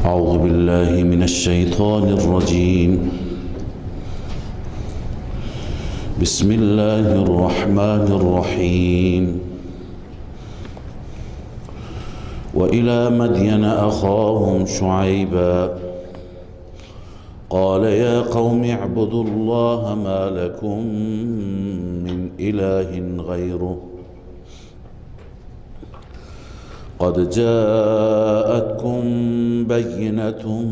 أعوذ بالله من الشيطان الرجيم. بسم الله الرحمن الرحيم. وإلى مدين أخاهم شعيبا قال يا قوم اعبدوا الله ما لكم من إله غيره قد جاءتكم بينة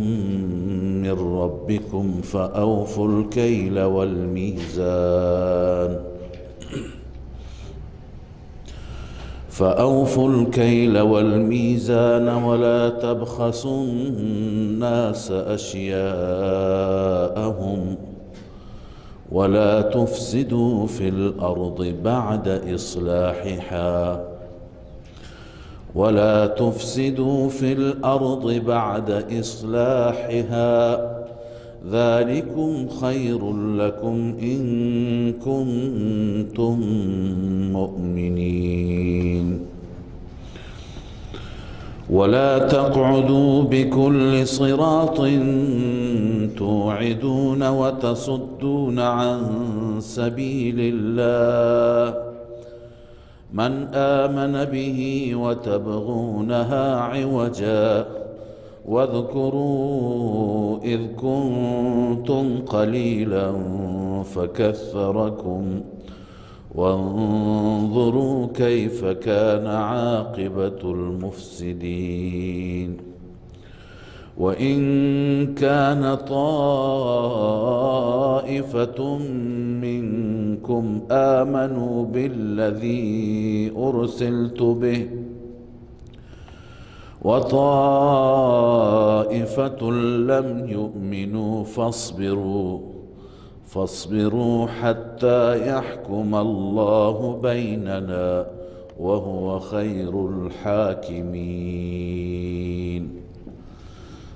من ربكم فأوفوا الكيل والميزان ولا تبخسوا الناس أشياءهم ولا تفسدوا في الأرض بعد إصلاحها ولا تفسدوا في الأرض بعد إصلاحها ذلكم خير لكم إن كنتم مؤمنين. ولا تقعدوا بكل صراط توعدون وتصدون عن سبيل الله من آمن به وتبغونها عوجا واذكروا إذ كنتم قليلا فكثركم وانظروا كيف كان عاقبة المفسدين. وإن كان طائفة منكم آمنوا بالذي أرسلت به وطائفة لم يؤمنوا فاصبروا حتى يحكم الله بيننا وهو خير الحاكمين.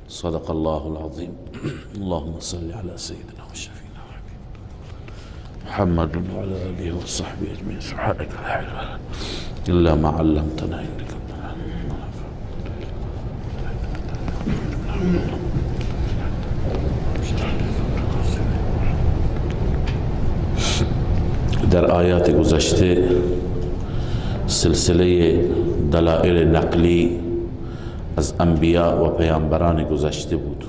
صدق الله العظيم. اللهم صل على سيدنا وشفينا وحبيبنا محمد وعلى آله وصحبه أجمعين. سبحانك لا علم إلا ما علمتنا إنك أنت العليم. در آیات گذشته سلسله دلائل نقلی از انبیاء و پیامبران گذشته بود.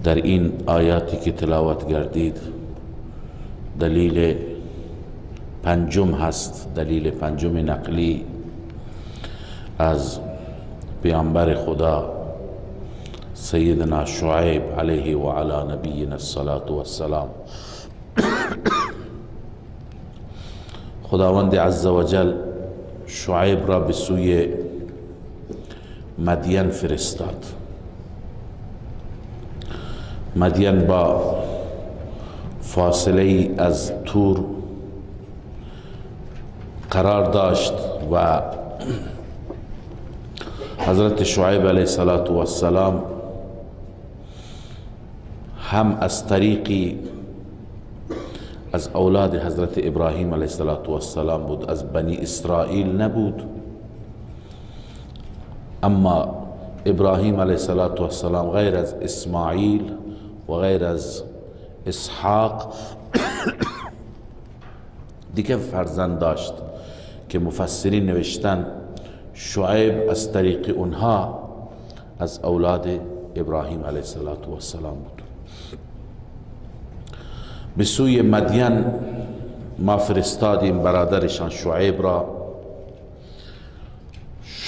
در این آیاتی که تلاوت گردید دلیل پنجم هست، دلیل پنجم نقلی از پیامبر خدا سیدنا شعیب علیه و علی نبینا الصلاة والسلام. خداوند عزوجل شعیب را به سوی مدین فرستاد. مدین با فاصله از تور قرار داشت و حضرت شعیب علیه السلام هم از طریقی از اولاد حضرت ابراهیم علیه السلام بود، از بنی اسرائیل نبود، اما ابراهیم علیه السلام غیر از اسماعیل و غیر از اسحاق دیگه فرزند داشت که مفسرین نوشتن شعیب از طریق اونها از اولاد ابراهیم علیه السلام بود. به سوی مدین ما فرستادیم برادرشان شعیب را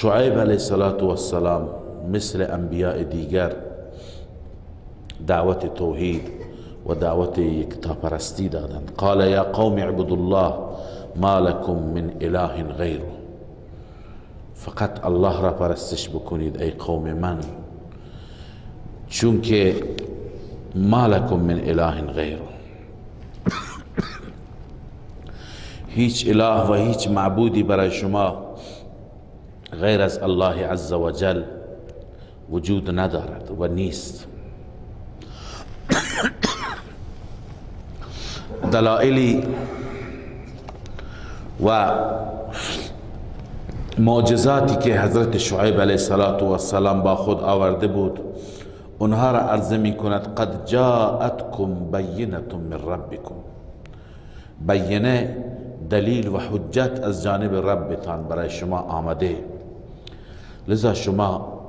شعیب علیه السلام مثل انبیاء دیگر دعوت توحید و دعوت یکتاپرستی دادند. قال یا قوم اعبدوا الله ما لكم من اله غیره، فقط الله را پرستش بکنید ای قوم من، چون که ما لكم من اله غیره، هیچ اله و هیچ معبودی برای شما غیر از الله عز وجل وجود ندارد و نیست. دلائلی و معجزاتی که حضرت شعیب علیه السلام با خود آورده بود اونها را عرضه می کند. قد جاءتکم بینة من ربکم، بینه دلیل و حجت از جانب ربتان برای شما آمده، لذا شما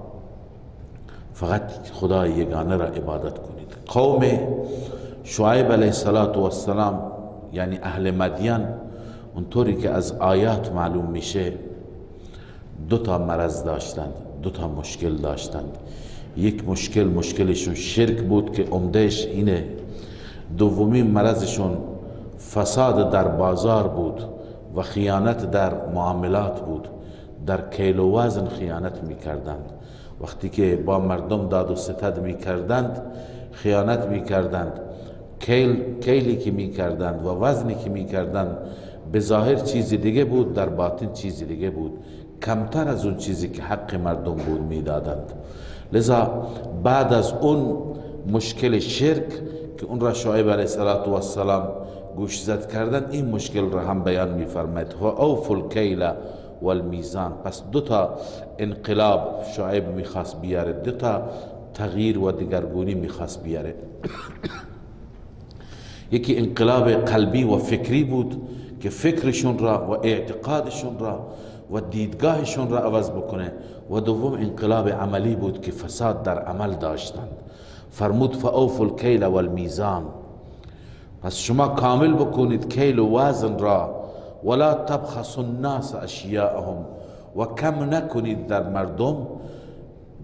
فقط خدای یگانه را عبادت کنید. قوم شعیب علیه السلام یعنی اهل مدین، اونطوری که از آیات معلوم میشه دو تا مرض داشتند، دو تا مشکل داشتند. یک مشکل، مشکلشون شرک بود که عمدهش اینه. دومی مرضشون فساد در بازار بود و خیانت در معاملات بود، در کیل و وزن خیانت میکردند. وقتی که با مردم داد و ستد میکردند خیانت میکردند، کیلی که میکردند و وزنی که میکردند به ظاهر چیزی دیگه بود، در باطن چیزی دیگه بود، کمتر از اون چیزی که حق مردم بود میدادند. لذا بعد از اون مشکل شرک که اون را شعیب علیه السلام گوش زد کردن، این مشکل را هم بیان میفرماید. و اوفوا الکیل والمیزان. پس دو تا انقلاب شعیب میخواست بیاره، دو تا تغییر و دگرگونی میخواست بیاره. یکی انقلاب قلبی و فکری بود که فکرشون را و اعتقادشون را و دیدگاهشون را عوض بکنه، و دوم انقلاب عملی بود که فساد در عمل داشتند. فرمود فاوفوا الکیل والمیزان، پس شما کامل بکنید کیل و وزن را، ولا تبخسوا الناس اشیاءهم، و کم نکنید در مردم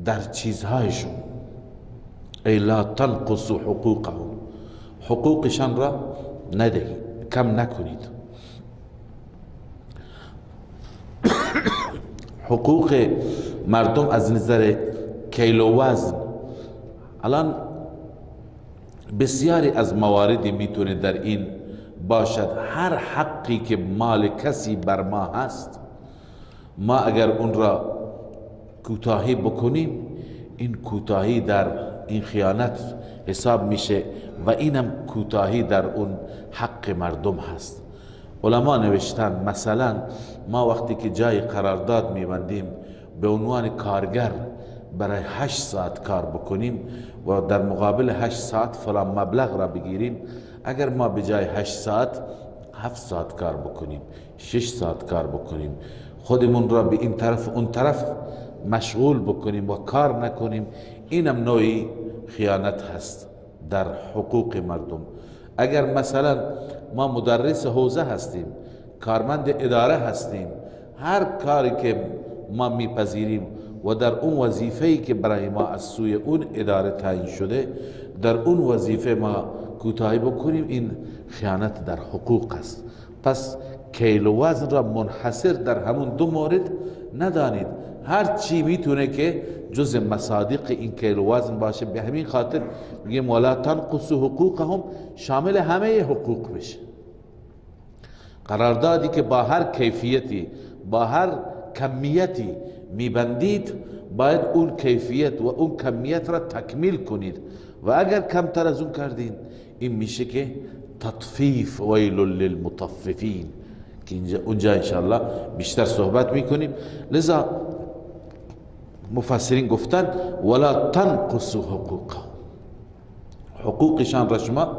در چیزهایشون، ای لا تنقصوا حقوقهم، حقوقشان را ندهید، کم نکنید. حقوق مردم از نظر کیل و وزن، الان بسیاری از مواردی میتونه در این باشد. هر حقی که مال کسی بر ما هست، ما اگر اون را کوتاهی بکنیم، این کوتاهی در این خیانت حساب میشه و اینم کوتاهی در اون حق مردم هست. علما نوشتن مثلا ما وقتی که جای قرارداد میبندیم به عنوان کارگر برای 8 ساعت کار بکنیم و در مقابل 8 ساعت فلان مبلغ را بگیریم، اگر ما به جای 8 ساعت 7 ساعت کار بکنیم، 6 ساعت کار بکنیم، خودمون را به این طرف اون طرف مشغول بکنیم و کار نکنیم، اینم نوعی خیانت هست در حقوق مردم. اگر مثلا ما مدرس حوزه هستیم، کارمند اداره هستیم، هر کاری که ما میپذیریم و در اون وظیفه‌ای که برای ما از سوی اون اداره تعیین شده، در اون وظیفه ما کوتاهی بکنیم، این خیانت در حقوق است. پس کیل و وزن را منحصر در همون دو مورد ندانید، هر چی میتونه که جز مصادیق این کیل و وزن باشه. به همین خاطر میگیم ولا تنقصوا حقوقهم، شامل همه حقوق بشه. قراردادی که با هر کیفیتی با هر کمیتی میبندید، باید اون کیفیت و اون کمیت را تکمیل کنید و اگر کمتر از اون کردین، این میشه که تطفیف، ویل للمطففین، که اونجا انشاءالله بیشتر صحبت میکنیم. لذا مفسرین گفتن ولا تنقصوا حقوقهم، حقوقشان را شما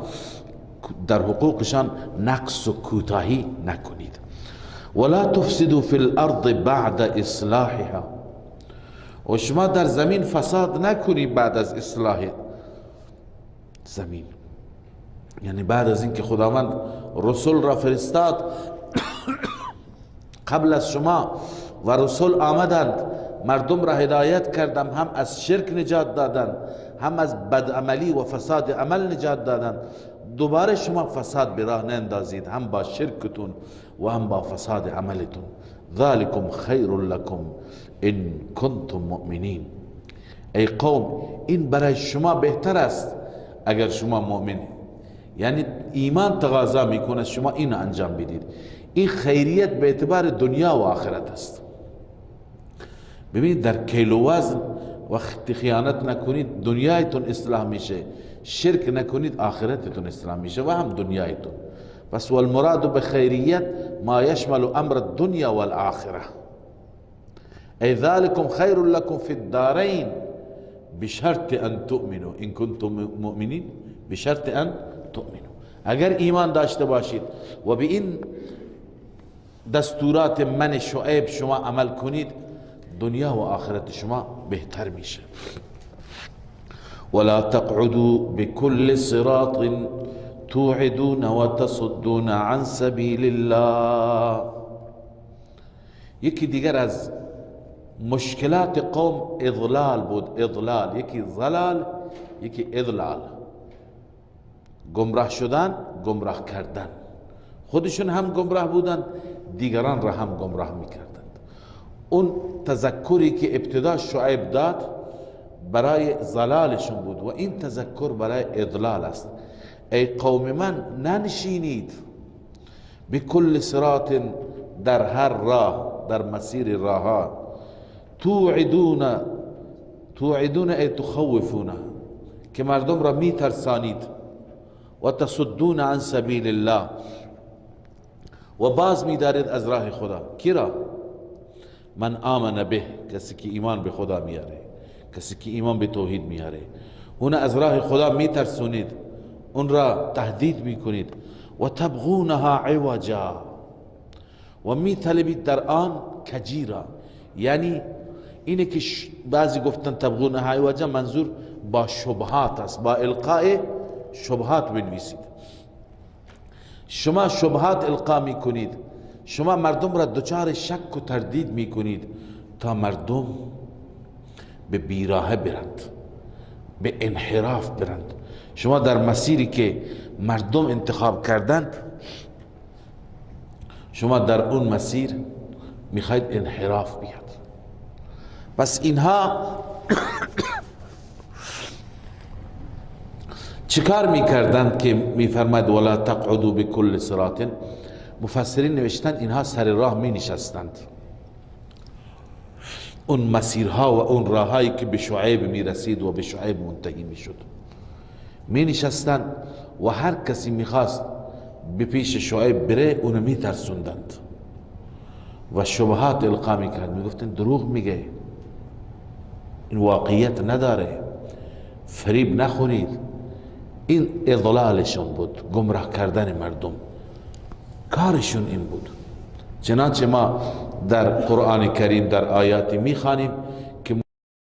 در حقوقشان نقص و کوتاهی نکنید. ولا تفسدوا فی الارض بعد اصلاحها، و شما در زمین فساد نکنید بعد از اصلاح زمین، یعنی بعد از اینکه خداوند رسول را فرستاد قبل از شما و رسول آمدند مردم را هدایت کردم، هم از شرک نجات دادن، هم از بدعملی و فساد عمل نجات دادن. دوباره شما فساد به راه نندازید، هم با شرکتون و هم با فساد عملتون. ذلكم خیر لكم ان کنتم مؤمنین. ای قوم، این برای شما بهتر است اگر شما مؤمن، یعنی ایمان تقاضا میکنه شما اینو انجام بدید. این خیریت به اعتبار دنیا و آخرت است. ببینید در کیلو وزن وقتی خیانت نکنید دنیایتون اصلاح میشه، شرک نکنید آخرتتون اصلاح میشه و هم دنیایتون. پس والمراد بخیریت ما یشمل امر الدنیا والآخرة، ای ذلكم خیر لكم فی الدارین بشرط ان تؤمنوا ان کنتم مؤمنین، بشرط ان تؤمنوا. اگر ایمان داشته باشید و به این دستورات من شعیب شما عمل کنید، دنیا و آخرت شما بهتر میشه. ولا تقعدوا بكل صراط توعدون وتصدون عن سبیل الله. یکی دیگر از مشکلات قوم اضلال بود. اضلال، یکی ضلال، یکی اضلال، گمراه شدن، گمراه کردن. خودشون هم گمراه بودن، دیگران را هم گمراه میکردند. اون تذکری که ابتدا شعیب داد برای ضلالشون بود و این تذکر برای اضلال است. ای قوم من، ننشینید بکل صراط، در هر راه، در مسیر راه، توعدون، توعدون ای تخوفون، که مردم را میترسانید، و تصدون عن سبیل الله، و باز میدارید از راه خدا. کی را؟ من آمن به، کسی که ایمان به خدا میاره، کسی که ایمان به توحید میاره، اون از راه خدا میترسونید، اون را تهدید میکنید. و تبغونها عوجا، و میطلبید در آن کجی را. یعنی اینه که بعضی گفتن تبغونها عوجا منظور با شبهات است، با القاء شبهات بنویسید. شما شبهات القا میکنید، شما مردم را دچار شک و تردید میکنید تا مردم به بیراهه برند، به انحراف برند. شما در مسیری که مردم انتخاب کردند، شما در اون مسیر میخواید انحراف بیاد. پس اینها چیکار میکردند که میفرماید ولا تقعدوا بكل صراط؟ مفسرین نوشتند اینها سر راه می نشستند، اون مسیرها و اون راههایی که به شعیب می رسید و به شعیب منتهی می شد می نشستند و هر کسی میخواست به پیش شعیب بره اونو می ترسوندند و شبهات القا میکرد، میگفتند دروغ میگه، این واقعیت نداره، فریب نخورید. این اضلالشون بود، گمراه کردن مردم، کارشون این بود. چنانچه ما در قرآن کریم در آیاتی میخوانیم که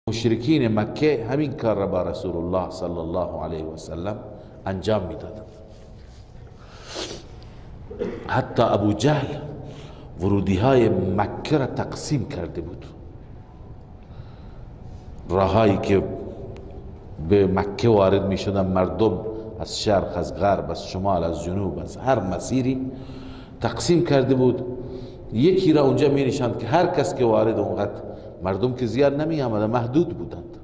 مشرکین مکه همین کار را با رسول الله صلی الله علیه و سلم انجام میدادند. حتی ابو جهل ورودی های مکه را تقسیم کرده بود، راهایی که به مکه وارد می شدن مردم از شرق، از غرب، از شمال، از جنوب، از هر مسیری تقسیم کرده بود. یکی را اونجا می نشاند که هر کس که وارد اونقدر مردم که زیاد نمی آمد، محدود بودند،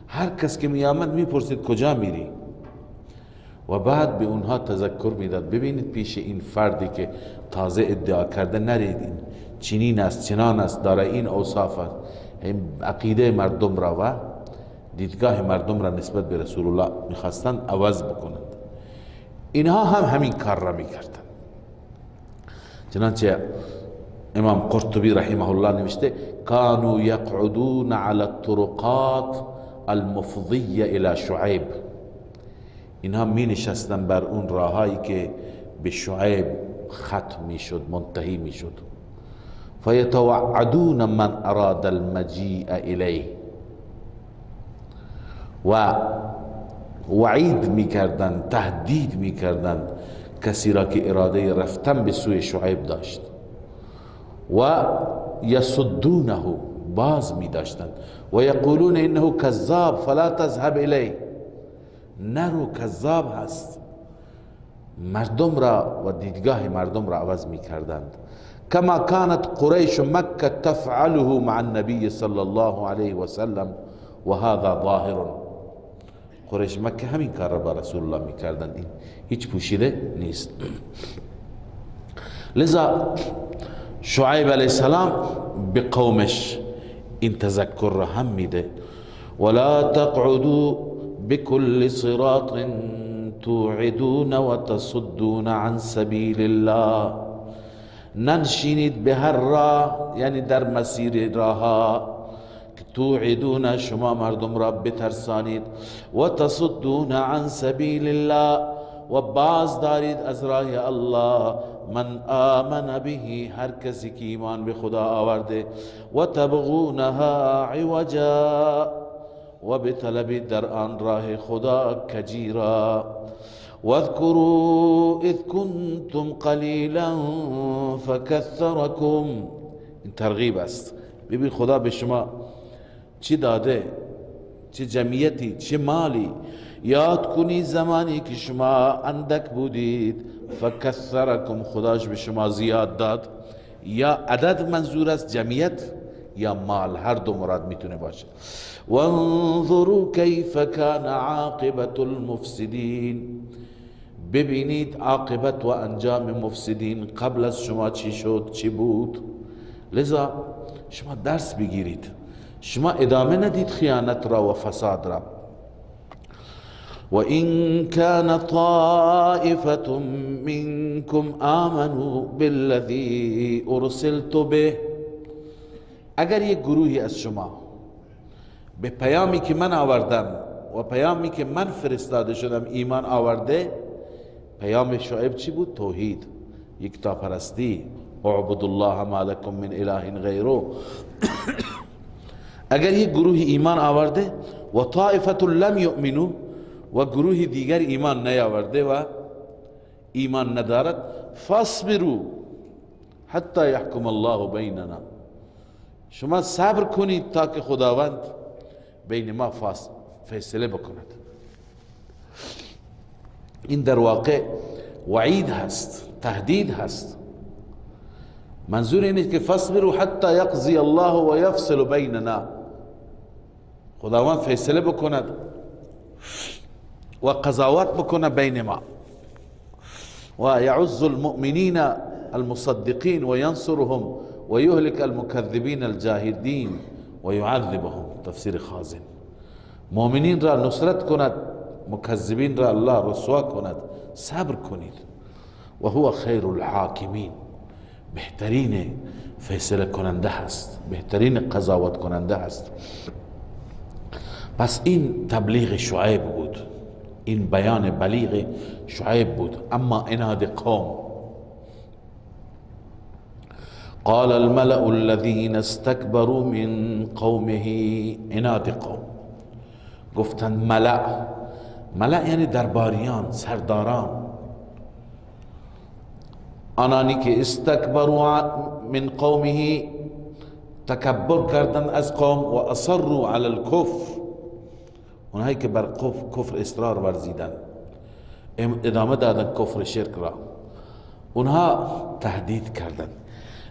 هر کس که می آمد می پرسید کجا میری، و بعد به اونها تذکر میداد ببینید پیش این فردی که تازه ادعا کرده نرید، این چنین است، چنان است، داره این اوصاف است. این عقیده مردم را و دیدگاه مردم را نسبت به رسول الله میخواستند عوض بکنند. اینها هم همین کار را میکردند. چنانچه امام قرطبی رحمه الله نوشته کانوا یقعدون علی الطرقات المفضیه الى شعیب، اینها می نشستن بر اون راهایی که به شعیب ختم میشد، منتهی میشد. فیتوعدون من اراد المجیء الیه، و وعید میکردند، تهدید میکردند کسی را که اراده رفتن به سوی شعیب داشت. و یصدونه، باز می داشتند. و یقولون انه کذاب فلا تذهب الیه، نرو کذاب هست. مردم را و دیدگاه مردم را عوض می کردند. کما كانت قریش مکه تفعله مع النبی صلی الله علیه وسلم و هذا ظاهر. قریش مکه همین کار را با رسول الله می کردند، این هیچ پوشیده نیست. لذا شعیب علیه السلام به قومش این تذکر را هم میده. ولا تقعدوا بكل صراط توعدون وتصدون عن سبیل الله. ننشینید به هر راه، یعنی در مسیر راه که توعدون، شما مردم را بترسانید، و تصدون عن سبیل الله، و باز دارید از راه الله، من آمن به، هر کسی که ایمان به خدا آورده، و تبغونها عوجا، و بطلبید در آن راه خدا کجی را. واذكروا اذ کنتم قلیلا فکثرکم. این ترغیب است. ببین خدا به شما چی داده، چه جمعیتی، چه مالی. یاد کنی زمانی که شما اندک بودید، فکثرکم، خداش به شما زیاد داد. یا عدد منظور است جمعیت یا مال، هر دو مراد میتونه باشه. وانظروا کیف کان عاقبت المفسدین. ببینید عاقبت و انجام مفسدین قبل از شما چی شد، چی بود. لذا شما درس بگیرید، شما ادامه ندید خیانت را و فساد را. وإن كان طائفة منكم آمنوا بالذي أرسلت به. اگر یک گروهی از شما به پیامی که من آوردم و پیامی که من فرستاده شدم ایمان آورده، پیام شعیب چی بود؟ توحید، یکتاپرستی، اعبدوا الله ما لكم من اله غیره. اگر یک گروهی ایمان آورده و طائفة لم یؤمنوا، و گروه دیگر ایمان نیاورده و ایمان ندارد، فاصبروا حتی یحکم الله بیننا، شما صبر کنید تا که خداوند بین ما فیصله بکند. این در واقع وعید هست، تهدید هست. منظور اینه که فاصبروا حتی یقضی الله و یفصل بیننا، خداوند فیصله بکند و قضاوت بکنه بین ما. و یعز المؤمنین المصدقین و ینصرهم و یهلک المکذبین الجاهدین و یعذبهم. تفسیر خازن. مؤمنین را نصرت کند، مکذبین را الله رسوا کند. صبر کنید. و هو خیر الحاکمین، بهترین فیصله کننده هست، بهترین قضاوت کننده هست. پس این تبلیغ شعیب بود، این بیان بلیغ شعیب بود. اما عناد قوم، قال الملأ الذين استكبروا من قومه. عناد قوم، گفتن ملأ، ملأ یعنی درباریان، سرداران، آنانی که استکبروا من قومه، تکبر کردن از قوم، و اصروا علی الکفر، اونهایی که بر کفر اصرار ورزیدن، ادامه دادن کفر شرک را، اونها تهدید کردن.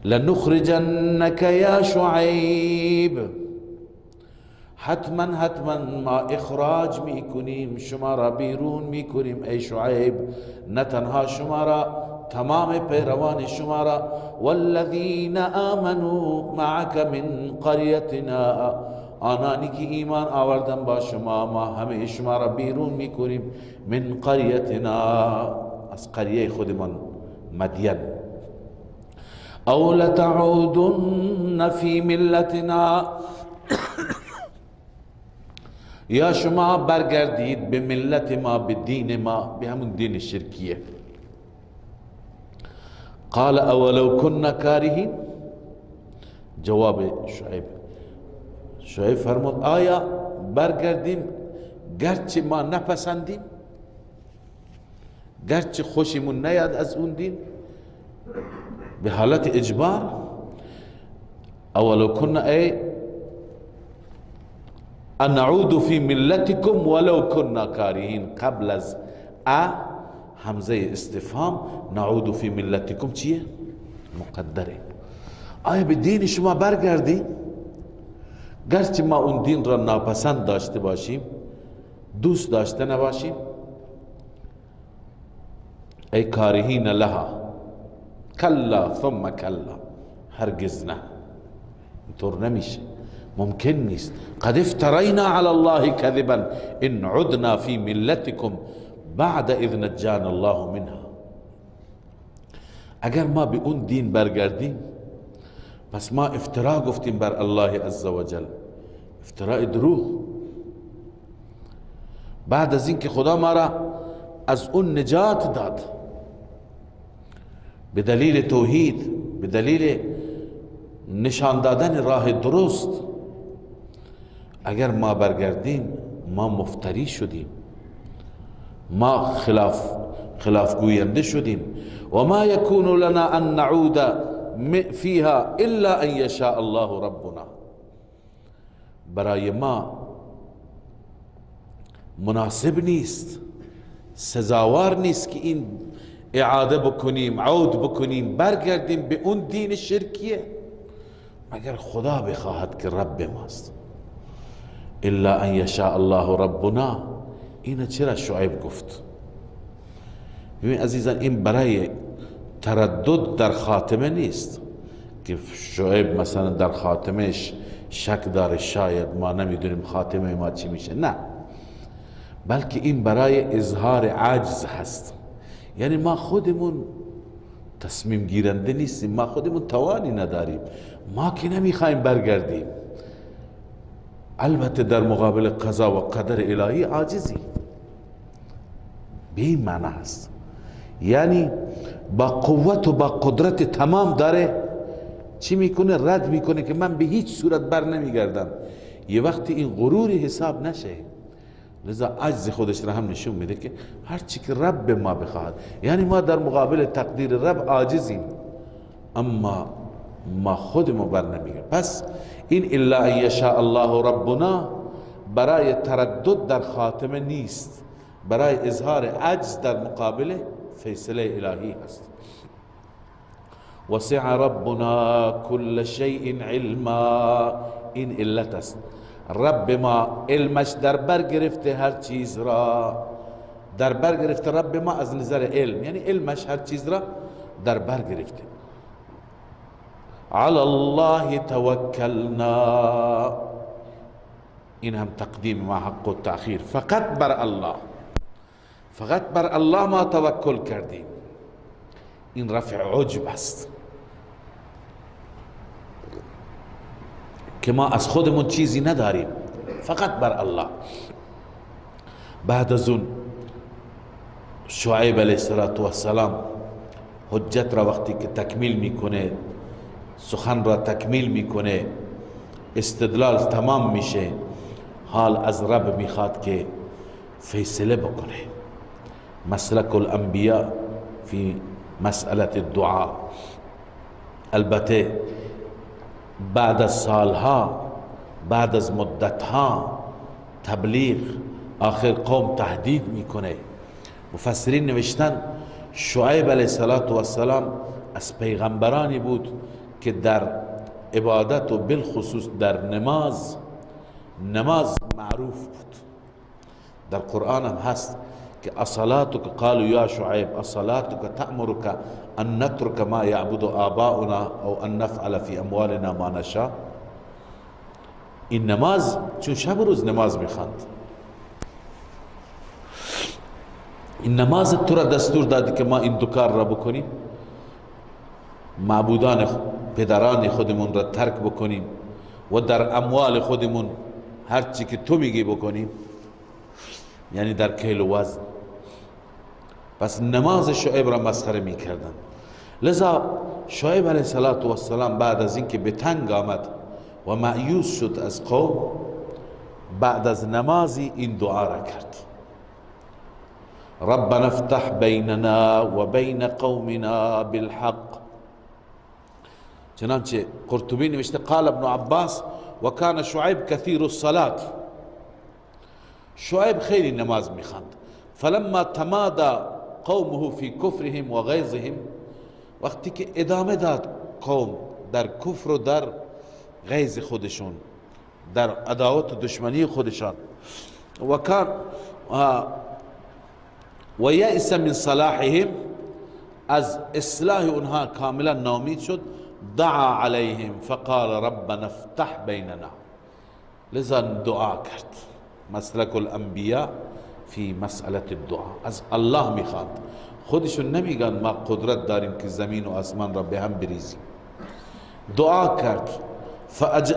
لنخرجنک یا شعیب، حتما حتما ما اخراج میکنیم شما را، بیرون میکنیم ای شعیب، نه تنها شما را، تمام پیروان شما را. والذین آمنوا معک من قریتنا، آنانی که ایمان آوردن با شما، ما همه شما را بیرون میکنیم، من قریتنا، از قریه خودمان مدین. او لتعودن فی ملتنا، یا شما برگردید به ملت ما، به دین ما، به همون دین شرکیه. قال اولو كنا کارهین، جواب شعیب، شعیب فرمود آیا برگردیم گرچه ما نپسندیم، گرچه خوشمون نیاد از اون دین، به حالت اجبار. اولو كنا ای نعود فی ملتکم ولو کنا کارهین. قبل از ا همزه استفهام، نعود فی ملتکم چیه؟ مقدره. آیا به دین شما برگردیم؟ گرچه ما اون دین را ناپسند داشته باشیم، دوست داشته نباشیم. ای کارهین لها، کلا ثم کلا، هرگز نه، اینطور نمیشه، ممکن نیست. قد افترینا علی الله کذبا ان عدنا فی ملتکم بعد اذ نجانا الله منها. اگر ما به اون دین برگردیم، پس ما افترا گفتیم بر الله عزوجل، افتراء دروغ. بعد از اینکه خدا ما را از اون نجات داد به دلیل توحید، به دلیل نشان دادن راه درست، اگر ما برگردیم ما مفتری شدیم، ما خلاف گوینده شدیم. و ما یکون لنا ان نعود فیها الا ان یشاء الله ربنا. برای ما مناسب نیست، سزاوار نیست که این اعاده بکنیم، عود بکنیم، برگردیم به اون دین شرکیه، مگر خدا بخواهد که رب ماست. الا ان یشاء الله ربنا. اینه چرا شعیب گفت؟ ببین عزیزان، این برای تردد در خاتمه نیست که شعیب مثلا در خاتمهش شک داره، شاید ما نمیدونیم خاتمه ما چی میشه، نه، بلکه این برای اظهار عجز هست. یعنی ما خودمون تصمیم گیرنده نیستیم، ما خودمون توانی نداریم، ما که نمیخوایم برگردیم. البته در مقابل قضا و قدر الهی عاجزی، به این معنی هست. یعنی با قوت و با قدرت تمام داره چی میکنه؟ رد میکنه که من به هیچ صورت بر نمیگردم. یه وقتی این غروری حساب نشه، لذا عجز خودش را هم نشون میده که هر چی که رب ما بخواهد، یعنی ما در مقابل تقدیر رب عاجزیم، اما ما خودمون بر نمیگردیم. پس این الا ان یشاء الله ربنا برای تردد در خاتمه نیست، برای اظهار عجز در مقابل فیصله الهی هست. وسع ربنا كل شیء علما. این علت است. رب ما علمش در بر گرفته هر چیز را، در بر گرفته. رب ما از نظر علم، یعنی علمش هر چیز را در بر گرفته. علی الله توکلنا. این هم تقدیم ما حق و تأخیر، فقط بر الله، فقط بر الله ما توکل کردیم. این رفع عجب است که ما از خودمون چیزی نداریم، فقط بر الله. بعد از اون شعیب علیه السلام حجت را وقتی که تکمیل میکنه، سخن را تکمیل میکنه، استدلال تمام میشه، حال از رب میخواد که فیصله بکنه. مسلک الانبیاء فی مسئله الدعاء. البته بعد از سالها، بعد از مدتها تبلیغ، آخر قوم تهدید میکنه. مفسرین نوشتن شعیب علیه السلام از پیغمبرانی بود که در عبادت و بالخصوص در نماز، نماز معروف بود. در قرآن هم هست که اصلاتک قالوا یا شعیب اصلاتک تأمرک ان نترک ما یعبد آباؤنا او ان نفعل فی اموالنا ما نشاء. این نماز چون شب و روز نماز میخواند، این نماز تو را دستور دادی که ما این دو کار را بکنیم، معبودان پدران خودمون را ترک بکنیم و در اموال خودمون هر چی که تو میگی بکنیم، یعنی در کیل و وزن. پس نماز شعیب را مسخره میکردن. لذا شعیب علیه السلام بعد از اینکه به تنگ آمد و مأیوس شد از قوم، بعد از نمازی این دعا را کرد: ربنا افتح بیننا و بین قومنا بالحق. چنانچه قرطبی نوشته قال ابن عباس وكان شعیب كثير الصلاة. شعیب خیلی نماز میخواند. فلما تمادى قومه فی کفرهم و غیظهم، وقتی که ادامه داد قوم در کفر و در غیظ خودشون، در عداوت و دشمنی خودشان، و کان و یأس من صلاحهم، از اصلاح اونها کاملا ناامید شد. دعا علیهم فقال ربنا افتح بیننا، لذا دعا کرد. مسلک الانبیاء فی مسئله الدعا، از الله میخواند. خودشون نمیگن ما قدرت داریم که زمین و آسمان را به هم بریزیم. دعا کرد،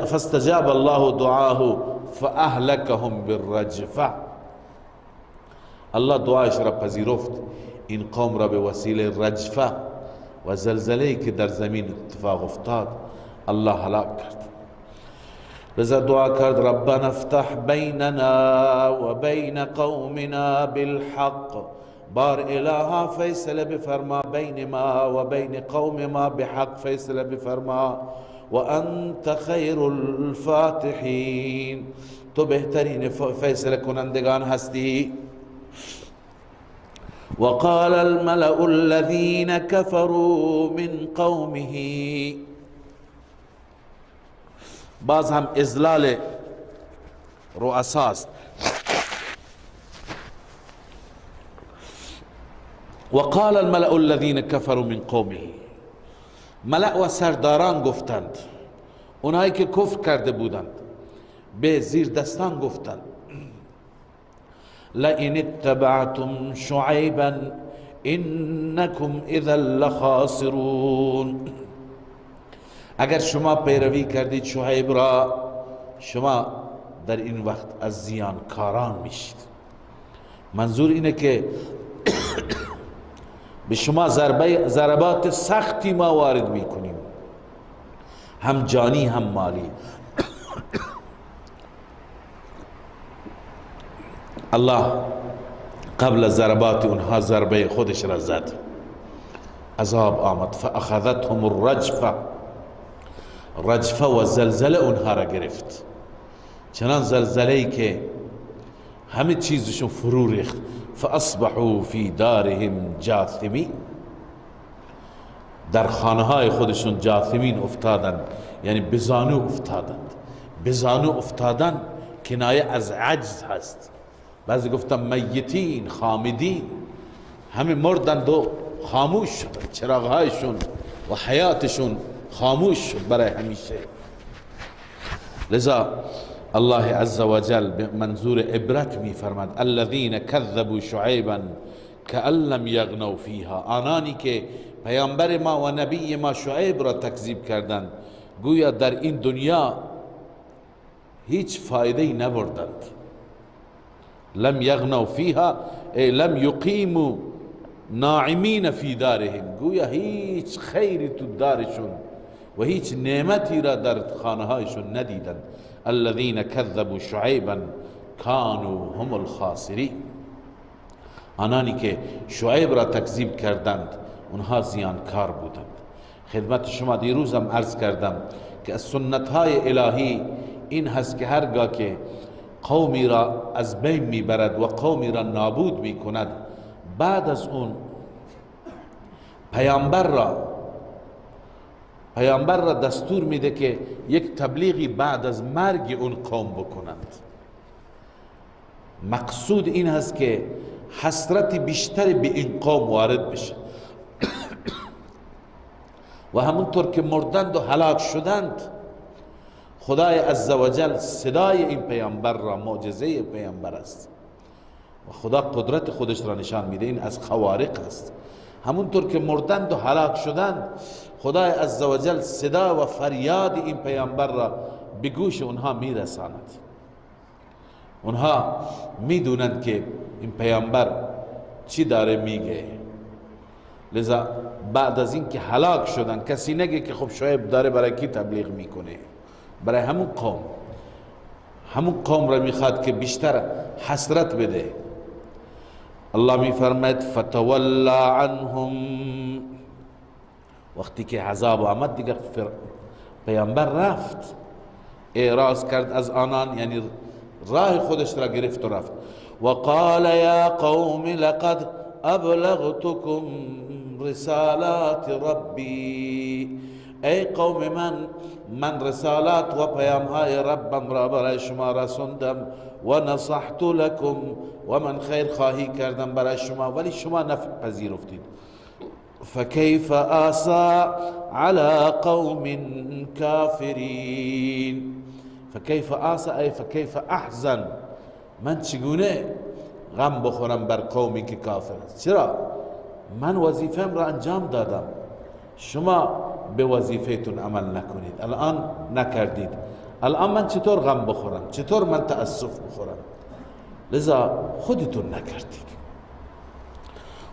فاستجاب الله دعاه فاهلكهم بالرجفه. الله دعایش را پذیرفت، این قوم را به وسیله رجفه و زلزله که در زمین اتفاق افتاد الله هلاک کرد. لذا دعا کرد ربنا افتح بیننا و بین قومنا بالحق، بار الها فیصله بفرما بین ما و بین قوم ما بحق، فیصله بفرما. و انت خیر الفاتحین، تو بهترین فیصله کنندگان هستی. وقال الملأ الذين كفروا من قومه، باز هم اذلال رؤساست. وقال الملأ الذين كفروا من قومه، ملأ و سرداران گفتند، اونایی که کفر کرده بودند به زیر دستان گفتند لئن اتبعتم شعیبا انکم اذا لخاسرون، اگر شما پیروی کردید شعیب را، شما در این وقت از زیانکاران میشید. منظور اینه که به شما ضربات سختی ما وارد میکنیم، هم جانی هم مالی. الله قبل ضربات اونها ضربه خودش را زد، عذاب آمد. فاخذتهم الرجفه، رجفه و زلزله اونها را گرفت، چنان زلزله ای که همه چیزشون فرو ریخت. فاصبحوا فی دارهم جاثمین، در خانه های خودشون جاثمین افتادند، یعنی بزانو افتادند. بزانو افتادن کنایه از عجز هست. بعضی گفتن میتین، خامدین، همه مردند و خاموش شدند، چراغهایشون و حیاتشون خاموش شد برای همیشه. لذا الله عز وجل به منظور عبرت می فرماد الذین كذبوا شعیبا كأن لم یغنوا فیها، آنانی که پیامبر ما و نبی ما شعیب را تکذیب کردند گویا در این دنیا هیچ فایده ای نبردند. لم یغنوا فیها ای لم یقیموا ناعمین فی دارهم، گویا هیچ خیری تو دارشون و هیچ نعمتی را در خانه هایشون ندیدند. الذین كذبوا شعیبا كانوا هم الخاسرین، آنانی که شعیب را تکذیب کردند اونها زیانکار بودند. خدمت شما دیروزم عرض کردم که از سنت های الهی این هست که هرگاه که قومی را از بین میبرد و قومی را نابود میکند، بعد از اون پیامبر را دستور میده که یک تبلیغی بعد از مرگ اون قوم بکنند. مقصود این هست که حسرت بیشتر به این قوم وارد بشه و همونطور که مردند و هلاک شدند، خدای عزوجل صدای این پیامبر را، معجزه پیامبر است و خدا قدرت خودش را نشان میده، این از خوارق است. همونطور که مردند و هلاک شدند، خدای عزوجل صدا و فریاد این پیامبر را به گوش اونها میرساند. اونها میدونند که این پیامبر چی داره میگه. لذا بعد از این که هلاک شدن کسی نگه که خب شعیب داره برای کی تبلیغ میکنه، برای همون قوم، همون قوم را میخواد که بیشتر حسرت بده. الله میفرماید فتولا عنهم، وقتی که عذاب آمد دیگه پیامبر رفت، اعراض کرد از آنان، یعنی راه خودش را گرفت و رفت. وقال یا قوم لقد ابلغتكم رسالات ربی. ای قوم من، من رسالات و پیامهای ربم را برای شما رسوندم، و نصحت لكم، و من خیر خواهی کردم برای شما، ولی شما نپذیرفتید. فكيف آسى على قوم كافرين. فكيف آسى ای فكيف احزن، من چگونه غم بخورم بر قومی که کافر است؟ چرا؟ من وظیفه‌ام را انجام دادم، شما به وظیفه‌تون عمل نکنید، الان نکردید، الان من چطور غم بخورم، چطور من تأسف بخورم؟ لذا خودتون نکردید.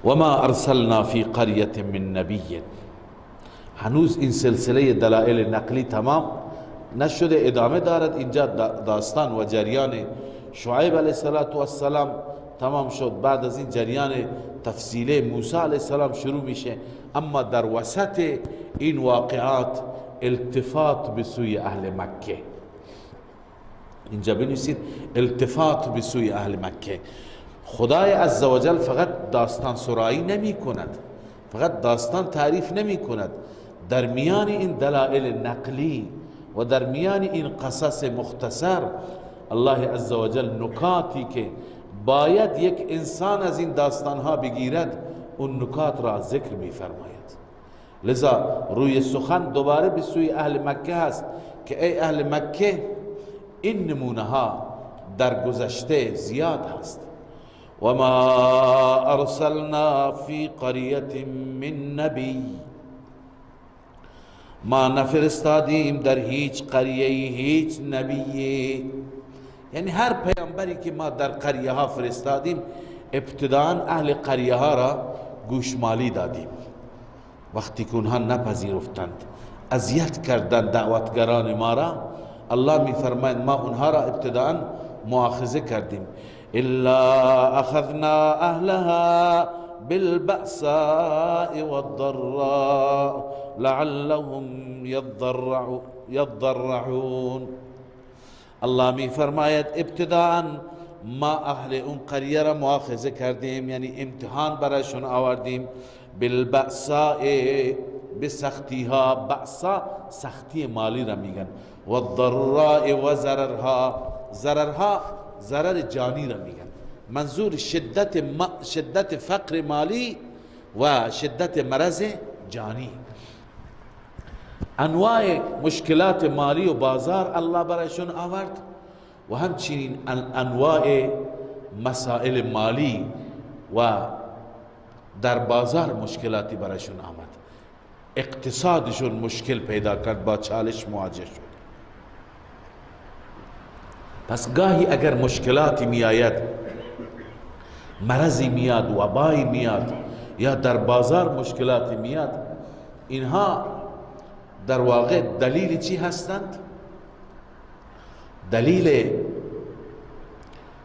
وما ارسلنا فی قریة من نبی. هنوز این سلسله دلائل نقلی تمام نشده، ادامه دارد. اینجا داستان و جریان شعیب علیه السلام تمام شد، بعد از این جریان تفصیل موسی علیه السلام شروع میشه. اما در وسط این واقعات التفات به سوی اهل مکه، اینجا بنویسید التفات به سوی اهل مکه. خدای عزوجل فقط داستان سرایی نمی کند، فقط داستان تعریف نمی کند، در میان این دلائل نقلی و در میان این قصص مختصر الله عزوجل نکاتی که باید یک انسان از این داستانها بگیرد اون نکات را ذکر می فرماید. لذا روی سخن دوباره به سوی اهل مکه هست که ای اهل مکه، این نمونه ها در گذشته زیاد هست. وما ارسلنا فی قریة من نبی. ما نفرستادیم در هیچ قریه هیچ نبی. یعنی هر پیامبری که ما در قریه ها فرستادیم ابتداء اهل قریه ها را گوشمالی دادیم. وقتی که اونها نپذیرفتند، اذیت کردند دعوتگران ما را، الله میفرماید ما اونها را ابتداء مؤاخذه کردیم. الا اخذنا اهلها بالبأساء والضراء لعلهم یضرعون. الله می فرماید ابتداء ما اهل اون قریه را مؤاخذه کردیم، یعنی امتحان برایشون آوردیم. بالبأساء، به سختی ها، بأسا سختی مالی را میگن، و الضراء و ضررها، ضررها ضرر جانی را میگن. منظور شدت فقر مالی و شدت مرض جانی. انواع مشکلات مالی و بازار الله برایشون آورد و همچنین انواع مسائل مالی و در بازار مشکلاتی برایشون آمد. اقتصادشون مشکل پیدا کرد، با چالش مواجه شد. پس گاهی اگر مشکلاتی میآید، مرضی میاد، وبایی میاد، یا در بازار مشکلاتی میاد، اینها در واقع دلیل چی هستند؟ دلیل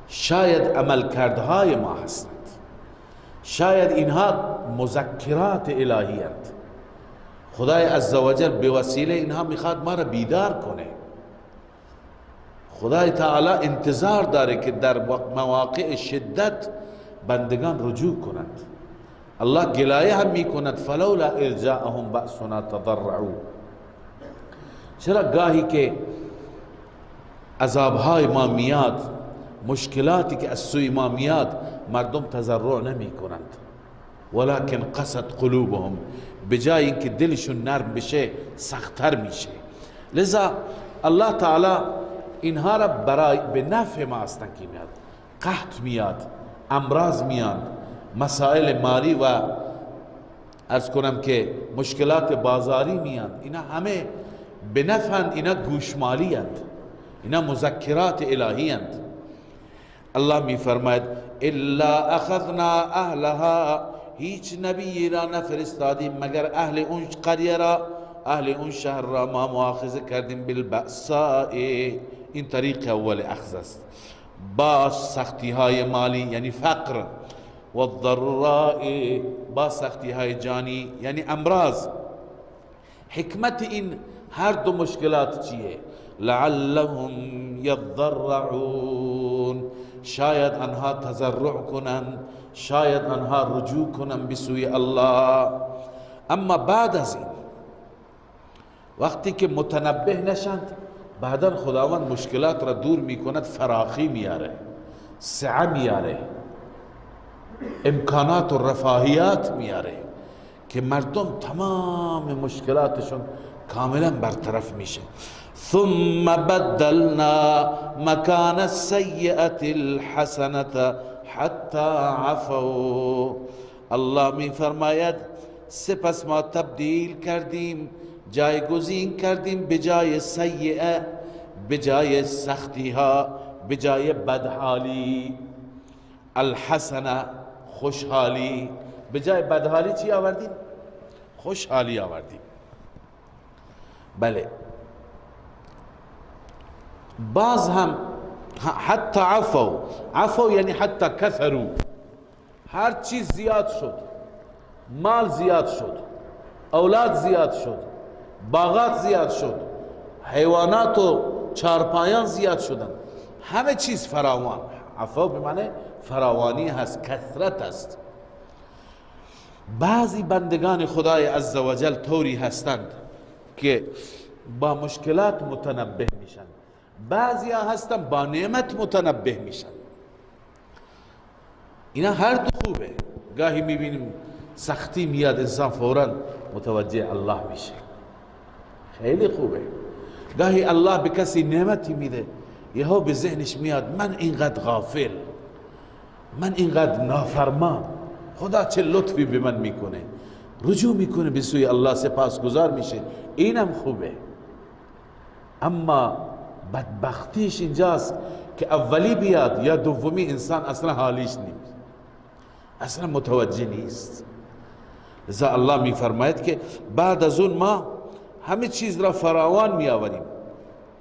شاید عملکردهای ما هستند، شاید اینها مذکرات الهی هستند. خدای عزوجل به وسیله اینها میخواد ما را بیدار کنه. خدای تعالی انتظار داره که در مواقع شدت بندگان رجوع کنند. الله گلایه هم میکند، فلولا اذ جاءهم بأسنا تضرعوا. چرا گاهی که عذابهای ما میاد، مشکلاتی که از سوی ما میاد، مردم تضرع نمی کنند، ولکن قست قلوبهم، بجای اینکه دلشون نرم بشه سختتر میشه. لذا الله تعالی اینها را برای به نفع ما هستند که میاد، قحط میاد، امراض میاد، مسائل مالی و عرض کنم که مشکلات بازاری میاد، اینا همه به نفعند، اینا گوشمالی اند، اینا مذکرات الهی اند. الله می فرماید الا اخذنا اهلها، هیچ نبی را نفرستادیم مگر اهل اون قریه را، اهل اون شهر را ما مؤاخذه کردیم بالبأساء. این طریق اول اخذ است، با سختی های مالی یعنی فقر، و الضراء با سختی های جانی یعنی امراض. حکمت این هر دو مشکلات چیه؟ لعلهم یضرعون، شاید آنها تضرع کنند، شاید آنها رجوع کنند به سوی الله. اما بعد از این وقتی که متنبه نشند، بعدا خداوند مشکلات را دور میکند، فراخی میاره، سعه میاره، امکانات و رفاهیات میاره که مردم تمام مشکلاتشون کاملا برطرف میشه. ثم بدلنا مکان السیئة الحسنة حتی عفوا. الله می فرماید سپس ما تبدیل کردیم، جایگزین کردیم به جای سیئه، به جای سختی ها، به جای بدحالی، الحسنه خوشحالی. به جای بدحالی چی آوردیم؟ خوشحالی آوردیم. بله، باز هم حتی عفو، عفو یعنی حتی کثرو، هر چیز زیاد شد، مال زیاد شد، اولاد زیاد شد، باغات زیاد شد، حیوانات و چارپایان زیاد شدن، همه چیز فراوان. عفو به معنی فراوانی هست، کثرت است. بعضی بندگان خدای عزوجل طوری هستند که با مشکلات متنبه میشن، بعضی ها هستند با نعمت متنبه میشن. اینا هر دو خوبه. گاهی میبینیم سختی میاد، انسان فوراً متوجه الله میشه، خیلی خوبه. گاهی الله به کسی نعمتی میده، یهو به ذهنش میاد من اینقدر غافل، من اینقدر نافرمان، خدا چه لطفی به من میکنه، رجوع میکنه به سوی الله، سپاسگزار میشه، اینم خوبه. اما بدبختیش اینجاست که اولی بیاد یا دومی، انسان اصلا حالیش نیست، اصلا متوجه نیست. لذا الله میفرماید که بعد از اون ما همه چیز را فراوان میآوریم.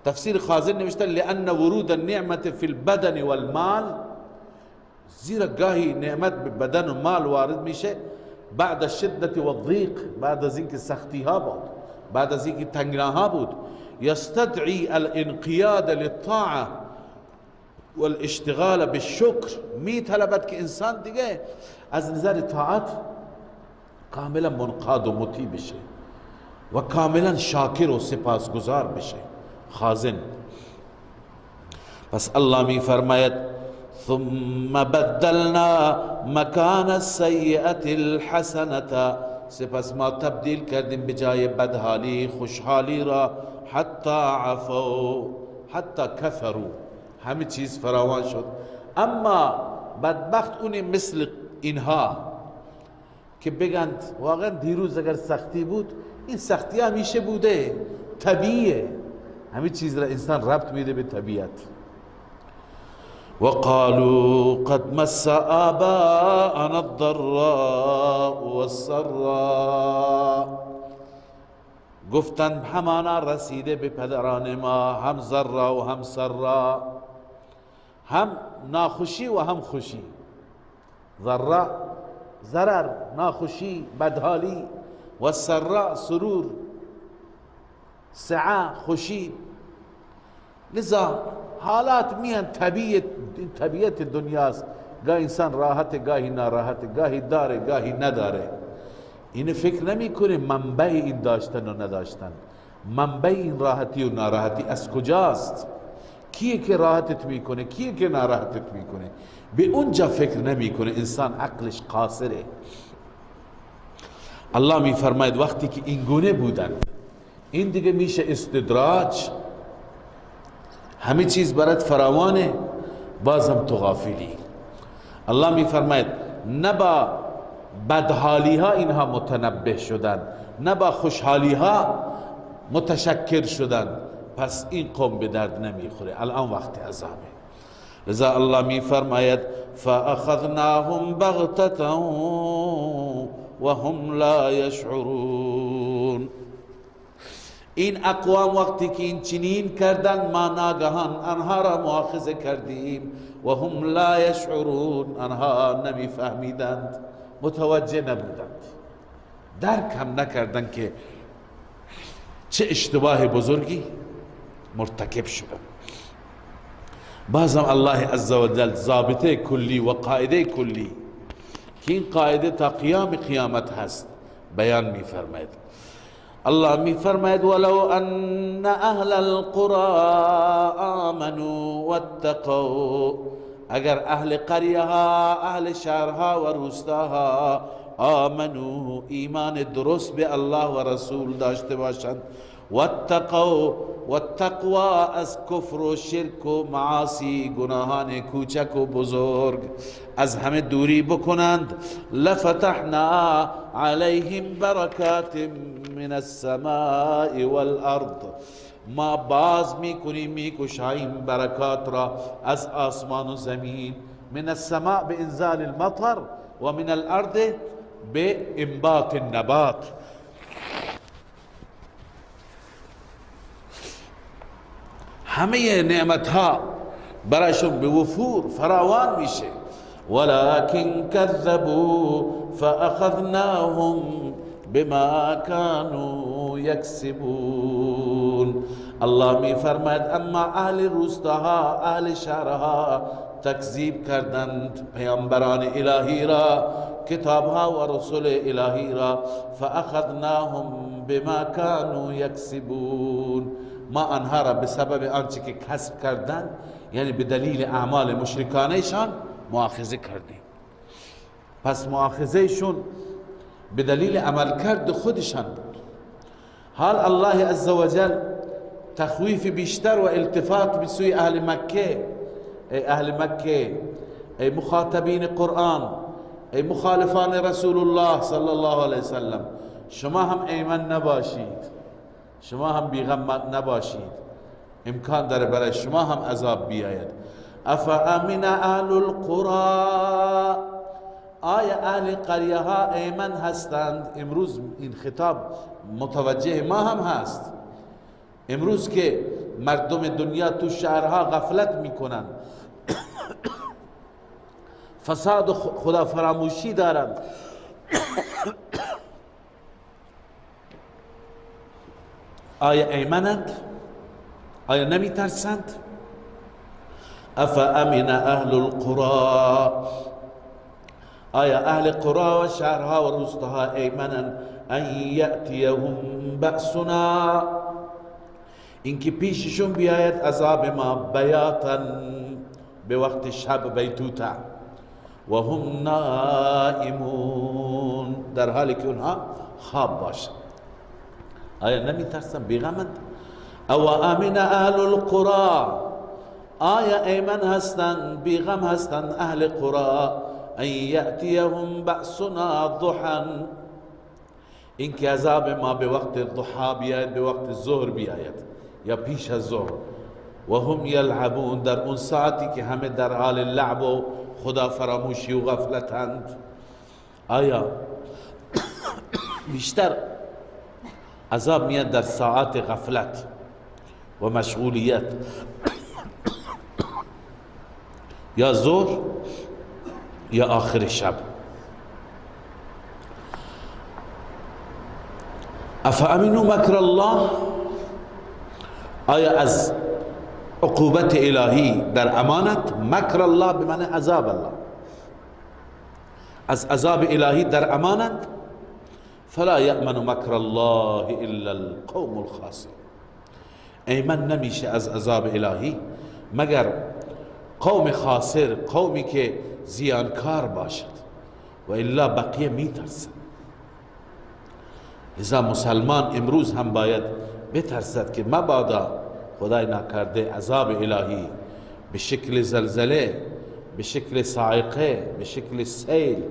تفسیر خازن نوشته لأن ورود النعمت فی البدن والمال، زیرا گاهی نعمت به بدن و مال وارد میشه بعد الشدة والضیق، بعد از اینکه سختی ها بود، بعد از اینکه تنگناها بود، یستدعی الانقیاد للطاعه والاشتغال بالشکر، می طلبد که انسان دیگه از نظر طاعت کاملا منقاد و مطیع بشه و کاملا شاکر و سپاسگزار بشه. خازن. پس الله می فرماید ثم بدلنا مکان السیئة الحسنة، سپس ما تبدیل کردیم به جای بدحالی خوشحالی را، حتی عفو، حتی کفرو، همه چیز فراوان شد. اما بدبخت اونی مثل اینها که بگند واقعا دیروز اگر سختی بود، این سختی همیشه بوده، طبیعیه، همه چیز را انسان ربط میده به طبیعت. وقالوا قد مس آباءنا الضراء والسراء، گفتند همانا رسیده به پدران ما هم ضرا و هم سرا، هم ناخوشی و هم خوشی. ضرا ضرر، ناخوشی، بدحالی، و سرا سرور، سعه خوشی. لذا حالات میان، طبیعت دنیاست، گاهی انسان راحت، گاهی ناراحت، گاهی داره، گاهی نداره. این فکر نمیکنه منبع این داشتن و نداشتن، منبع این راحتی و ناراحتی از کجاست، کیه که راحتت میکنه، کیه که ناراحتت میکنه، به اونجا فکر نمیکنه. انسان عقلش قاصره. الله میفرماید وقتی که این گونه بودن، این دیگه میشه استدراج، همه چیز برات فراوانه، بازم تو غافلی. الله میفرماید نه با بدحالی ها اینها متنبه شدن، نه با خوشحالی ها متشکر شدن، پس این قوم به درد نمیخوره، الان وقت عذابه. لذا الله میفرماید فاخذناهم بغتة وهم لا یشعرون. این اقوام وقتی که این چنین کردن، ما ناگهان آنها را مؤاخذه کردیم، و هم لا یشعرون، آنها نمیفهمیدند، متوجه نبودند، درک هم نکردند که چه اشتباه بزرگی مرتکب شدند. بازم الله عزوجل ضابطه کلی و قاعده کلی که این قاعده تا قیام قیامت هست بیان می فرماید. الله می فرماید ولو ان اهل القرى آمنوا واتقوا، اگر اهل قریه ها، اهل شهرها و روستاها آمنوا، ایمان درست به الله و رسول داشته باشند، واتقوا، والتقوا از کفر و شرک و معاصی، گناهان کوچک و بزرگ از همه دوری بکنند، لفتحنا علیهم برکات من السماء والارض، ما باز میکنیم، میکشاییم برکات را از آسمان و زمین. من السماء بانزال المطر و من الارض بانبات النبات. همه نعمت ها برایشون به وفور فراوان میشه. ولكن كذبوا فأخذناهم بما كانوا يكسبون. الله می فرماید اما اهل روستاها، اهل شهرها تکذیب کردند پیامبران الهی را، کتابها و رسول الهی را، فأخذناهم بما كانوا يكسبون، ما آنها را به سبب آنچه که کسب کردند، یعنی به دلیل اعمال مشرکانهشان مؤاخذه کردیم. پس مؤاخذهشون به دلیل عملکرد خودشان بود. حال الله عزوجل تخویف بیشتر و التفات به سوی اهل مکه، ای اهل مکه، ای مخاطبین قرآن، ای مخالفان رسول الله صلی الله علیه وسلم، شما هم ایمن نباشید، شما هم بیغم نباشید، امکان داره برای شما هم عذاب بیاید. افامن اهل القرى، آیا اهل قریه ها ایمن هستند؟ امروز این خطاب متوجه ما هم هست. امروز که مردم دنیا تو شهرها غفلت میکنن، فساد و خدا فراموشی دارند، آیا ایمنند؟ آیا نمی ترسند؟ افامن اهل القرى، آیا اهل قرى و شهرها و روستاها ایمنند؟ ان یأتیهم بأسنا، اینکه پیششون بیاید عذاب ما، بیاتا، به وقت شب، بیتوتا، و هم نائمون، در حالی که اونها خواب باشند. آیا نمی ترسن؟ بیغمند؟ او آمن اهل القرى، آیا ایمن هستند، بیغم هستند اهل قرى؟ ان یأتیهم بأسنا ضحا، اینکه عذاب ما به وقت ضحا بیاید، به وقت ظهر بیاید یا پیش از ظهر، و هم یلعبون، در اون ساعتی که همه در حال لعب و خدا فراموشی و غفلتند. آیا بیشتر عذاب میاد در ساعت غفلت و مشغولیت، یا ظهر یا آخر شب؟ افامنوا مکر الله، آیا از عقوبت الهی در امانت؟ مکر الله به معنی عذاب الله، از عذاب الهی در امانت؟ فلا یأمن مکر الله الا القوم الخاسرون، ایمن نمیشه از عذاب الهی مگر قوم خاسر، قومی که زیانکار باشد، و الا بقیه میترسد. لذا مسلمان امروز هم باید بترسد که مبادا خدای ناکرده عذاب الهی به شکل زلزله، به شکل صاعقه، به شکل سیل،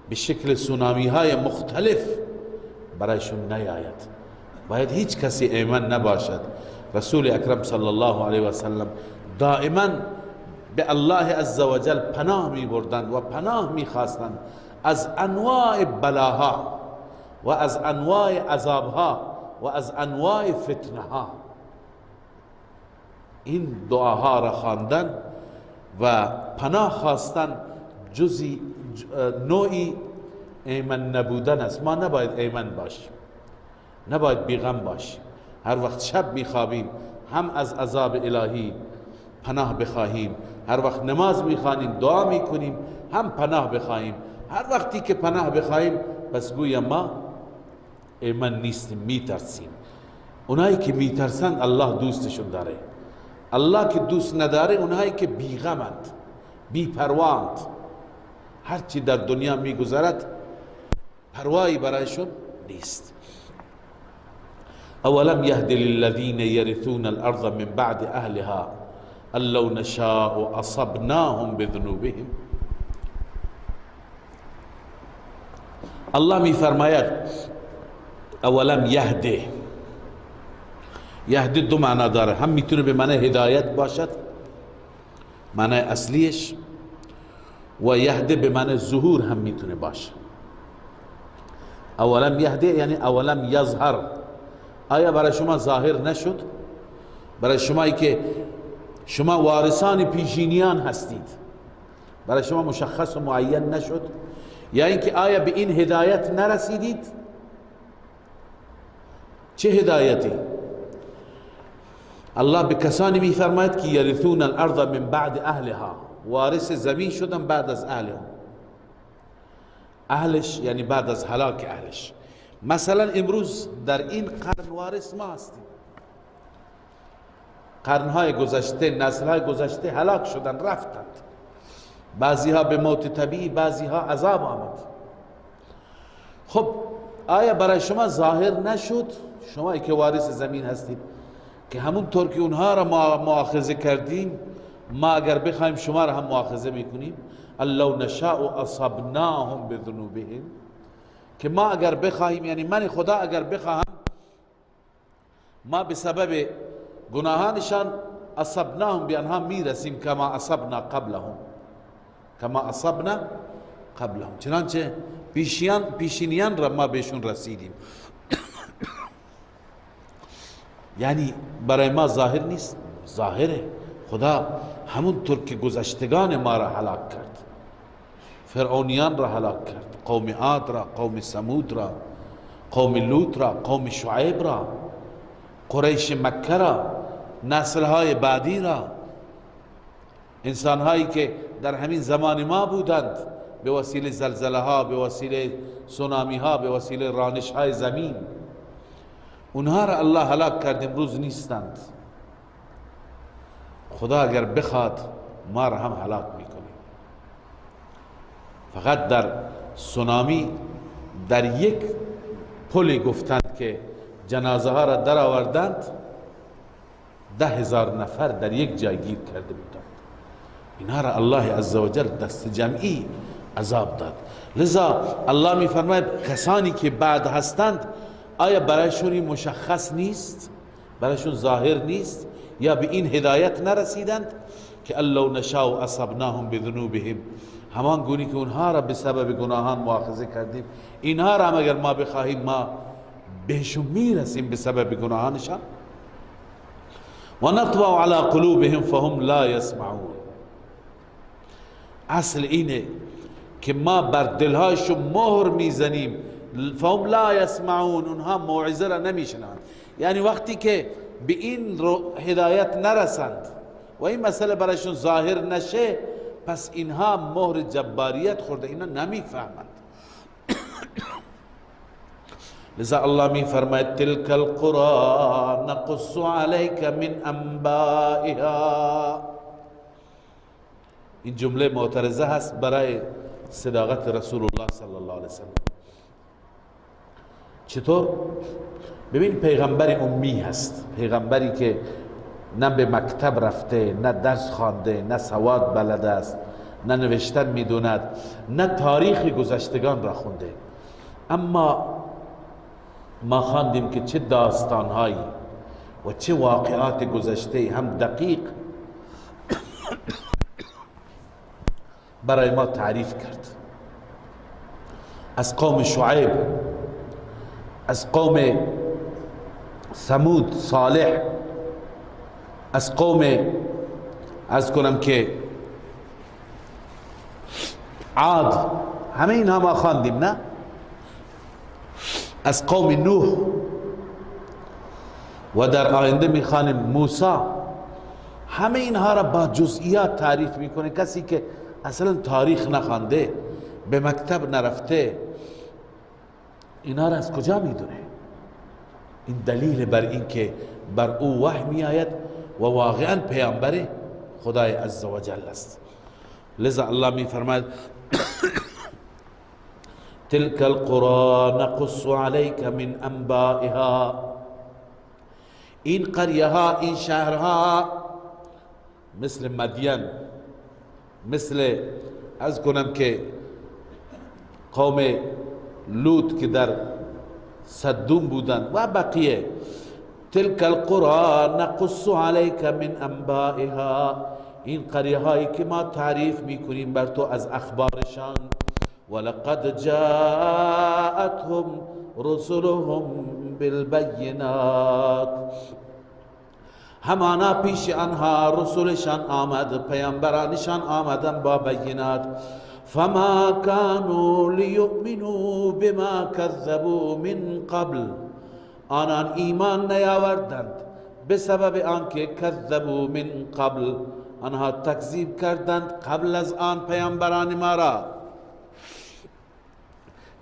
به شکل سونامی های مختلف برایشون نیاید. باید هیچ کسی ایمن نباشد. رسول اکرم صلی الله علیه و سلم دائما به الله عزوجل پناه می بردند و پناه می خواستند از انواع بلاها و از انواع عذابها و از انواع فتنها. این دعاها را خواندن و پناه خواستن جزی نوعی ایمن نبودن است. ما نباید ایمن باشیم، نباید بیغم باشیم. هر وقت شب میخوابیم هم از عذاب الهی پناه بخواهیم، هر وقت نماز میخوانیم دعا میکنیم هم پناه بخواهیم. هر وقتی که پناه بخواهیم پس گویا ما ایمن نیستیم، میترسیم. اونایی که میترسند الله دوستشون داره، الله که دوست نداره اونایی که بیغمند، بیپرواند، هرچی در دنیا میگذرد پروایی برایشون نیست. اولم یهد للذین یرثون الارض من بعد اهلها ان لو نشاء اصبناهم بذنوبهم. الله میفرماید اولم یهده، یهده دو معنا داره، هم میتونه به معنی هدایت باشد، معنی اصلیش، و یهده به معنی ظهور هم میتونه باشه. اولم یهده یعنی اولم یظهر، آیا برای شما ظاهر نشد؟ برای شمایی که شما وارثان پیشینیان هستید، برای شما مشخص و معین نشد؟ یا اینکه آیا به این هدایت نرسیدید؟ چه هدایتی؟ الله به کسانی میفرماید که یرثون الارض من بعد اهلها، وارث زمین شدن بعد از اهلهم، اهلش یعنی بعد از هلاک اهلش. مثلا امروز در این قرن وارث ما هستیم، قرنهای گذشته، نسلهای گذشته هلاک شدن، رفتند، بعضی ها به موت طبیعی، بعضی ها عذاب آمد. خب آیا برای شما ظاهر نشد، شما که وارث زمین هستید، که همونطور که اونها را مؤاخذه کردیم ما اگر بخوایم شما را هم مؤاخذه میکنیم؟ لو نشاء اصبناهم بذنوبهم، که ما اگر بخواهیم، یعنی من خدا اگر بخواهم، ما به سبب گناهانشان اصبناهم، به آنها میرسیم، کما اصبنا قبلهم، کما اصبنا قبلهم، چنانچه پیشینیان را ما بهشون رسیدیم. یعنی برای ما ظاهر نیست، ظاهره. خدا همونطور که گذشتگان ما را هلاک کرد، فرعونیان را هلاک کرد، قوم عاد را، قوم ثمود را، قوم لوط را، قوم شعیب را، قریش مکه را، نسلهای بعدی را، انسانهایی که در همین زمان ما بودند، به وسیله زلزله ها، به وسیله سونامی ها، به وسیله رانش های زمین، اونها را الله هلاک کرد، امروز نیستند. خدا اگر بخواد ما را هم هلاک میکنه. فقط در سونامی در یک پل گفتند که جنازه ها را در آوردند، 10,000 نفر در یک جای گیر کرده بودند. اینها را الله عزوجل دست جمعی عذاب داد. لذا الله می فرماید کسانی که بعد هستند آیا برایشون مشخص نیست، برایشون ظاهر نیست، یا به این هدایت نرسیدند که لو نشاء اصبناهم بذنوبهم، همان گونی که اونها را به سبب گناهان مؤاخذه کردیم، اینها را هم اگر ما بخواهیم ما بهشون میرسیم به سبب گناهانشان. و نطبع علی قلوبهم فهم لا یسمعون. اصل اینه که ما بر دلهاشون مهر میزنیم، فهم لا یسمعون، اونها موعظه را نمیشنوند. یعنی وقتی که به این هدایت نرسند و این مسئله برایشون ظاهر نشه، پس اینها مهر جباریت خورده، اینا نمیفهمند. لذا الله می فرماید تلك القرى نقص عليك من انبائها. این جمله معترضه هست برای صداقت رسول الله صلی الله علیه وسلم. چطور؟ ببین پیغمبر امی هست، پیغمبری که نه به مکتب رفته، نه درس خوانده، نه سواد بلد است، نه نوشتن میدوند، نه تاریخ گذشتگان را خونده، اما ما خواندیم که چه داستانهایی و چه واقعات گذشته هم دقیق برای ما تعریف کرد. از قوم شعیب، از قوم ثمود صالح، از قوم از کنم که عاد، همه اینها ما خواندیم، نه؟ از قوم نوح و در آینده میخوانیم موسی. همه اینها را با جزئیات تعریف میکنه. کسی که اصلا تاریخ نخوانده، به مکتب نرفته، اینا را از کجا میدونه؟ این دلیل بر این که بر او وحی میآید و واقعا پیامبر خدای عزوجل است. لذا الله می فرماید تلك القرى نقص عليك من انبائها، این قریه ها، این شهرها، مثل مدین، مثل از کنم که قوم لوط که در صدوم بودند و بقیه، تلك القرى نقص عليك من انبائها، این قریه هایی که ما تعریف میکنیم بر تو از اخبارشان. ولقد جاءتهم رسلهم بالبینات، همانا پیش آنها رسولشان آمد، پیامبرانشان آمدن با بینات. فما كانوا لیؤمنوا بما كذبوا من قبل، آنان ایمان نیاوردند به سبب آنکه کذبوا من قبل، آنها تکذیب کردند قبل از آن پیامبران ما را.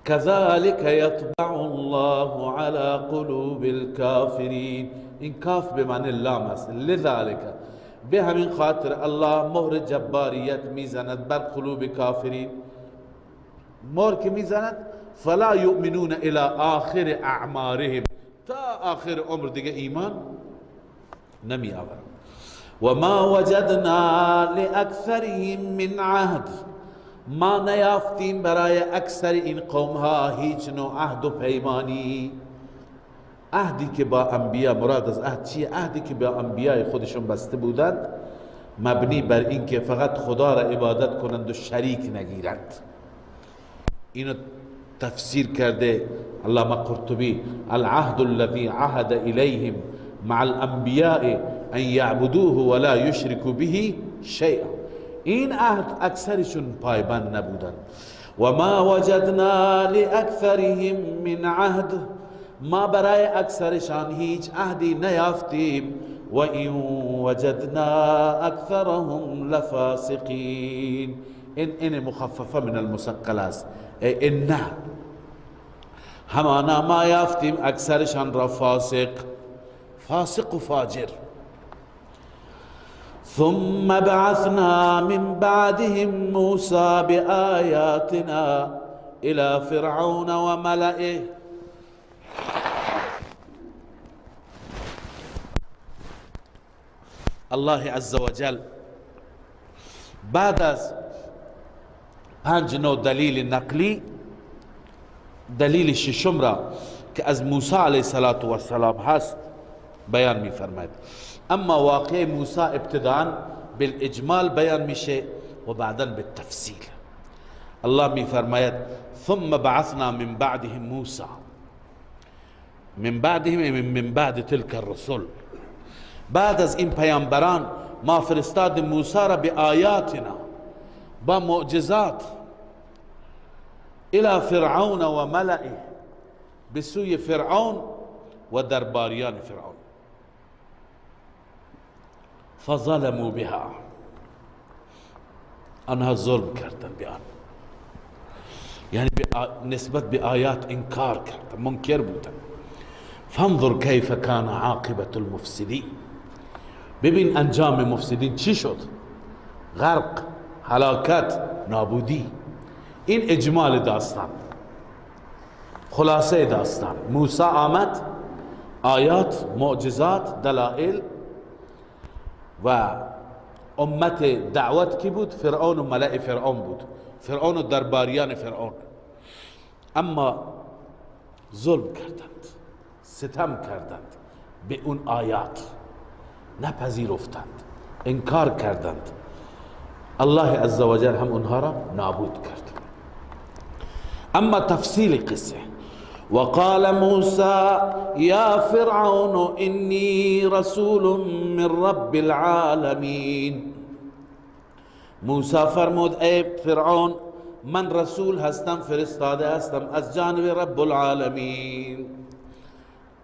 كذلك يطبع الله على قلوب الكافرين، این کاف به معنی لام است، لذلك به همین خاطر الله مهر جباریت میزند بر قلوب کافرین. مهر که میزند فلا یؤمنون الى آخر اعمارهم، تا آخر عمر دیگه ایمان نمی آورند. و ما وجدنا لأکثرهم من عهد، ما نیافتیم برای اکثر این قوم ها هیچ نوع عهد و پیمانی. عهدی که با انبیا، مراد از عهد چیه؟ عهدی که با انبیای خودشون بسته بودند، مبنی بر اینکه فقط خدا را عبادت کنند و شریک نگیرند. اینو تفسیر کرده علامه قرطبی، العهد الذي عهد الیهم مع الانبیاء ان یعبدوه ولا یشرکوا به شیئا. این عهد اکثرشون پایبند نبودند. و ما وجدنا لأکثرهم من عهد، ما برای اکثرشان هیچ عهدی نیافتیم. و این وجدنا اکثرهم لفاسقین، این مخففه من المثقل است، این نه، همانا ما یافتیم اکثرشان را فاسق، فاسق و فاجر. ثم بعثنا من بعدهم موسى بآياتنا إلى فرعون وملئه. الله عز وجل بعد از 5 نوع دلیل نقلی، دلیل ششم را که از موسی علیه السلام هست بیان می فرماید. اما واقع موسی ابتداء بالاجمال بیان میشه و بعدا بالتفصیل. الله می فرماید ثم بعثنا من بعدهم موسی، من بعدهم من بعد تلك الرسل، بعد از این پیامبران ما فرستاد موسی را به آیاتنا، با معجزات، الى فرعون و ملئه، به سوی فرعون و درباریان فرعون. فظلموا بها، آنها ظلم کردن به آن، یعنی نسبت به آیات انکار کردن، منکر بودن. فانظر کیف کان عاقبت المفسدین، ببین انجام مفسدین چی شد؟ غرق، هلاکت، نابودی. این اجمال داستان، خلاصه داستان. موسی آمد، آیات، معجزات، دلائل، و امت دعوت کی بود؟ فرعون و ملأ فرعون بود، فرعون و درباریان فرعون. اما ظلم کردند، ستم کردند به اون آیات، نپذیرفتند، انکار کردند. الله عزوجل هم اونها را نابود کرد. اما تفصیل قصه، وقال موسى يا فرعون إني رسول من رب العالمين. موسی فرمود ای فرعون من رسول هستم، فرستاده هستم از جانب رب العالمین،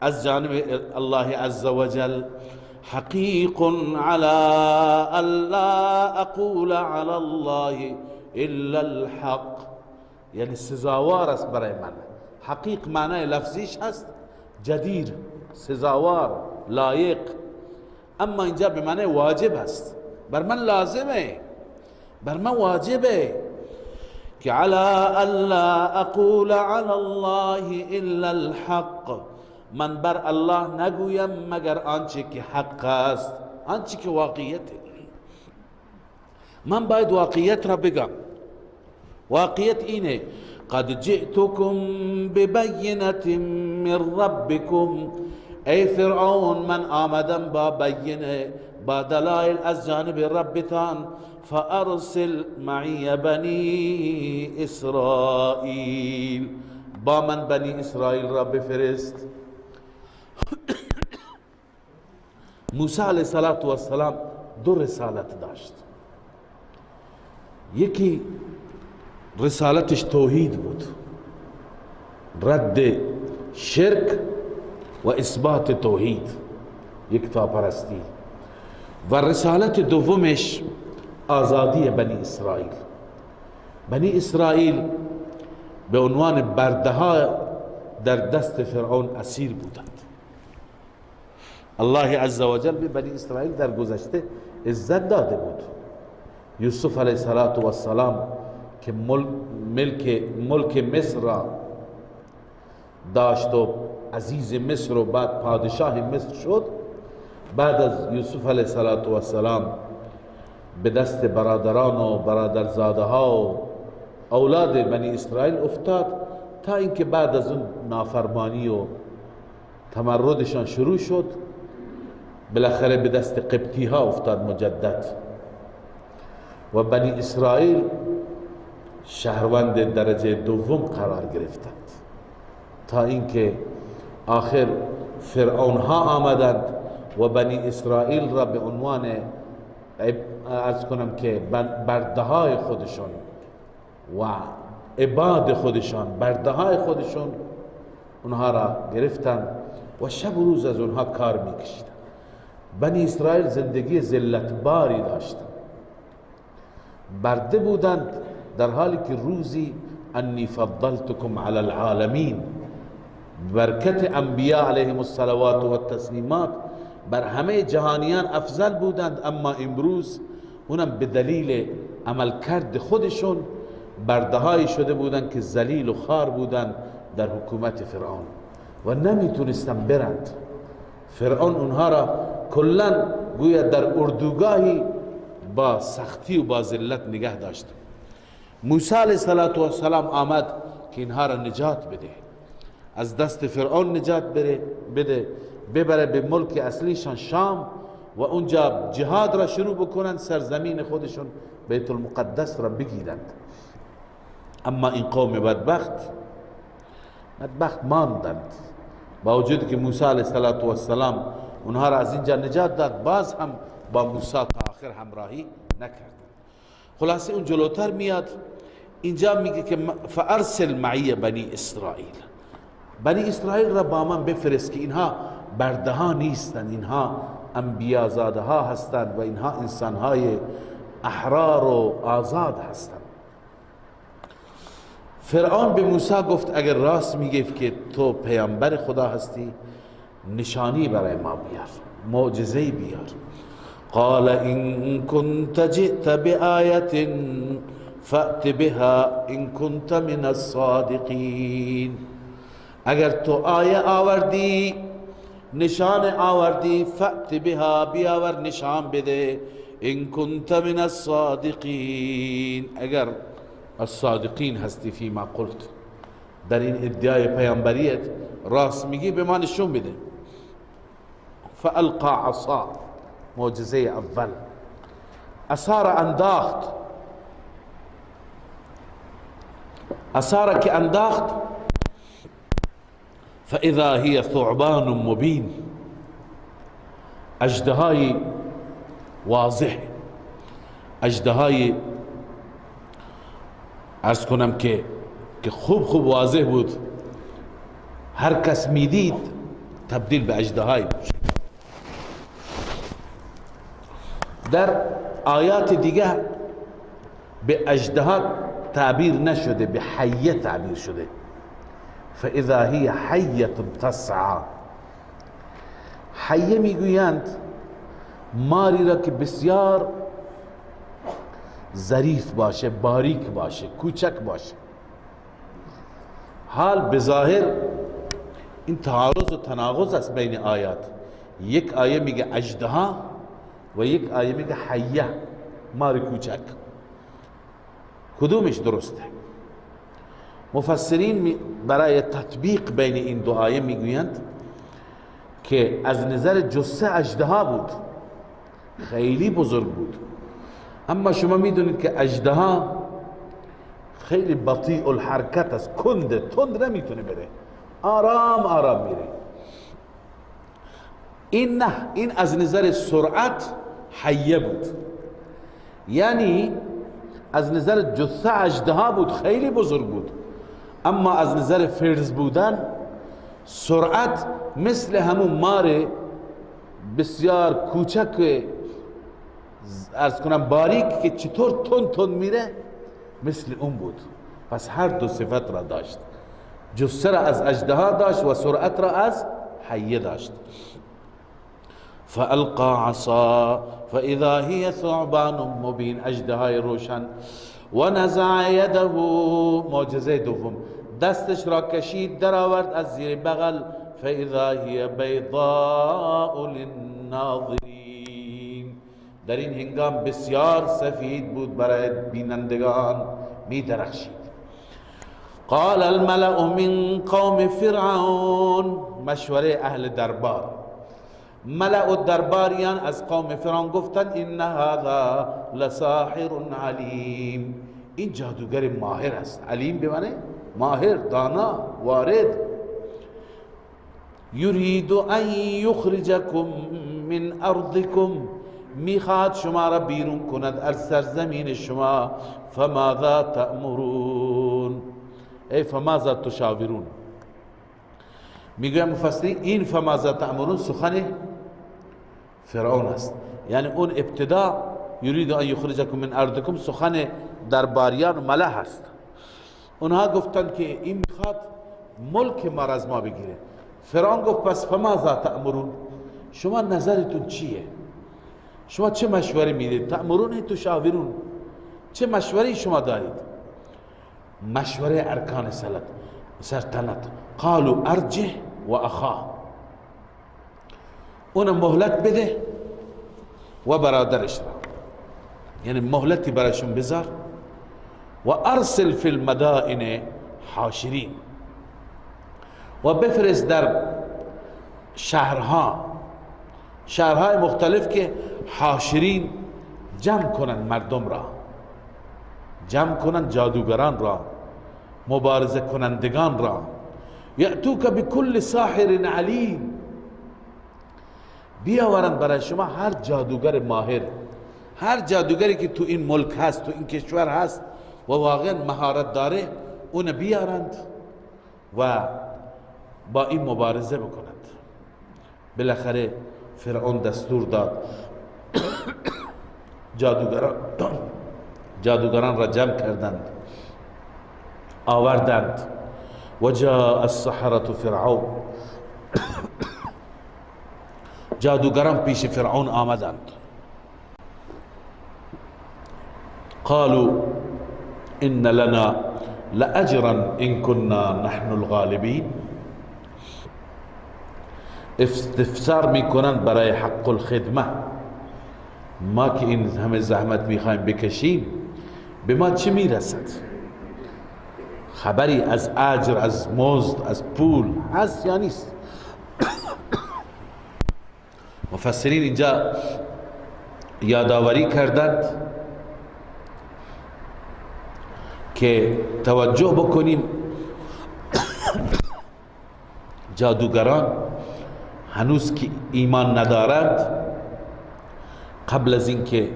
از جانب الله عز وجل. حقیق علی الا اقول علی الله الا الحق. یعنی سزاوار است برای من. حقیق معنای لفظیش هست جدیر، سزاوار، لایق، اما اینجا به معنای واجب است، بر من لازمه، بر من واجبه که علی الا اقول علی الله الا الحق، من بر الله نگویم مگر آنچه که حق است، آنچه که واقعیت. من باید واقعیت را بگم. واقعیت اینه قد جئتكم ببینة من ربكم، ای فرعون من آمدم با بینه، با دلائل از جانب ربتان، فارسل معی بنی اسرائیل، با من بنی اسرائیل را بفرست. موسی علیه السلام دو رسالت داشت. یکی رسالتش توحید بود، رد شرک و اثبات توحید، یکتاپرستی. و رسالت دومش آزادی بنی اسرائیل. بنی اسرائیل به عنوان برده ها در دست فرعون اسیر بودند. الله عزوجل به بنی اسرائیل در گذشته عزت داده بود. یوسف علیه السلام که ملک مصر را داشت و عزیز مصر و بعد پادشاه مصر شد، بعد از یوسف علیه السلام به دست برادران و برادرزاده ها و اولاد بنی اسرائیل افتاد، تا اینکه بعد از اون نافرمانی و تمردشان شروع شد، بالاخره به دست قبطی ها افتاد مجدد و بنی اسرائیل شهروند درجه دوم قرار گرفتند، تا اینکه آخر فرعون ها آمدند و بنی اسرائیل را به عنوان عرض کنم که برده های خودشون و عباد خودشان، برده های خودشون، اونها را گرفتند و شب و روز از اونها کار میکشیدند. بنی اسرائیل زندگی ذلتباری داشتند، برده بودند، در حالی که روزی انی فضلتکم علی العالمین، برکت انبیاء علیهم الصلوات و التسلیمات بر همه جهانیان افضل بودند، اما امروز اونم به دلیل عملکرد خودشون بردهایی شده بودند که ذلیل و خوار بودند در حکومت فرعون و نمیتونستن برند. فرعون اونها را کلا گویا در اردوگاهی با سختی و با ذلت نگه داشت. موسی علیه السلام آمد که اینها را نجات بده، از دست فرعون نجات بده، ببره به ملک اصلیشان شام و اونجا جهاد را شروع بکنن، سرزمین خودشون بیت المقدس را بگیرند. اما این قوم بدبخت ماندند. با وجود که موسی علیه السلام اونها را از اینجا نجات داد، باز هم با موسی تا آخر همراهی نکردند. خلاصه اون جلوتر میاد، اینجا میگه که فارسل معی بنی اسرائیل، بنی اسرائیل را با من بفرست که اینها برده ها نیستند، اینها انبیازاده ها هستند و اینها انسانهای احرار و آزاد هستند. فرعون به موسی گفت اگر راست میگه که تو پیامبر خدا هستی، نشانی برای ما بیار، معجزه بیار. قال ان كنت جئت بآیة فأت بها ان كنت من الصادقین. اگر تو آیه آوردی، نشان آوردی، فأت بها، بیاور نشان بده، ان كنت من الصادقین، اگر الصادقین هستی فیما قلت، در این ادعای پیامبریت راست میگی به ما نشون بده. فالقى عصا، معجزه اول، عصا را انداخت. عصا را که انداخت، فاذا هي ثعبان مبین، اژدهای واضح، اژدهای عرض کنم که خوب خوب واضح بود، هر کس میدید تبدیل به اژدهای بود. در آیات دیگه به اژدها تعبیر نشده، به حیه تعبیر شده. فاذا هی حیه تسعی. حیه میگویند ماری را که بسیار ظریف باشه، باریک باشه، کوچک باشه. حال بظاهر این تعارض و تناقض است بین آیات. یک آیه میگه اژدها و یک آیه میگه حیه، مار کوچک. کدومش درسته؟ مفسرین برای تطبیق بین این دو آیه میگویند که از نظر جثه اژدها بود، خیلی بزرگ بود، اما شما میدونید که اژدها خیلی بطیء الحرکت است، کنده، تند نمیتونه بره، آرام آرام میره. این نه، این از نظر سرعت حیه بود، یعنی از نظر جثه اژدها بود، خیلی بزرگ بود، اما از نظر فرز بودن، سرعت، مثل همون مار بسیار کوچک، عرض کنم باریک، که چطور تند تند میره، مثل اون بود. پس هر دو صفت را داشت، جثه را از اژدها داشت و سرعت را از حیه داشت. فألقى عصا فإذا هي ثعبان مبین، اژدهای روشن. و نزع یده، معجزه دوم، دستش را کشید در آورد از زیر بغل. فإذا هي بیضاء للناظرین، در این هنگام بسیار سفید بود، برای بینندگان می درخشید. قال الملأ من قوم فرعون، مشوره اهل دربار، ملأ درباریان از قوم فرعون گفتند ان هذا لساحر علیم، این جادوگر ماهر است. علیم به معنی ماهر، دانا، وارد. یرید ان یخرجکم من ارضکم، میخواد شما را بیرون کند از سرزمین شما. فماذا تأمرون، ای فماذا تشاورون. میگویم مفسرین این فماذا تأمرون سخن فرعون است، یعنی اون ابتدا یرید ان یخرجکم من ارضکم سخن درباریان و ملأ هست. اونها گفتند که این میخواد ملک ما را از ما بگیره. فرعون گفت پس فماذا تأمرون، شما نظرتون چیه؟ شما چه مشوره میدید؟ تأمرون تشاورون، چه مشوره شما دارید؟ مشوره ارکان سلطنت. قالوا ارجه و اخاه، اون مهلت بده و برادرش را، یعنی مهلتی براشون بذار. و ارسل فی المدائن حاشرین، و بفرست در شهرها، شهرهای مختلف که حاشرین جمع کنن مردم را، جمع کنن جادوگران را، مبارزه کنندگان را. یأتوک بکل ساحر علیم، بیاورند برای شما هر جادوگر ماهر، هر جادوگری که تو این ملک هست، تو این کشور هست و واقعا مهارت داره، اون بیارند و با این مبارزه بکنند. بالاخره فرعون دستور داد، جادوگران را جمع کردند، آوردند. و جاء السحرة فرعون، جادوگران پیش فرعون آمدند. قالوا ان لنا لاجرا ان كنا نحن الغالبین. استفسار میکنند برای حق الخدمه، ما که این همه زحمت میخوایم بکشیم به ما چی میرسد؟ خبری از اجر، از مزد، از پول هست یا نیست؟ مفسرین اینجا یادآوری کردند که توجه بکنیم جادوگران هنوز که ایمان ندارند، قبل از اینکه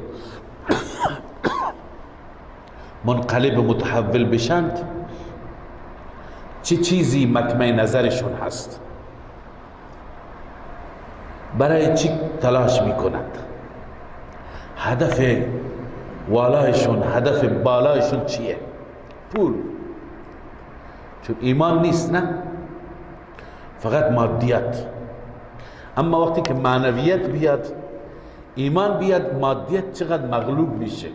منقلب متحول بشند چه چیزی مطمع نظرشون هست، برای چی تلاش میکنند. هدف والایشون، هدف بالایشون چیه؟ پول. چون ایمان نیست، نه فقط مادیت. اما وقتی که معنویت بیاد، ایمان بیاد، مادیت چقدر مغلوب میشه،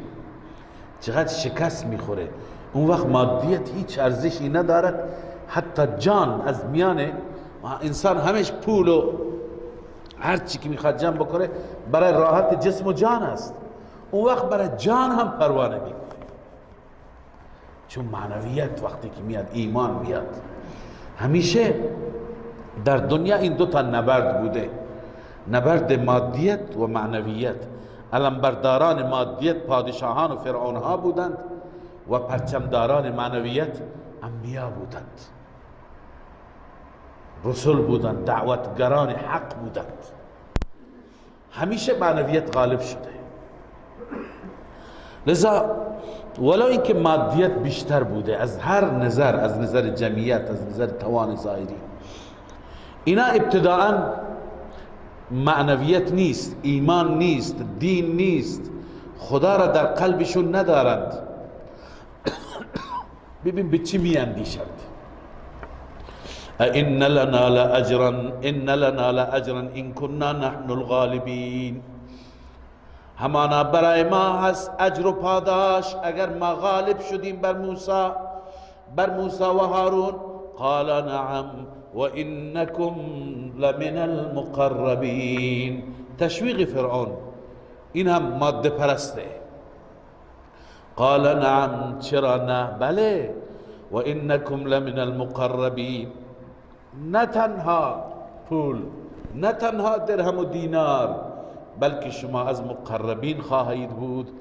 چقدر شکست میخوره. اون وقت مادیت هیچ ارزشی ندارد، حتی جان از میان انسان همش پول و هر چی که میخواد جمع بکنه برای راحت جسم و جان است. اون وقت برای جان هم پروا نمیکنه، چون معنویت وقتی که میاد، ایمان میاد. همیشه در دنیا این دوتا نبرد بوده، نبرد مادیت و معنویت. علمبرداران مادیت پادشاهان و فرعونها بودند و پرچمداران معنویت انبیا بودند، رسول بودند، دعوتگران حق بودند. همیشه معنویت غالب شده. لذا ولو اینکه مادیت بیشتر بوده از هر نظر، از نظر جمعیت، از نظر توان ظاهری، اینا ابتداءً معنویت نیست، ایمان نیست، دین نیست، خدا را در قلبشون ندارند. ببین به چی می اندیشند. ان لنا لاجرا، ان لنا لاجرا ان كنا نحن الغالبین. همانا برای ما هست اجر و پاداش اگر ما غالب شدیم بر موسی، بر موسی و هارون. قال نعم و انکم لمن المقربین. تشویق فرعون، این هم ماده پرسته. قال نعم، چرا نه، بله، و انکم لمن المقربین. نه تنها پول، نه تنها درهم و دینار، بلکه شما از مقربین خواهید بود.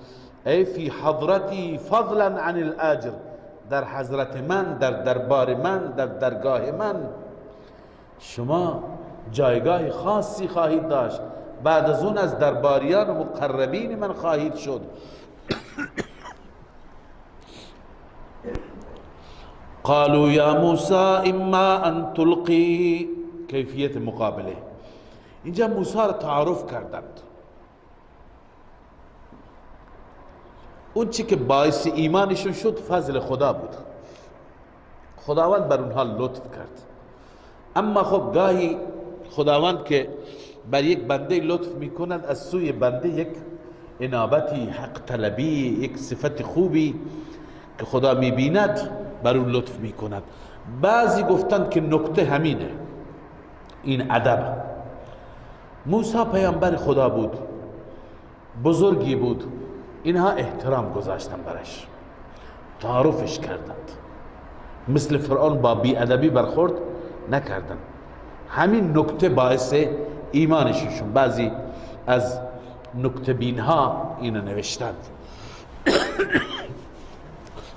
ای فی حضرتی فضلا عن الاجر، در حضرت من، در دربار من، در درگاه من شما جایگاه خاصی خواهید داشت. بعد از اون از درباریان و مقربین من خواهید شد. قالوا یا موسی اما ان تلقی. کیفیت مقابله اینجا موسی را تعارف کردند. اون چی که باعث ایمانشون شد فضل خدا بود، خداوند بر اونها لطف کرد. اما خب گاهی خداوند که بر یک بنده لطف میکند، از سوی بنده یک انابتی، حق طلبی، یک صفت خوبی که خدا میبیند بر اون لطف میکند. بعضی گفتند که نکته همینه، این ادب. موسی پیامبر خدا بود، بزرگی بود، اینها احترام گذاشتن برش، تعارفش کردند، مثل فرعون با بی‌ادبی برخورد نکردند. همین نکته باعث ایمانشون. بعضی از نکته بینها اینو نوشتند،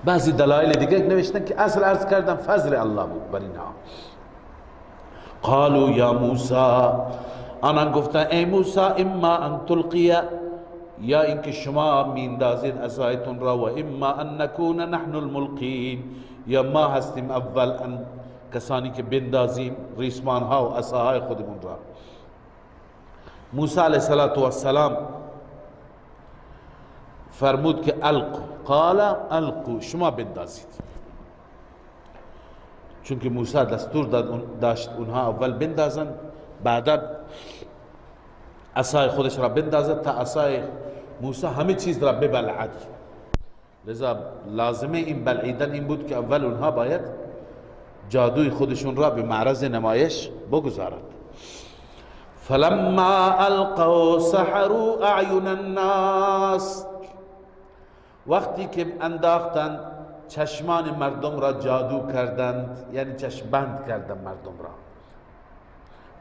بعضی دلایل دیگه نوشتن که اصل عرض کردم فضل الله بود بر اینها. قالوا یا موسی، آنان گفتن ای موسی، اما ان تلقی، یا اینکه شما میندازید عصایتون را، و اما ان نکون نحن الملقین، یا ما هستیم اول ان کسانی که بندازیم ریسمان ها و عصاهای خودمون را. موسی علیه السلام فرمود که القو، قال القو، شما بندازید، چون که موسی دستور داشت اونها اول بندازن، بعدا عصای خودش را بندازد تا عصای موسی همه چیز را ببلعد. لذا لازمه این بلعیدن این بود که اول اونها باید جادوی خودشون را به معرض نمایش بگذارد. فلما القوا سحروا اعین الناس، وقتی که انداختند چشمان مردم را جادو کردند، یعنی چشم بند کردند مردم را.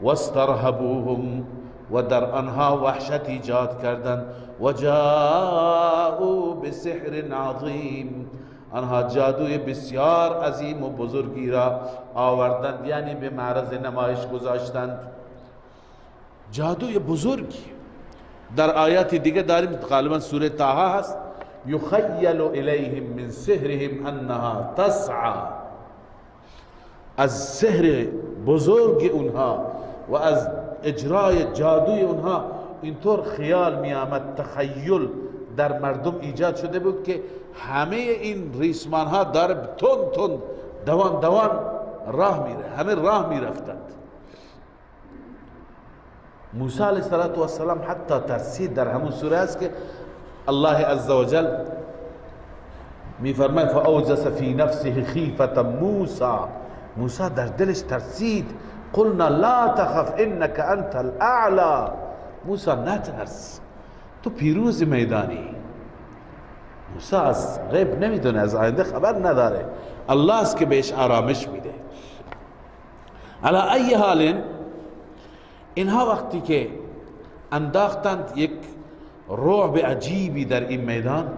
واسترهبوهم، و در آنها وحشت ایجاد کردند. و جاءوا بسحر عظیم، آنها جادوی بسیار عظیم و بزرگی را آوردند، یعنی به معرض نمایش گذاشتند. جادوی بزرگی در آیات دیگه داریم، غالبا سوره طه هست، یخیل الیهم من سحرهم انها تسعی. از سحر بزرگ اونها و از اجرای جادوی اونها اینطور خیال می آمد، تخیل در مردم ایجاد شده بود که همه این ریسمان ها داره تند تند دوان دوان راه میره، همه راه میرفتند. موسی علیه السلام حتی ترسید. در همون سوره است که الله عزوجل میفرماید فاوجس فی نفسه خیفة موسی، موسی در دلش ترسید. قلنا لا تخف انك انت الاعلى، موسی نترس، تو پیروز میدانی. موسی از غیب نمیدونه، از آینده خبر نداره، الله است که بهش آرامش میده. علی ای حال اینها وقتی که انداختند یک رعب عجیبی در این میدان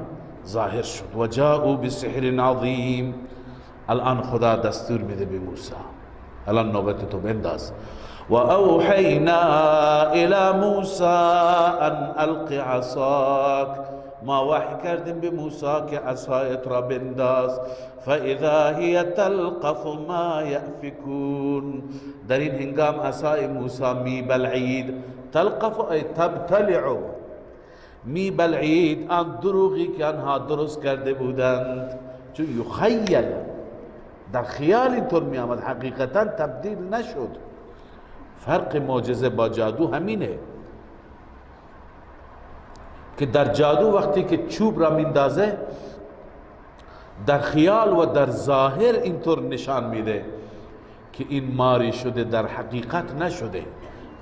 ظاهر شد. و جاءوا بسحر عظیم. الان خدا دستور میده به موسی، الان نوبت تو بنداز. و اوحینا الى موسی ان الق عصاک، ما وحی کردیم به موسی که عصایت را بنداز. فاذا هی تلقف ما یأفکون، در این هنگام عصای موسی می بلعید. تلقف ای تبتلع، می بلعید آن دروغی که آنها درست کرده بودند. چون یخیل، در خیال اینطور می آمد، حقیقتا تبدیل نشد. فرق معجزه با جادو همینه که در جادو وقتی که چوب را میندازه در خیال و در ظاهر اینطور نشان میده که این ماری شده، در حقیقت نشده.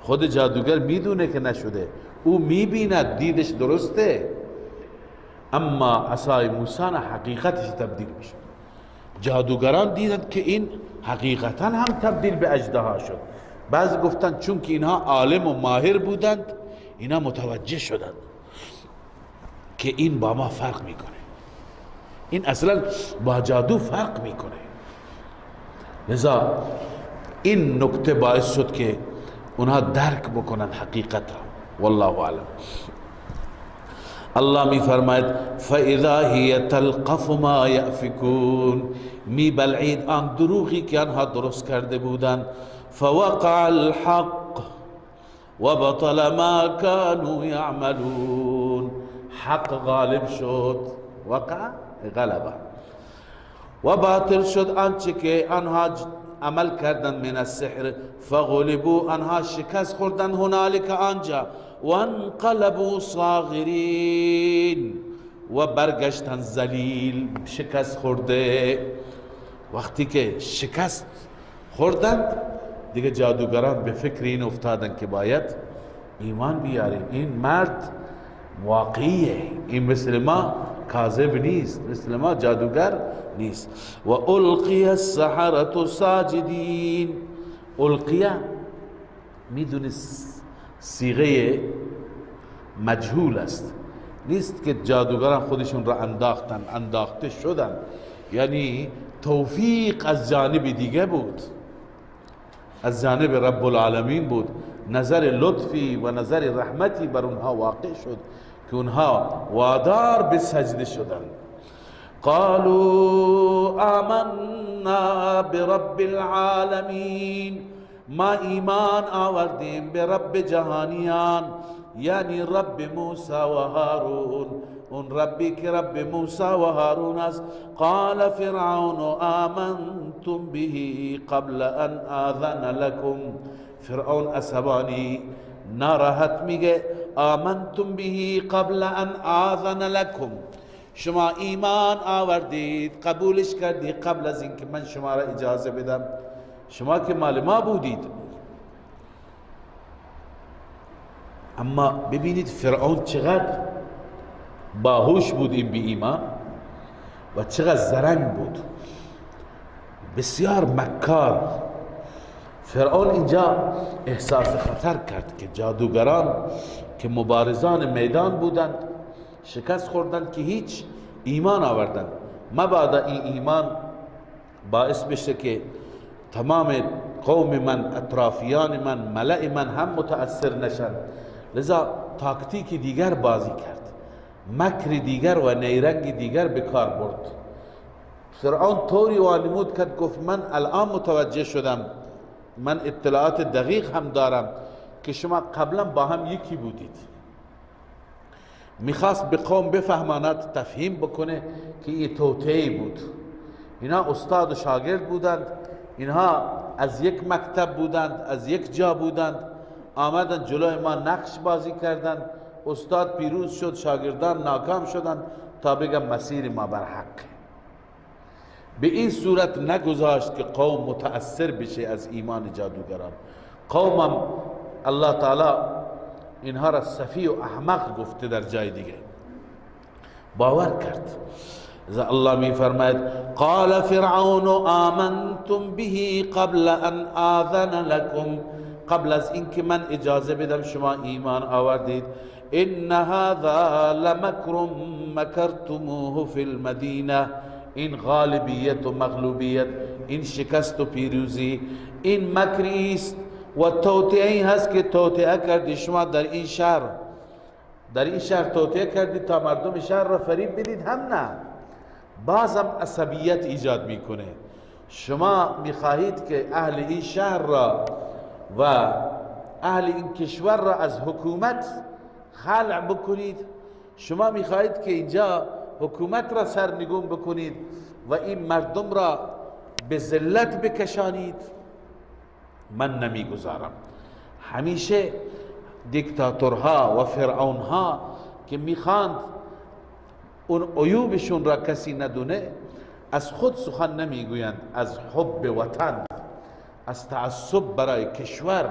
خود جادوگر میدونه که نشده، او میبیند، دیدش درسته، اما عصای موسی نه، حقیقتش تبدیل میشه. جادوگران دیدند که این حقیقتا هم تبدیل به اژدها شد. بعضی گفتند چون که اینها عالم و ماهر بودند، اینا متوجه شدند که این با ما فرق میکنه، این اصلا با جادو فرق میکنه. لذا این نکته باعث شد که اونها درک بکنن حقیقت را. والله اعلم. الله می فرماید فاذا هی تلقف ما یأفکون، می بلعید آن دروغی که آنها درست کرده بودند. فوقع الحق وبطل ما كانوا يعملون، حق غالب شد، وقع غلبه، و باطل شد آنچه که آنها عمل کردند من السحر. فغلبوا، آنها شکست خوردند هنالک آنجا، وانقلبوا صاغرین، و برگشتن ذلیل، شکست خورده. وقتی که شکست خوردند دیگه جادوگران به فکر این افتادن که باید ایمان بیاریم، این مرد واقعیه، این مثل ما کاذب نیست، مثل ما جادوگر نیست. و القی السحرة ساجدین. القیه میدونی صیغه مجهول است، نیست که جادوگران خودشون را انداختن، انداخته شدن، یعنی توفیق از جانب دیگه بود، از جانب رب العالمین بود. نظر لطفی و نظر رحمتی بر اونها واقع شد که اونها وادار به سجده شدن. قالوا آمنا برب العالمین، ما ایمان آوردیم به رب جهانیان، یعنی رب موسی و هارون، اون ربی که رب موسی و هارون است. قال فرعون آمنتم به قبل ان آذن لكم. فرعون عصبانی ناراحت میگه آمنتم به قبل ان آذن لكم، شما ایمان آوردید، قبولش کردید قبل از اینکه من شما را اجازه بدم، شما که مال ما بودید. اما ببینید فرعون چقدر باهوش بود این بی ایمان و چقدر زرنگ بود، بسیار مکار. فرعون اینجا احساس خطر کرد که جادوگران که مبارزان میدان بودند شکست خوردند که هیچ، ایمان آوردند. مبادا این ایمان باعث بشه که تمام قوم من، اطرافیان من، ملأ من هم متأثر نشند. لذا تاکتیک دیگر بازی کرد، مکر دیگر و نیرنگ دیگر به کار برد. فرعون طوری وانمود کرد، گفت من الان متوجه شدم، من اطلاعات دقیق هم دارم که شما قبلا با هم یکی بودید. میخواست به قوم بفهماند، تفهیم بکنه که این توطئه‌ای بود. اینا استاد و شاگرد بودند، اینها از یک مکتب بودند، از یک جا بودند، آمدند جلوی ما نقش بازی کردند، استاد پیروز شد، شاگردان ناکام شدند، تا بگم مسیر ما بر حق. به این صورت نگذاشت که قوم متأثر بشه از ایمان جادوگران. قومم الله تعالی اینها را سفیه و احمق گفته در جای دیگه، باور کرد. الله می فرماید قال فرعون آمنتم به قبل ان آذن لكم، قبل از اینکه من اجازه بدم شما ایمان آوردید. ان هذا لمکر مکرتموه فی المدینه، این غالبیت و مغلوبیت، این شکست و پیروزی، این مکری است و توطئه‌ای هست که توطئه کردی شما در این شهر، در این شهر توطئه کردی تا مردم شهر را فریب بدید. هم نه، بازم عصبیت ایجاد میکنه. شما میخواهید که اهل این شهر را و اهل این کشور را از حکومت خلع بکنید، شما میخواهید که اینجا حکومت را سرنگون بکنید و این مردم را به ذلت بکشانید. من نمیگذارم. همیشه دیکتاتورها و فرعونها که میخواند اون عیوبشون را کسی ندونه، از خود سخن نمیگویند، از حب وطن، از تعصب برای کشور،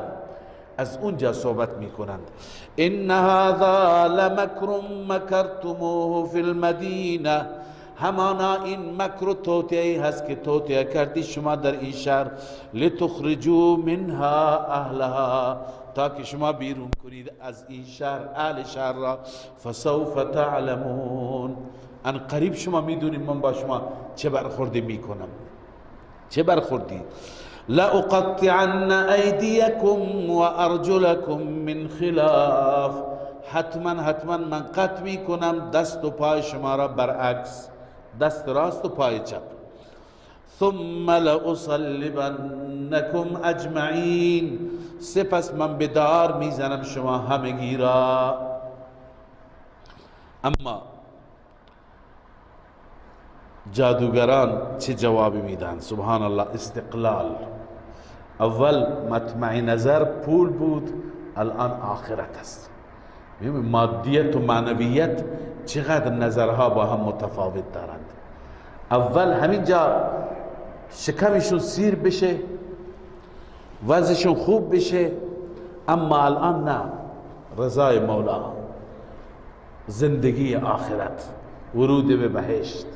از اونجا صحبت میکنند. ان هذا لمکر مکرتموه فی المدینه، همانا این مکر و توطئه‌ای هست که توطئه کردی شما در این شهر، لتخرجوا منها اهلها، تا که شما بیرون کنید از این شهر اهل شهر را. فسوف تعلمون، ان قریب شما میدونید من با شما چه برخوردی میکنم، چه برخوردی. لأقطعن ایدیکم و ارجلکم من خلاف، حتما حتما من قطع میکنم دست و پای شما را برعکس، دست راست و پای چپ. ثم لأصلبنکم اجمعین، سپس من به دار میزنم شما همگی را. اما جادوگران چه جوابی میدن؟ سبحان الله. استقلال، اول مطمع نظر پول بود، الان آخرت است. مادیت و معنویت چقدر نظرها با هم متفاوت دارند. اول همینجا شکمشون سیر بشه، وضعشون خوب بشه، اما الان نه، رضای مولا، زندگی آخرت، ورود به بهشت.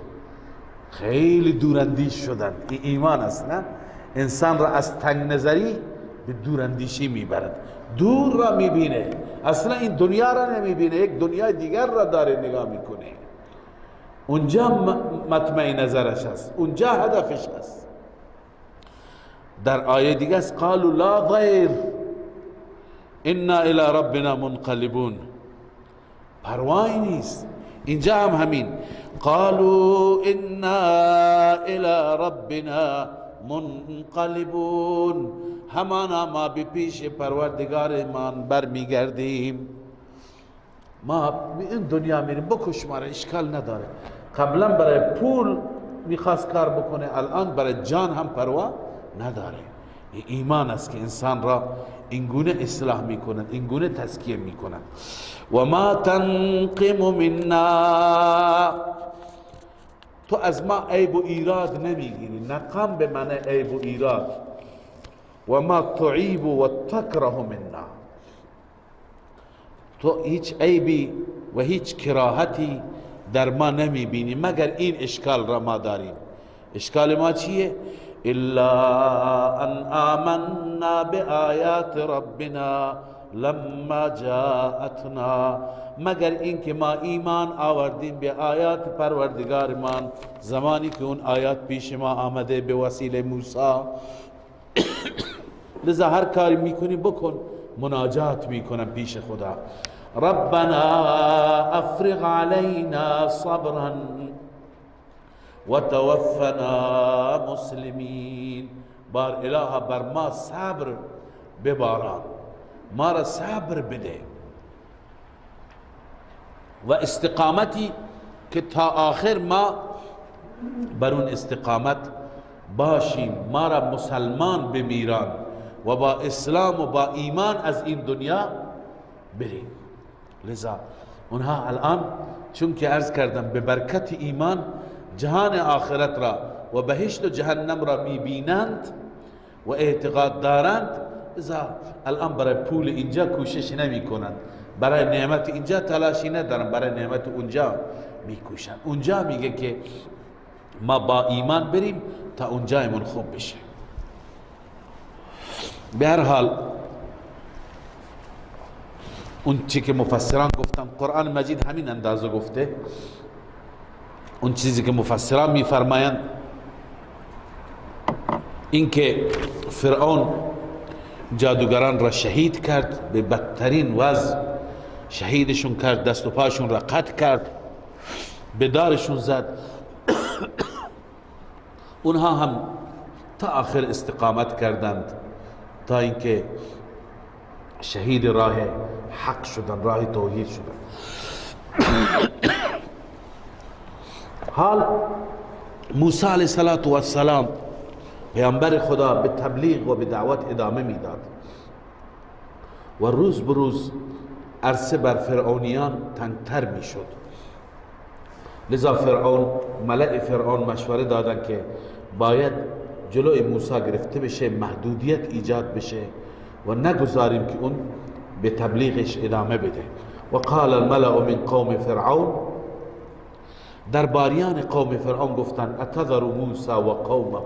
خیلی دوراندیش شدند. این ایمان است نه؟ انسان را از تنگ نظری به دوراندیشی میبرد، دور را میبینه، اصلا این دنیا را نمیبینه، یک دنیای دیگر را داره نگاه میکنه. اونجا مطمع نظرش است، اونجا هدفش است. در آیه دیگه است قالوا لا ضیر انا الی ربنا منقلبون، پروایی نیست. اینجا هم همین، قالوا انا الی ربنا منقلبون، همانا ما به پیش پروردگارمان برمیگردیم. ما این دنیا میریم، بکش ما را، اشکال نداره. قبلا برای پول میخواست کار بکنه، الان برای جان هم پروا نداره. ایمان است که انسان را اینگونه اصلاح میکند، اینگونه تزکیه میکند. و ما تنقم منا، تو از ما عیب و ایراد نمیگیری. نقم به معنی عیب و ایراد. و ما تعیب و تکره منا، تو هیچ عیبی و هیچ کراهتی در ما نمیبینی مگر این اشکال را ما داریم. اشکال ما چیه؟ الا ان آمنا بآیات ربنا لما جاءتنا، مگر اینکه ما ایمان آوردیم به آیات پروردگارمان زمانی که اون آیات پیش ما آمده به وسیله موسی. لذا هر کاری میکنی بکن، مناجات میکنم پیش خدا. ربنا افرغ علینا صبرا وتوفنا مسلمین، بار اله بر ما صبر بباران، ما را صبر بده. و استقامتی که تا آخر ما بر اون استقامت باشیم، ما را مسلمان بمیران و با اسلام و با ایمان از این دنیا بریم. لذا اونها الان چون که عرض کردم به برکت ایمان جهان آخرت را و بهشت و جهنم را میبینند و اعتقاد دارند، لذا الان برای پول اینجا کوشش نمی کنند، برای نعمت اینجا تلاشی ندارن، برای نعمت اونجا میکوشند. اونجا میگه که ما با ایمان بریم تا اونجایمون خوب بشه. به هر حال اون چی که مفسران گفتن، قرآن مجید همین اندازه گفته. اون چیزی که مفسران میفرمایند این که فرعون جادوگران را شهید کرد، به بدترین وضع شهیدشون کرد، دست و پاشون را قطع کرد، به دارشون زد. اونها هم تا آخر استقامت کردند تا اینکه شهید راه حق شدن، راه توحید شدن. حال موسی علیه السلام پیامبر خدا به تبلیغ و به دعوت ادامه میداد و روز به روز عرصه بر فرعونیان تنگتر میشد. لذا فرعون، ملأ فرعون مشوره دادن که باید جلوی موسی گرفته بشه، محدودیت ایجاد بشه و نگذاریم که اون به تبلیغش ادامه بده. و قال الملأ من قوم فرعون، درباریان قوم فرعون گفتن اتذر موسی و قومه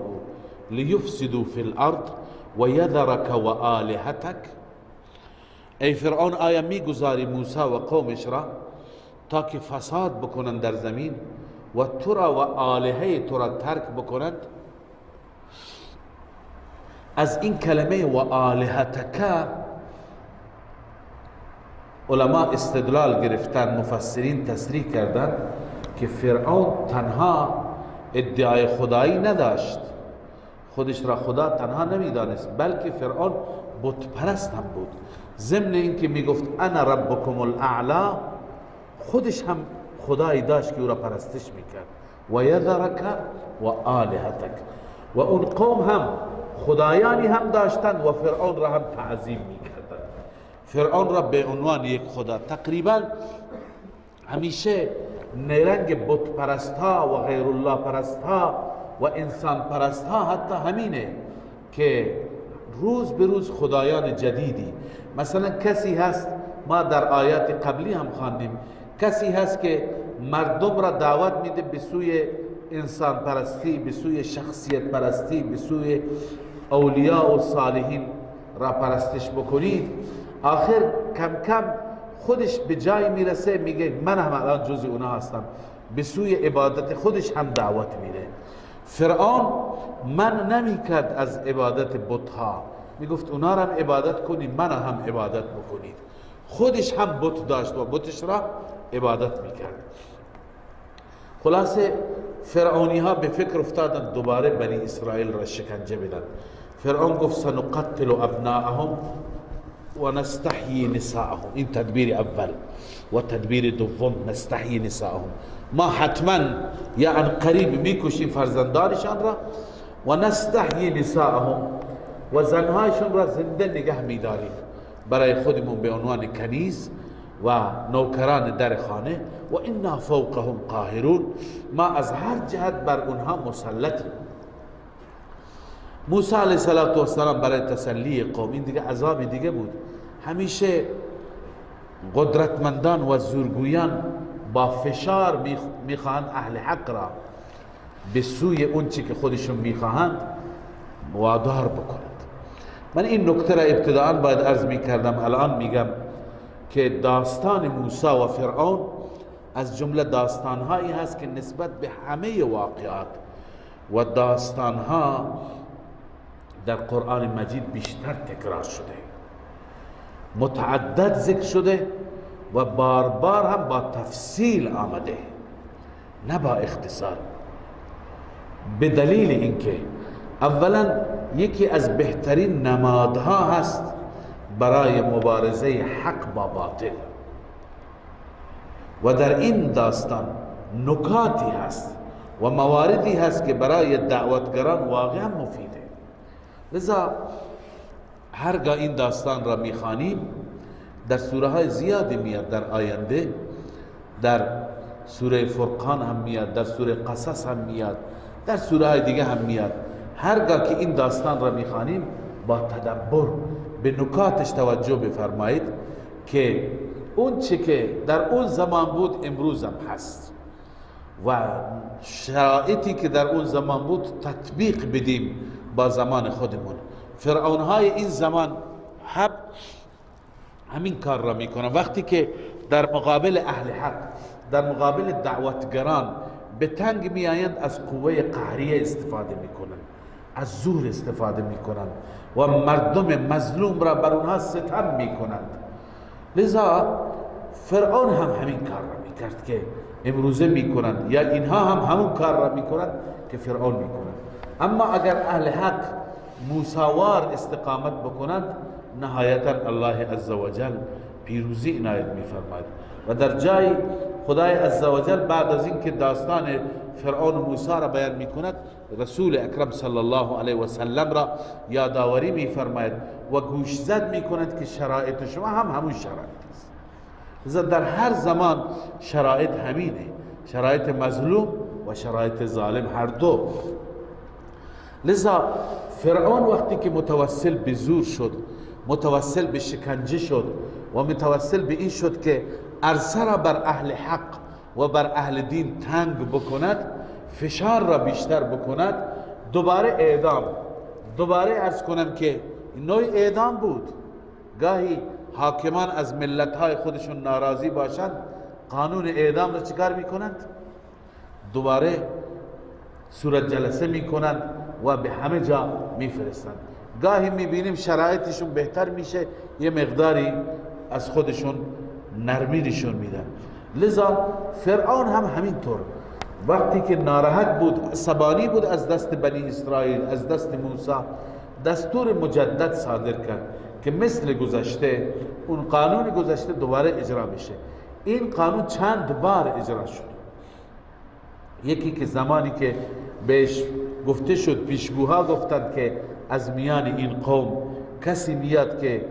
لیفسدوا فی الارض و یذرک و آلهتک. ای فرعون، آیا میگذاری موسی و قومش را تا که فساد بکنند در زمین و تو را و آلهه تو را ترک بکنند؟ از این کلمه و آلهتک علما استدلال گرفتن، مفسرین تصریح کردند که فرعون تنها ادعای خدایی نداشت، خودش را خدا تنها نمیدانست، بلکه فرعون بت پرست هم بود. ضمن اینکه میگفت انا ربکم الاعلا، خودش هم خدایی داشت که او را پرستش میکرد. و یذرک و آلهتک، و اون قوم هم خدایانی هم داشتند و فرعون را هم تعظیم میکردند، فرعون را به عنوان یک خدا. تقریبا همیشه نیرنگ بت پرست ها و غیر الله پرست ها و انسان پرست ها حتی همینه که روز به روز خدایان جدیدی، مثلا کسی هست، ما در آیات قبلی هم خواندیم، کسی هست که مردم را دعوت میده به سوی انسان پرستی، به سوی شخصیت پرستی، به سوی اولیاء و صالحین را پرستش بکنید. آخر کم کم خودش به جای میرسه میگه من هم الان جز اونا هستم، به سوی عبادت خودش هم دعوت میده. فرعون من نمیکرد از عبادت بتها، میگفت اونا را هم عبادت کنید، من هم عبادت بکنید. خودش هم بت داشت و بتش را عبادت میکرد. خلاصه فرعونی ها به فکر افتادن دوباره بنی اسرائیل را شکنجه بدن. فرعون گفت سنقتل ابناءهم و نستحیی نساءهم. این تدبیر اول. و تدبیر دوم نستحیی نساءهم، ما حتما یا عن قریب میکشیم فرزندانشان را، و نستحیی نساءهم، و زنهایشان را زنده نگه میداریم برای خودمون به عنوان کنیز و نوکران در خانه. و انا فوقهم قاهرون، ما از هر جهت بر اونها مسلطیم. موسی علیه السلام برای تسلی قوم، این دیگه عذاب دیگه بود. همیشه قدرتمندان و زورگویان با فشار میخواهند اهل حق را به سوی اون چی که خودشون میخواهند وادار بکنند. من این نکته را ابتداء باید عرض میکردم، الان میگم که داستان موسی و فرعون از جمله داستانهایی هست که نسبت به همه واقعات و داستانها در قرآن مجید بیشتر تکرار شده، متعدد ذکر شده و بار بار هم با تفصیل آمده، نه با اختصار. به دلیل اینکه اولا یکی از بهترین نمادها هست برای مبارزه حق با باطل. و در این داستان نکاتی هست و مواردی هست که برای دعوتگران واقعا مفیده. لذا هرگاه این داستان را میخوانیم، در سوره های زیادی میاد، در آینده در سوره فرقان هم میاد، در سوره قصص هم میاد، در سوره های دیگه هم میاد. هرگاه که این داستان را میخوانیم با تدبر به نکاتش توجه بفرمایید که اون چه که در اون زمان بود امروز هم هست و شرایطی که در اون زمان بود تطبیق بدیم با زمان خودمون. فرعونهای این زمان هم همین کار را میکنن. وقتی که در مقابل اهل حق، در مقابل دعوتگران به تنگ میآیند، از قوه قهریه استفاده میکنن، از زور استفاده میکنند و مردم مظلوم را بر اونها ستم میکنند. لذا فرعون هم همین کار را میکرد که امروزه میکنند، یا اینها هم همون کار را میکنند که فرعون میکنند. اما اگر اهل حق موساوار استقامت بکنند، نهایتا الله عزوجل پیروزی عنایت میفرماید. و در جای خدای عزوجل بعد از اینکه داستان فرعون و موسی را بیان میکند، رسول اکرم صلی الله علیه و سلم را یادآوری میفرماید و گوشزد میکند که شرایط شما هم همون شرایط است. لذا در هر زمان شرایط همینه، شرایط مظلوم و شرایط ظالم هر دو. لذا فرعون وقتی که متوسل به زور شد، متوسل به شکنجه شد و متوسل به این شد که عرصه را بر اهل حق و بر اهل دین تنگ بکند، فشار را بیشتر بکند، دوباره اعدام، دوباره عرض کنم که نوع اعدام بود. گاهی حاکمان از ملت‌های خودشون ناراضی باشند، قانون اعدام را چیکار میکنند؟ دوباره صورت جلسه میکنند و به همه جا میفرستند. گاهی میبینیم شرایطشون بهتر میشه، یه مقداری از خودشون نرمی نشون میدن. لذا فرعون هم همینطور وقتی که ناراحت بود، عصبانی بود از دست بنی اسرائیل، از دست موسی، دستور مجدد صادر کرد که مثل گذشته اون قانون گذشته دوباره اجرا بشه. این قانون چند بار اجرا شد. یکی که زمانی که بهش گفته شد، پیشگوها گفتند که از میان این قوم کسی میاد که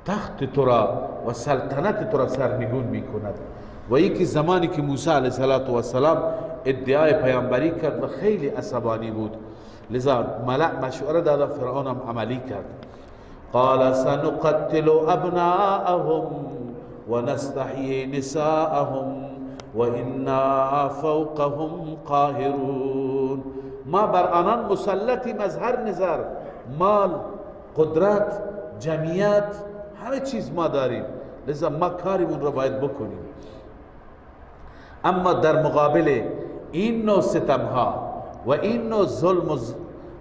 تخت تو را و سلطنت تو را سرنگون میکند. و یکی زمانی که موسی علیه السلام ادعای پیامبری کرد و خیلی عصبانی بود، لذا ملأ مشوره داد، فرعون هم عملی کرد. قال سنقتل ابناءهم ونستحیی نساءهم وإنا فوقهم قاهرون. ما بر آنان مسلطیم از هر نظر، مال، قدرت، جمعیت، همه چیز ما داریم، لذا ما کاریمون رو باید بکنیم. اما در مقابل این نوع ستمها و این نوع ظلم و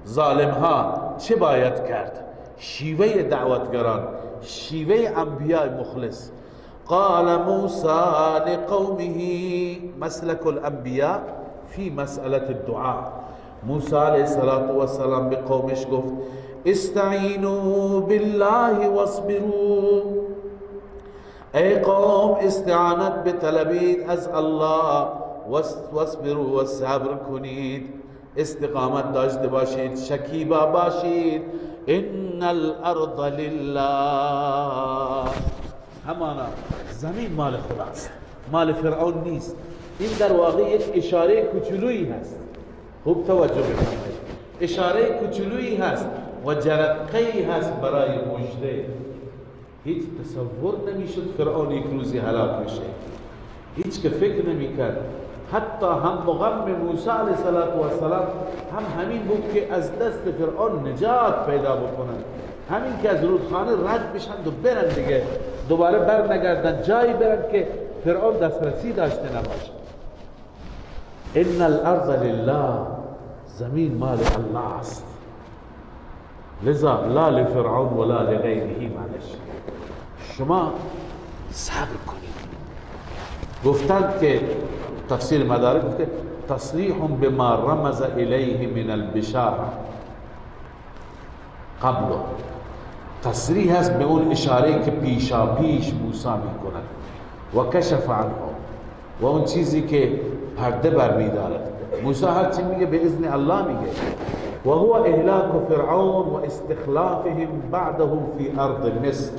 ظالمها چه باید کرد؟ شیوه دعوتگران، شیوه انبیاء مخلص. قال موسى لقومه مسلك الانبیاء فی مسئله الدعاء. موسی علیه السلام به قومش گفت استعینوا بالله واصبروا، ای قوم استعانت بطلبید از الله، واصبروا و صبر کنید، استقامت داشته باشید، شکیبا باشید. ان الارض لله، همانا زمین مال خداست، مال فرعون نیست. این در واقع یک اشاره کوچولویی هست، خوب توجه بفرمایید، اشاره کوچولویی هست و جرقه‌ای هست برای مژده. هیچ تصور نمیشد فرعون یک روزی هلاک بشه، هیچ که فکر نمیکرد. حتی هم مغم موسی علیه السلام هم همین بود که از دست فرعون نجات پیدا بکنند، همین که از رودخانه رد بشند و برن دیگه، دوباره بر نگردن، جایی برن که فرعون دسترسی داشته نباشه. ان الارض لله، زمین مال الله است، لذا لا لفرعون ولا لغیره. معلش شما صبر کنید. گفتند که تفسیر مدارک گفته تصریح بما رمز الیه من البشاره قبل، تصریح هست به اون اشاره که پیشا پیش موسی میکند. و کشف عنه، و اون چیزی که پرده بر میدارد. موسی هرچی میگه به اذن الله میگه. و هو اهلاک فرعون و استخلافهم بعده فی ارض مصر.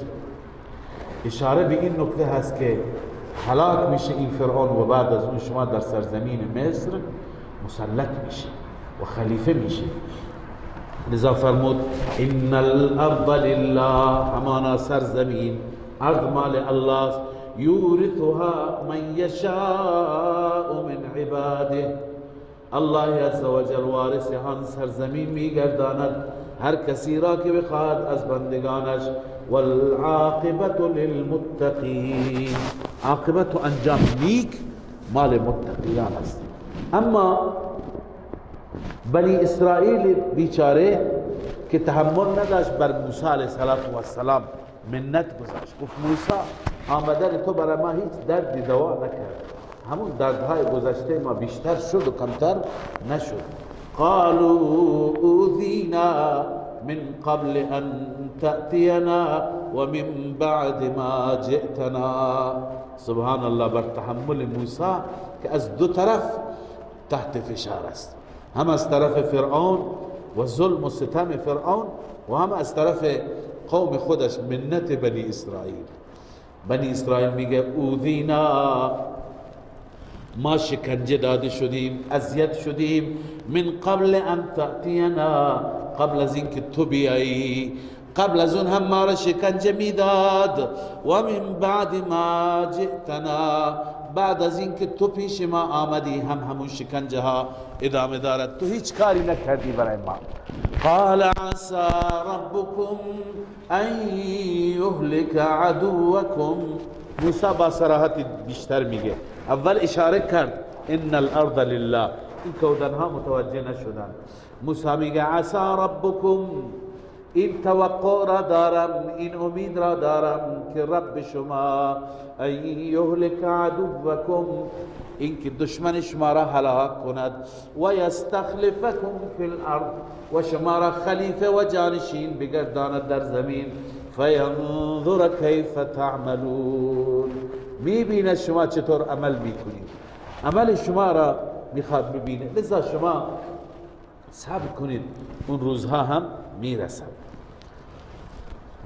اشاره به این نکته هست که هلاک میشه این فرعون و بعد از اون شما در سرزمین مصر مسلط میشه و خلیفه میشه. لذا فرمود ان الارض لله، همانا سرزمین ارض مال الله است، یورثها من یشاء من عباده. الله عز وجل وارث آن سرزمین میگرداند هر کسی را که بخواهد از بندگانش. والعاقبت للمتقین، عاقبت و انجام نیک مال متقیان است. اما بنی اسرائیل بیچاره که تحمل نداشت بر موسی علیه السلام منت گذاشت، گفت موسی آمدن تو برای ما هیچ دردی دوا نکرد، همون دردهای گذشته ما بیشتر شد و کمتر نشد. قالوا اوذینا من قبل ان تأتینا و من بعد ما جئتنا. سبحان الله بر تحمل موسی که از دو طرف تحت فشار است، هم از طرف فرعون و ظلم و ستم فرعون و هم از طرف قوم خودش منت بنی اسرائیل. بنی اسرائیل میگه اوذینا، ما شکنجه داده شدیم، اذیت شدیم، من قبل ان تأتینا، قبل از اینکه تو بیایی، قبل از اون هم ما را شکنجه میداد، و من بعد ما جئتنا، بعد از اینکه تو پیش ما آمدی هم همون شکنجه ها ادامه دارد، تو هیچ کاری نکردی برای ما. قال عسى ربكم ان یهلک عدوکم. موسی با صراحت بیشتر میگه، اول اشاره کرد ان الارض لله، این کودنها متوجه نشدن. موسی میگه عسى ربکم، این توقع را دارم، این امید را دارم که رب شما ان یهلک عدوکم، این که دشمن شما را هلاک کند، و یستخلفکم فی الارض، و شما را خلیفه و جانشین بگرداند در زمین، فینظر کیف تعملون، میبینه شما چطور عمل میکنید، عمل شما را میخواد ببینه. لذا شما صبر کنید، اون روزها هم میرسد.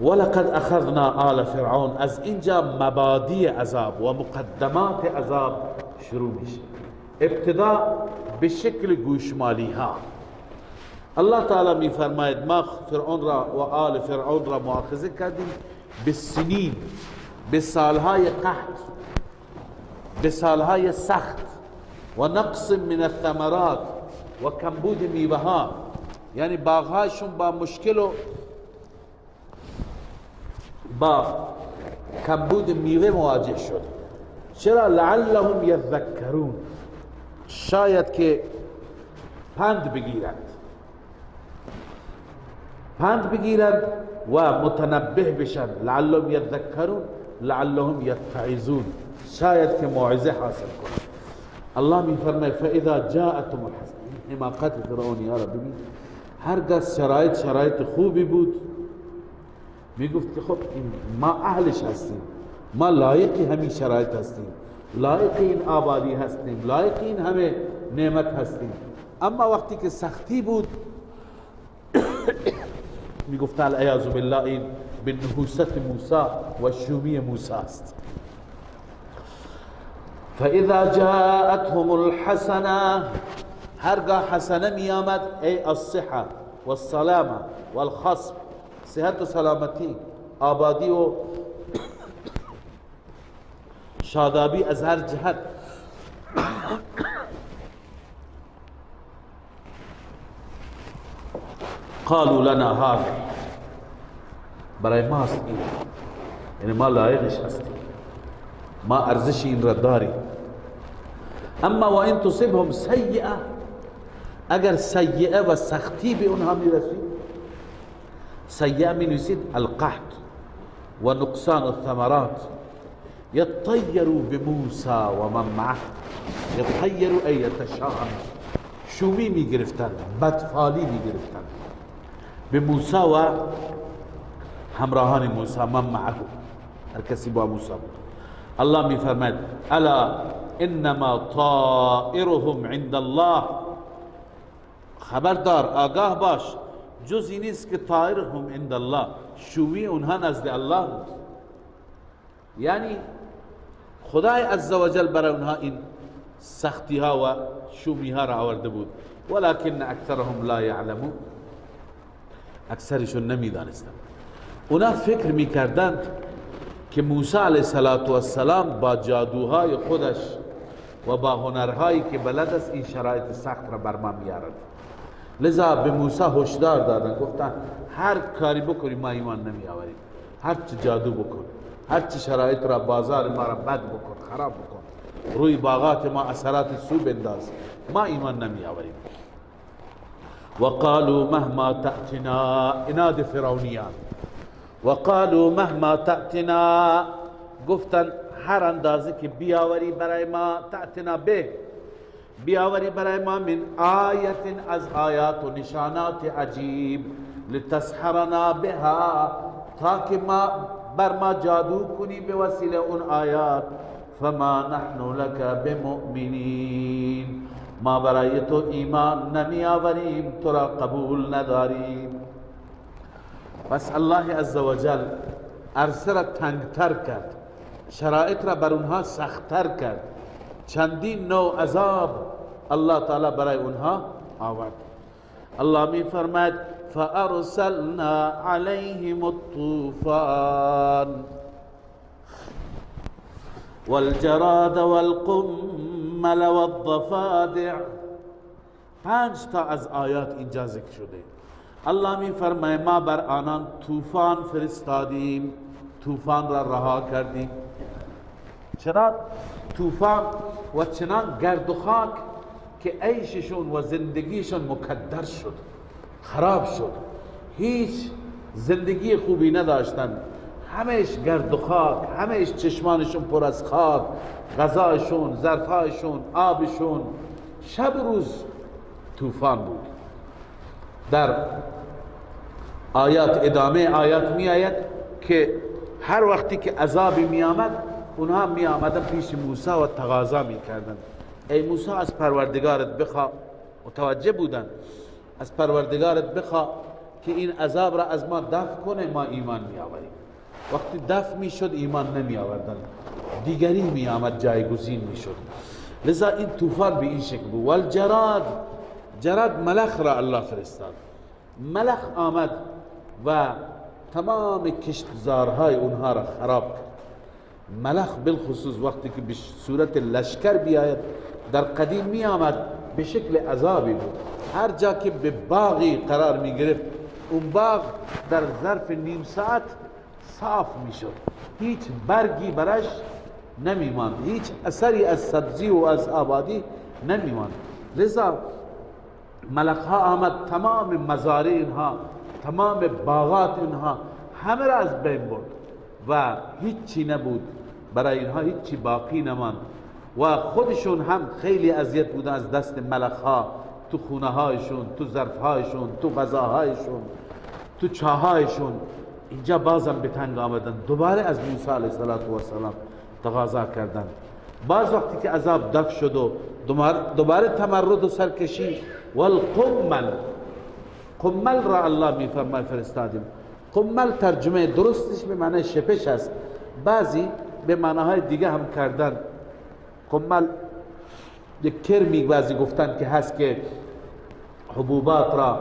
ولقد اخذنا آل فرعون، از اینجا مبادی عذاب و مقدمات عذاب شروع میشه. ابتدا به شکل گوشمالی ها. الله تعالی میفرماید ما فرعون را و آل فرعون را مؤاخذه کردیم به سنین، به سالهای قحط، به سالهای سخت، و نقص من الثمرات، و کمبود میوه ها، یعنی باغهاشون با مشکل و با کمبود میوه مواجه شد. چرا؟ لعلهم یذکرون، شاید که پند بگیرند، پند بگیرند و متنبه بشن. لعلهم یذکرون لعلهم یتعظون، شاید که موعظه حاصل کنند. الله میفرماید فاذا جاءتهم الحسنه، حماقت فرعونی ها را ببین، هرگاه شرایط خوبی بود میگفت که خب ما اهلش هستیم، ما لایق همین شرایط هستیم، لایق این آبادی هستیم، لایق این همه نعمت هستیم. اما وقتی که سختی بود میگفت العیاذ بالله این به نحوست موسی و شومی موسی است. فاذا جاءتهم الحسنه، هرگاه حسنه می آمد، ای الصحه والسلامه والخصب، صحت و سلامتی، آبادی و شادابی از هر جهت، قالوا لنا هذا، برای ما است این، یعنی ما لایقش هستیم، ما ارزش این را داریم. اما و ان تصبهم سیئه، اگر سیئه و سختی به اونها میرسید، سیئه می نویسید القحط و نقصان الثمرات، یطیروا بموسی و من معه، یطیروا ای یتشاءم، شومی میگرفتند، بدفالی میگرفتند به موسی و همراهان موسی، من معه، هر کسی با موسی بود. الله میفرماید الا انما طائرهم عند الله، خبردار آگاه باش، جز این نیست که طائرهم عند الله، شومی اونها نزد الله بود. یعنی خدای عزوجل برای اونها این سختی ها و شومی ها را آورده بود. ولكن اکثرهم لا یعلمون، اکثرشون نمیدانستند. اونا فکر میکردند که موسی علیه السلام با جادوهای خودش و با هنرهایی که بلد است این شرایط سخت را بر ما میارد. لذا به موسی هشدار دادن، گفتن هر کاری بکنی ما ایمان نمی آوریم، هر چه جادو بکن، هر چه شرایط را بازار ما را بد بکن، خراب بکن، روی باغات ما اثرات سو بنداز، ما ایمان نمی آوریم. وقالوا مهما تأتنا، اناد فرعونیان، وقالوا مهما تأتنا، گفتن هر اندازه که بیاوری برای ما، تأتنا به، بیاوری برای ما، من آیت، از آیات و نشانات عجیب، لتسحرنا بها، تا که ما بر ما جادو کنی به وسیله اون آیات، فما نحن لك بمؤمنین، ما برای تو ایمان نمی آوریم، تو را قبول نداریم. پس الله عزوجل عرصه را تنگتر کرد، شرایط را بر اونها سختتر کرد، چندین نوع عذاب الله تعالی برای اونها آورد. الله می فرماید فأرسلنا علیهم الطوفان والجراد والقمل والضفادع. 5 تا از آیات اینجا ذکر شده. الله می فرماید ما بر آنان طوفان فرستادیم، طوفان را رها کردیم. چنان طوفان و چنان گرد و خاک که عیششون و زندگیشون مکدر شد، خراب شد، هیچ زندگی خوبی نداشتن، همش گرد و خاک، همش چشمانشون پر از خاک، غذایشون، ظرفهایشون، آبشون، شب و روز طوفان بود. در آیات ادامه آیات می آید که هر وقتی که عذابی می آمد، اونها می آمدن پیش موسی و تقاضا می کردن، ای موسی از پروردگارت بخوا. متوجه بودن، از پروردگارت بخوا که این عذاب را از ما دفع کنه، ما ایمان می آوریم. وقتی دفع می شد ایمان نمی آوردن، دیگری می آمد جایگزین می شد. لذا این طوفان به این شکل بود. والجراد، جراد ملخ را الله فرستاد. ملخ آمد و تمام کشتزارهای اونها را خراب کرد. ملخ بالخصوص وقتی که به صورت لشکر بیاید، در قدیم می آمد به شکل عذابی بود. هر جا که به باغی قرار می گرفت، اون باغ در ظرف نیم ساعت صاف می شد، هیچ برگی برش نمی ماند، هیچ اثری از سبزی و از آبادی نمی ماند. لذا ملخ ها آمد تمام مزارع اینها، تمام باغات اینها همه را از بین برد و هیچی نبود برای اینها، هیچی باقی نماند و خودشون هم خیلی اذیت بودن از دست ملخ ها، تو خونه هایشون، تو ظرف هایشون، تو غذاهایشون، تو چاهایشون. اینجا بازم به تنگ آمدن، دوباره از موسی علیه السلام تقاضا کردن. باز وقتی که عذاب دفع شد و دوباره تمرد و سرکشی، والقمل، قمل را الله می فرمای فرستادیم. قمل ترجمه درستش به معنی شپش است، بعضی به معناهای دیگه هم کردن. قمل یک کرمی بعضی گفتن که هست که حبوبات را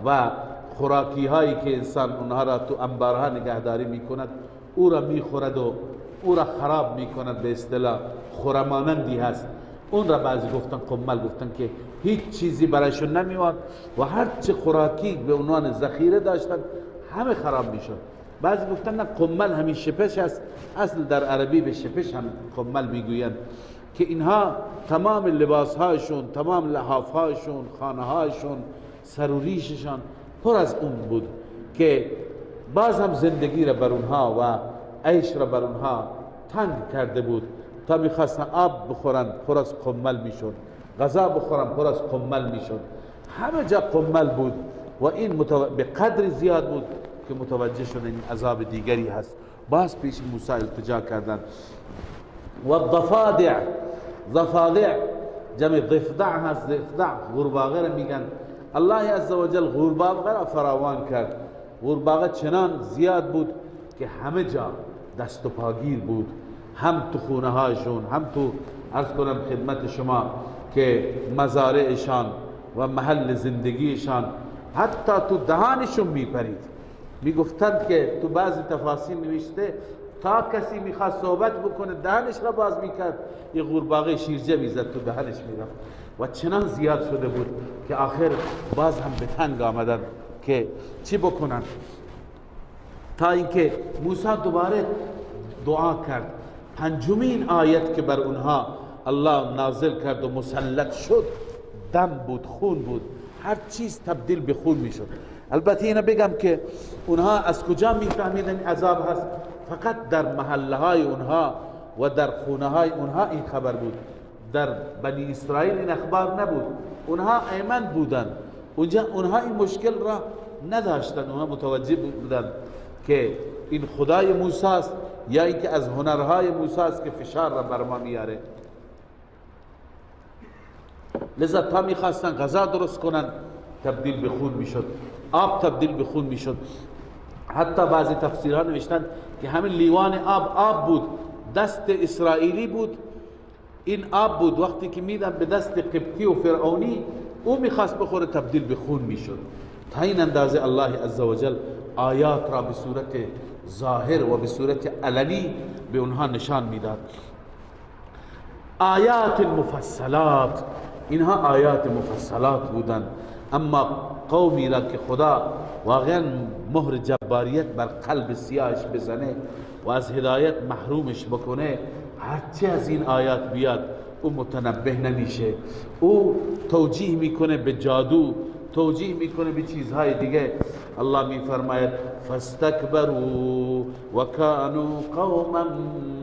و خوراکی هایی که انسان اونها را تو انبارها نگهداری میکند، او را میخورد و او را خراب میکند، به اصطلاح خورمانندی هست. اون را بعضی گفتن قمل، گفتن که هیچ چیزی برایشون نمیواد و هر چه خوراکی به عنوان ذخیره داشتن همه خراب میشد. بعضی گفتن نه، قمل همین شپش است، اصل در عربی به شپش هم قمل میگویند، که اینها تمام لباسهایشون، تمام لحافهایشون، خانههایشون، سر و ریششان پر از اون بود که باز هم زندگی را بر اونها و عیش را بر اونها تنگ کرده بود. تا میخواستن آب بخورن پر از قمل میشد، غذا بخورن پر از قمل میشد، همه جا قمل بود و این به قدر زیاد بود که متوجه شدن این عذاب دیگری هست. باز پیش موسی التجا کردن. و الضفادع، ضفادع جمع ضفدع هست، ضفدع قورباغه را میگن. الله عزوجل قورباغه را فراوان کرد. قورباغه چنان زیاد بود که همه جا دست و پاگیر بود، هم تو خونه هایشون، هم تو عرض کنم خدمت شما که مزارعشان و محل زندگیشان، حتی تو دهانشون میپرید. میگفتند که تو بعضی تفاسیر نوشته تا کسی میخواست صحبت بکنه دهنش را باز میکرد، یه قورباغه شیرجه میزد تو دهنش میرفت. و چنان زیاد شده بود که آخر باز هم به تنگ آمدن که چی بکنن، تا اینکه موسی دوباره دعا کرد. پنجمین آیت که بر اونها الله نازل کرد و مسلط شد، دم بود، خون بود، هر چیز تبدیل به خون میشد. البته اینو بگم که اونها از کجا میفهمیدن عذاب هست؟ فقط در محله های اونها و در خونه های اونها این خبر بود، در بنی اسرائیل این اخبار نبود. اونها ایمن بودن، اونها این مشکل را نداشتن. اونها متوجه بودن که این خدای موسی است یا اینکه از هنرهای موسی است که فشار را بر ما میاره. لذا تا میخواستن غذا درست کنن تبدیل به خون میشد، آب تبدیل به خون میشد. حتی بعضی تفسیرها نوشتن که همین لیوان آب آب بود، دست اسرائیلی بود، این آب بود، وقتی که میدن به دست قبطی و فرعونی او میخواست بخوره تبدیل به خون میشد. تا این اندازه الله عزوجل آیات را به صورت ظاهر و به صورت علنی به اونها نشان میداد. آیات مفصلات، اینها آیات مفصلات بودند. اما قومی را که خدا واقعا مهر جباریت بر قلب سیاهش بزنه و از هدایت محرومش بکنه، هرچه از این آیات بیاد او متنبه نمیشه، او توجیه میکنه به جادو، توجیه میکنه به چیزهای دیگه. الله میفرماید فاستکبروا وکانوا قوما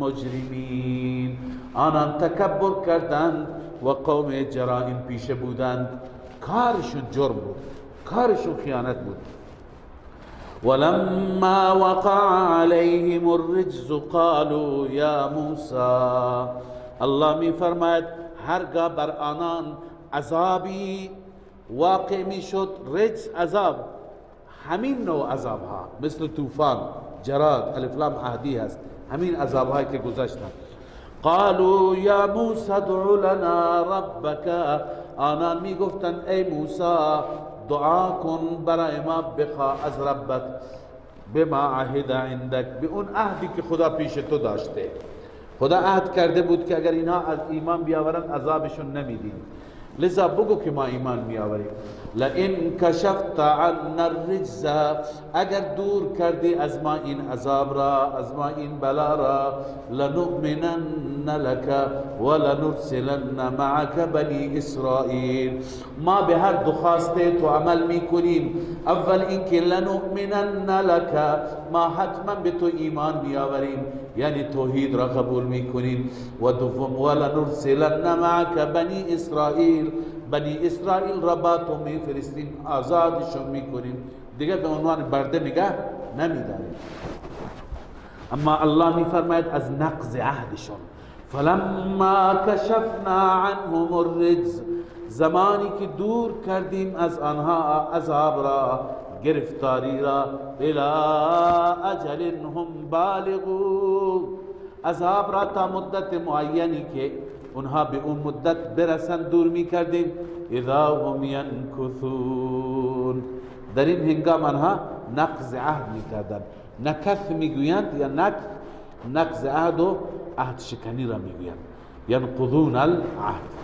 مجرمین، آنان تکبر کردند و قوم جرائم پیشه بودند. کارشون جرم بود، کارشون خیانت بود. ولما وقع عليهم الرجز قالوا یا موسی، الله می فرماید هرگاه بر آنان عذابی واقع می شد، رجز عذاب، همین نوع عذاب ها مثل طوفان، جراد، الف لام عهدی هست، همین عذاب هایی که گذشتن. قالوا یا موسی ادع لنا ربک، آنان می گفتند ای موسی دعا کن برای ما، بخوا از ربت، بما عهد عندک، به اون عهدی که خدا پیش تو داشته. خدا عهد کرده بود که اگر اینها از ایمان بیاورند عذابشون نمیدیم، لذا بگو که ما ایمان میآوریم. لئن کشفت عنا الرجز، اگر دور کردی از ما این عذاب را، از ما این بلا را، لنؤمنن لك ولنرسلن معك بنی اسرائیل، ما به هر دو خواسته تو عمل میکنیم. اول اینکه لنؤمنن لك، ما حتما به تو ایمان میآوریم، یعنی توحید را قبول میکنیم. و دوم ولنرسلن معك بنی اسرائیل، بنی اسرائیل را با تو میفرستیم، آزادشون میکنیم، دیگه به عنوان برده نگه نمیداریم. اما الله میفرماید از نقض عهدشون، فلما کشفنا عنهم الرجز، زمانی که دور کردیم از آنها عذاب را، گرفتاری را، الی اجل هم بالغون، عذاب را تا مدت معینی که اونها به اون مدت برسن دور میکردیم. اذا هم ینکثون، در این هنگام آنها نقض عهد میکردن. نکث میگویند یا نکث، نقض عهد و عهد شکنی را میگویند، ینقضون العهد.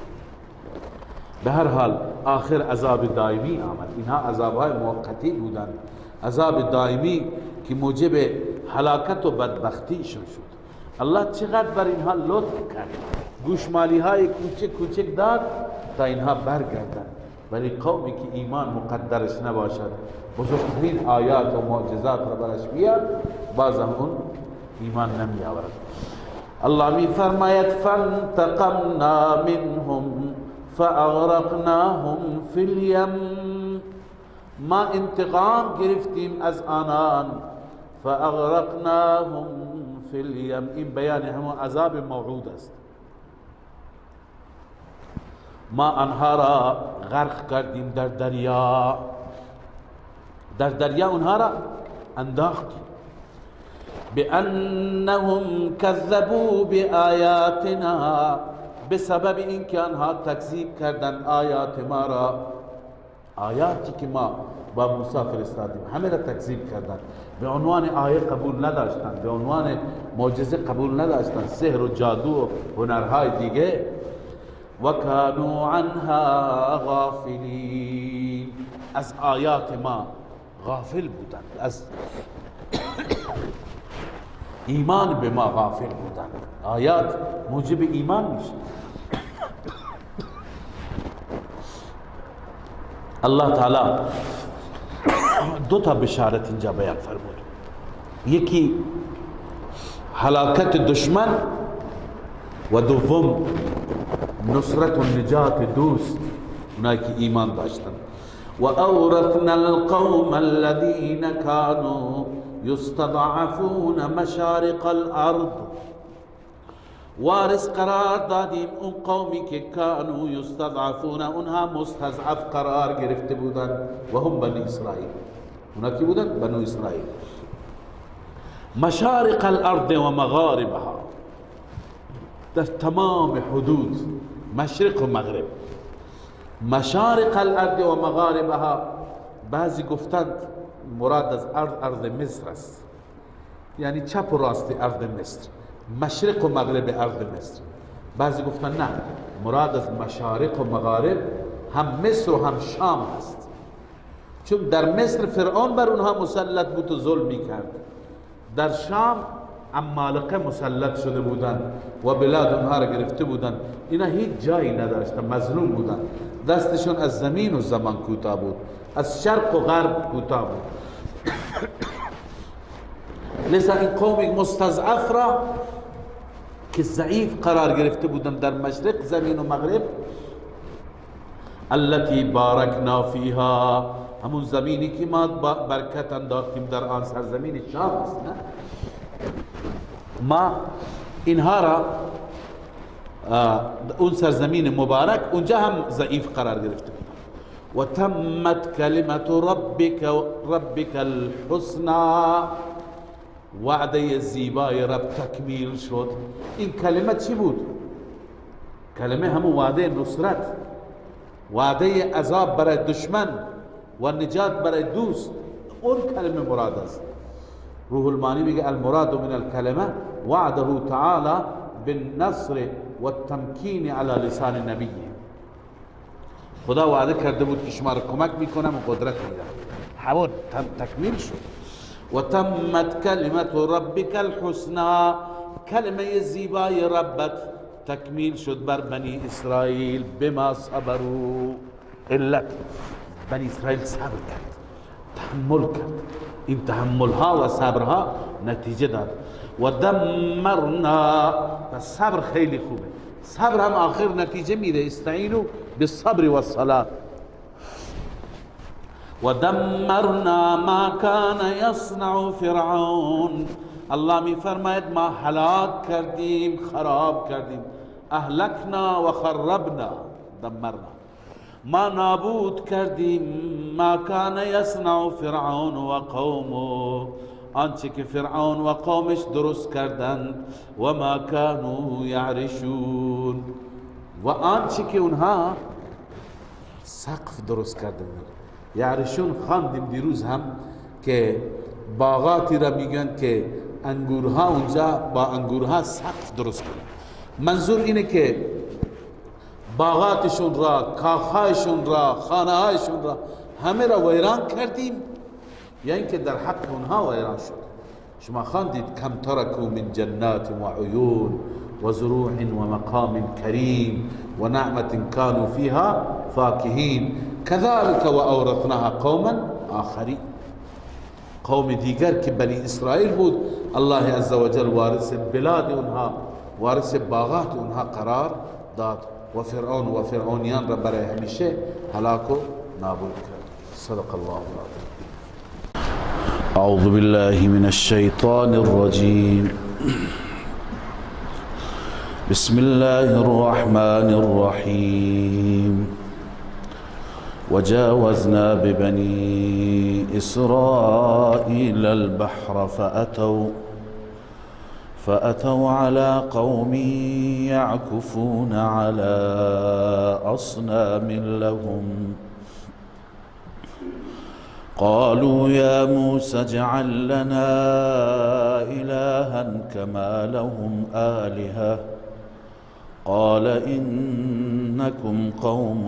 به هر حال آخر عذاب دائمی آمد. اینها عذابهای موقتی بودند، عذاب دائمی که موجب هلاکت و بدبختیشون شد. الله چقدر بر اینها لطف کرد، گوشمالی های کوچک کوچک داد تا اینها برگردند. ولی قومی که ایمان مقدرش نباشد، بزرگترین آیات و معجزات را برش بیاد، باز هم اون ایمان نمی آورد. الله می فرماید فانتقمنا منهم فاغرقناهم فی الیم، ما انتقام گرفتیم از آنان، فاغرقناهم فی الیم، این بیان همون عذاب موعود است. ما آنها را غرق کردیم در دریا، در دریا اونها را انداختیم. بأنهم كذبوا بآیاتنا، بسبب اینکه آنها تکذیب کردند آیات ما را، آیاتی که ما با موسی فرستادیم همه را تکذیب کردند، به عنوان آیه قبول نداشتند، به عنوان معجزه قبول نداشتند، سحر و جادو و هنرهای دیگه. و کانوا عنها غافلین، از آیات ما غافل بودند، از ایمان به ما غافل بودند. آیات موجب ایمان میشه. الله تعالی دو تا بشارت اینجا بیان فرمود، یکی هلاکت دشمن و دوم نصرت و نجات دوست، اونایی که ایمان داشتن. و اورثنا القوم الذين كانوا يستضعفون مشارق الارض، وارث قرار دادیم اون قومی که کانوا یستضعفون، اونها مستضعف قرار گرفته بودند، و هم بنی اسرائیل. اونا کی بودند؟ بنو اسرائیل. مشارق الارض و مغاربها، در تمام حدود مشرق و مغرب. مشارق الارض و مغاربها، بعضی گفتند مراد از ارض ارض مصر است، یعنی چپ و راست ارض مصر، مشرق و مغرب ارض مصر. بعضی گفتن نه، مراد از مشارق و مغارب هم مصر و هم شام است، چون در مصر فرعون بر اونها مسلط بود و ظلم میکرد، در شام عمالقه مسلط شده بودند و بلاد اونها را گرفته بودند. اینا هیچ جایی نداشتن، مظلوم بودند، دستشون از زمین و زمان کوتاه بود، از شرق و غرب کوتاه بود. لذا این قوم مستضعف را که ضعیف قرار گرفته بودند در مشرق زمین و مغرب، التي بارکنا فیها، همون زمینی که ما برکت انداختیم در آن، سرزمین شام است، نه؟ ما اینها را اون سرزمین مبارک اونجا هم ضعیف قرار گرفته بودند. و تمت کلمت ربک الحسنى، وعده زیبای رب تکمیل شد. این کلمه چی بود؟ کلمه همون وعده نصرت، وعده عذاب برای دشمن و نجات برای دوست، اون کلمه مراد است. روح المانی میگه المراد من الکلمه وعده تعالی بالنصر والتمکین على لسان نبیه. خدا وعده کرده بود که شما را کمک میکنم و قدرت میدم، همون تکمیل شد. و تمت کلمت ربک الحسنى، کلمه زیبای ربت تکمیل شد بر بنی اسرائیل بما صبروا. علت بنی اسرائیل صبر کرد، تحمل کرد، این تحمل ها و صبرها نتیجه داد. و دمرنا، پس صبر خیلی خوبه، صبر هم آخر نتیجه میده. استعینوا بالصبر والصلاة. و دمرنا ما کان یصنع فرعون، الله می فرماید ما هلاک کردیم، خراب کردیم، اهلکنا و خربنا، دمرنا، ما نابود کردیم ما کان یصنع فرعون و قومه، آنچه که فرعون و قومش درست کردند، و ما کانوا یعرشون، و آنچه که اونها سقف درست کردند. یعرشون خواندیم دیروز هم که باغاتی را میگن که انگورها اونجا با انگورها سقف درست کردند. منظور اینه که باغاتشون را، کاخهایشون را، خانههایشون را همه را ویران کردیم، یا اینکه در حق اونها ویران شد. شما خواندید کم ترکوا من جنات و عیون و زروع و مقام کریم و نعمت كانوا فيها فاکهین كذلك و اورثناها قوما آخرین. قوم دیگر که بنی اسرائیل بود، الله عزوجل وارث بلاد اونها، وارث باغات اونها قرار داد و فرعون و فرعونیان را برای همیشه هلاک و نابود کرد. صدق الله العظیم. اعوذ بالله من الشیطان الرجیم. بسم الله الرحمن الرحيم. وجاوزنا ببني إسرائيل البحر فأتوا على قوم يعكفون على أصنام لهم. قالوا يا موسى اجعل لنا إلها كما لهم آلهة. قال إنكم قوم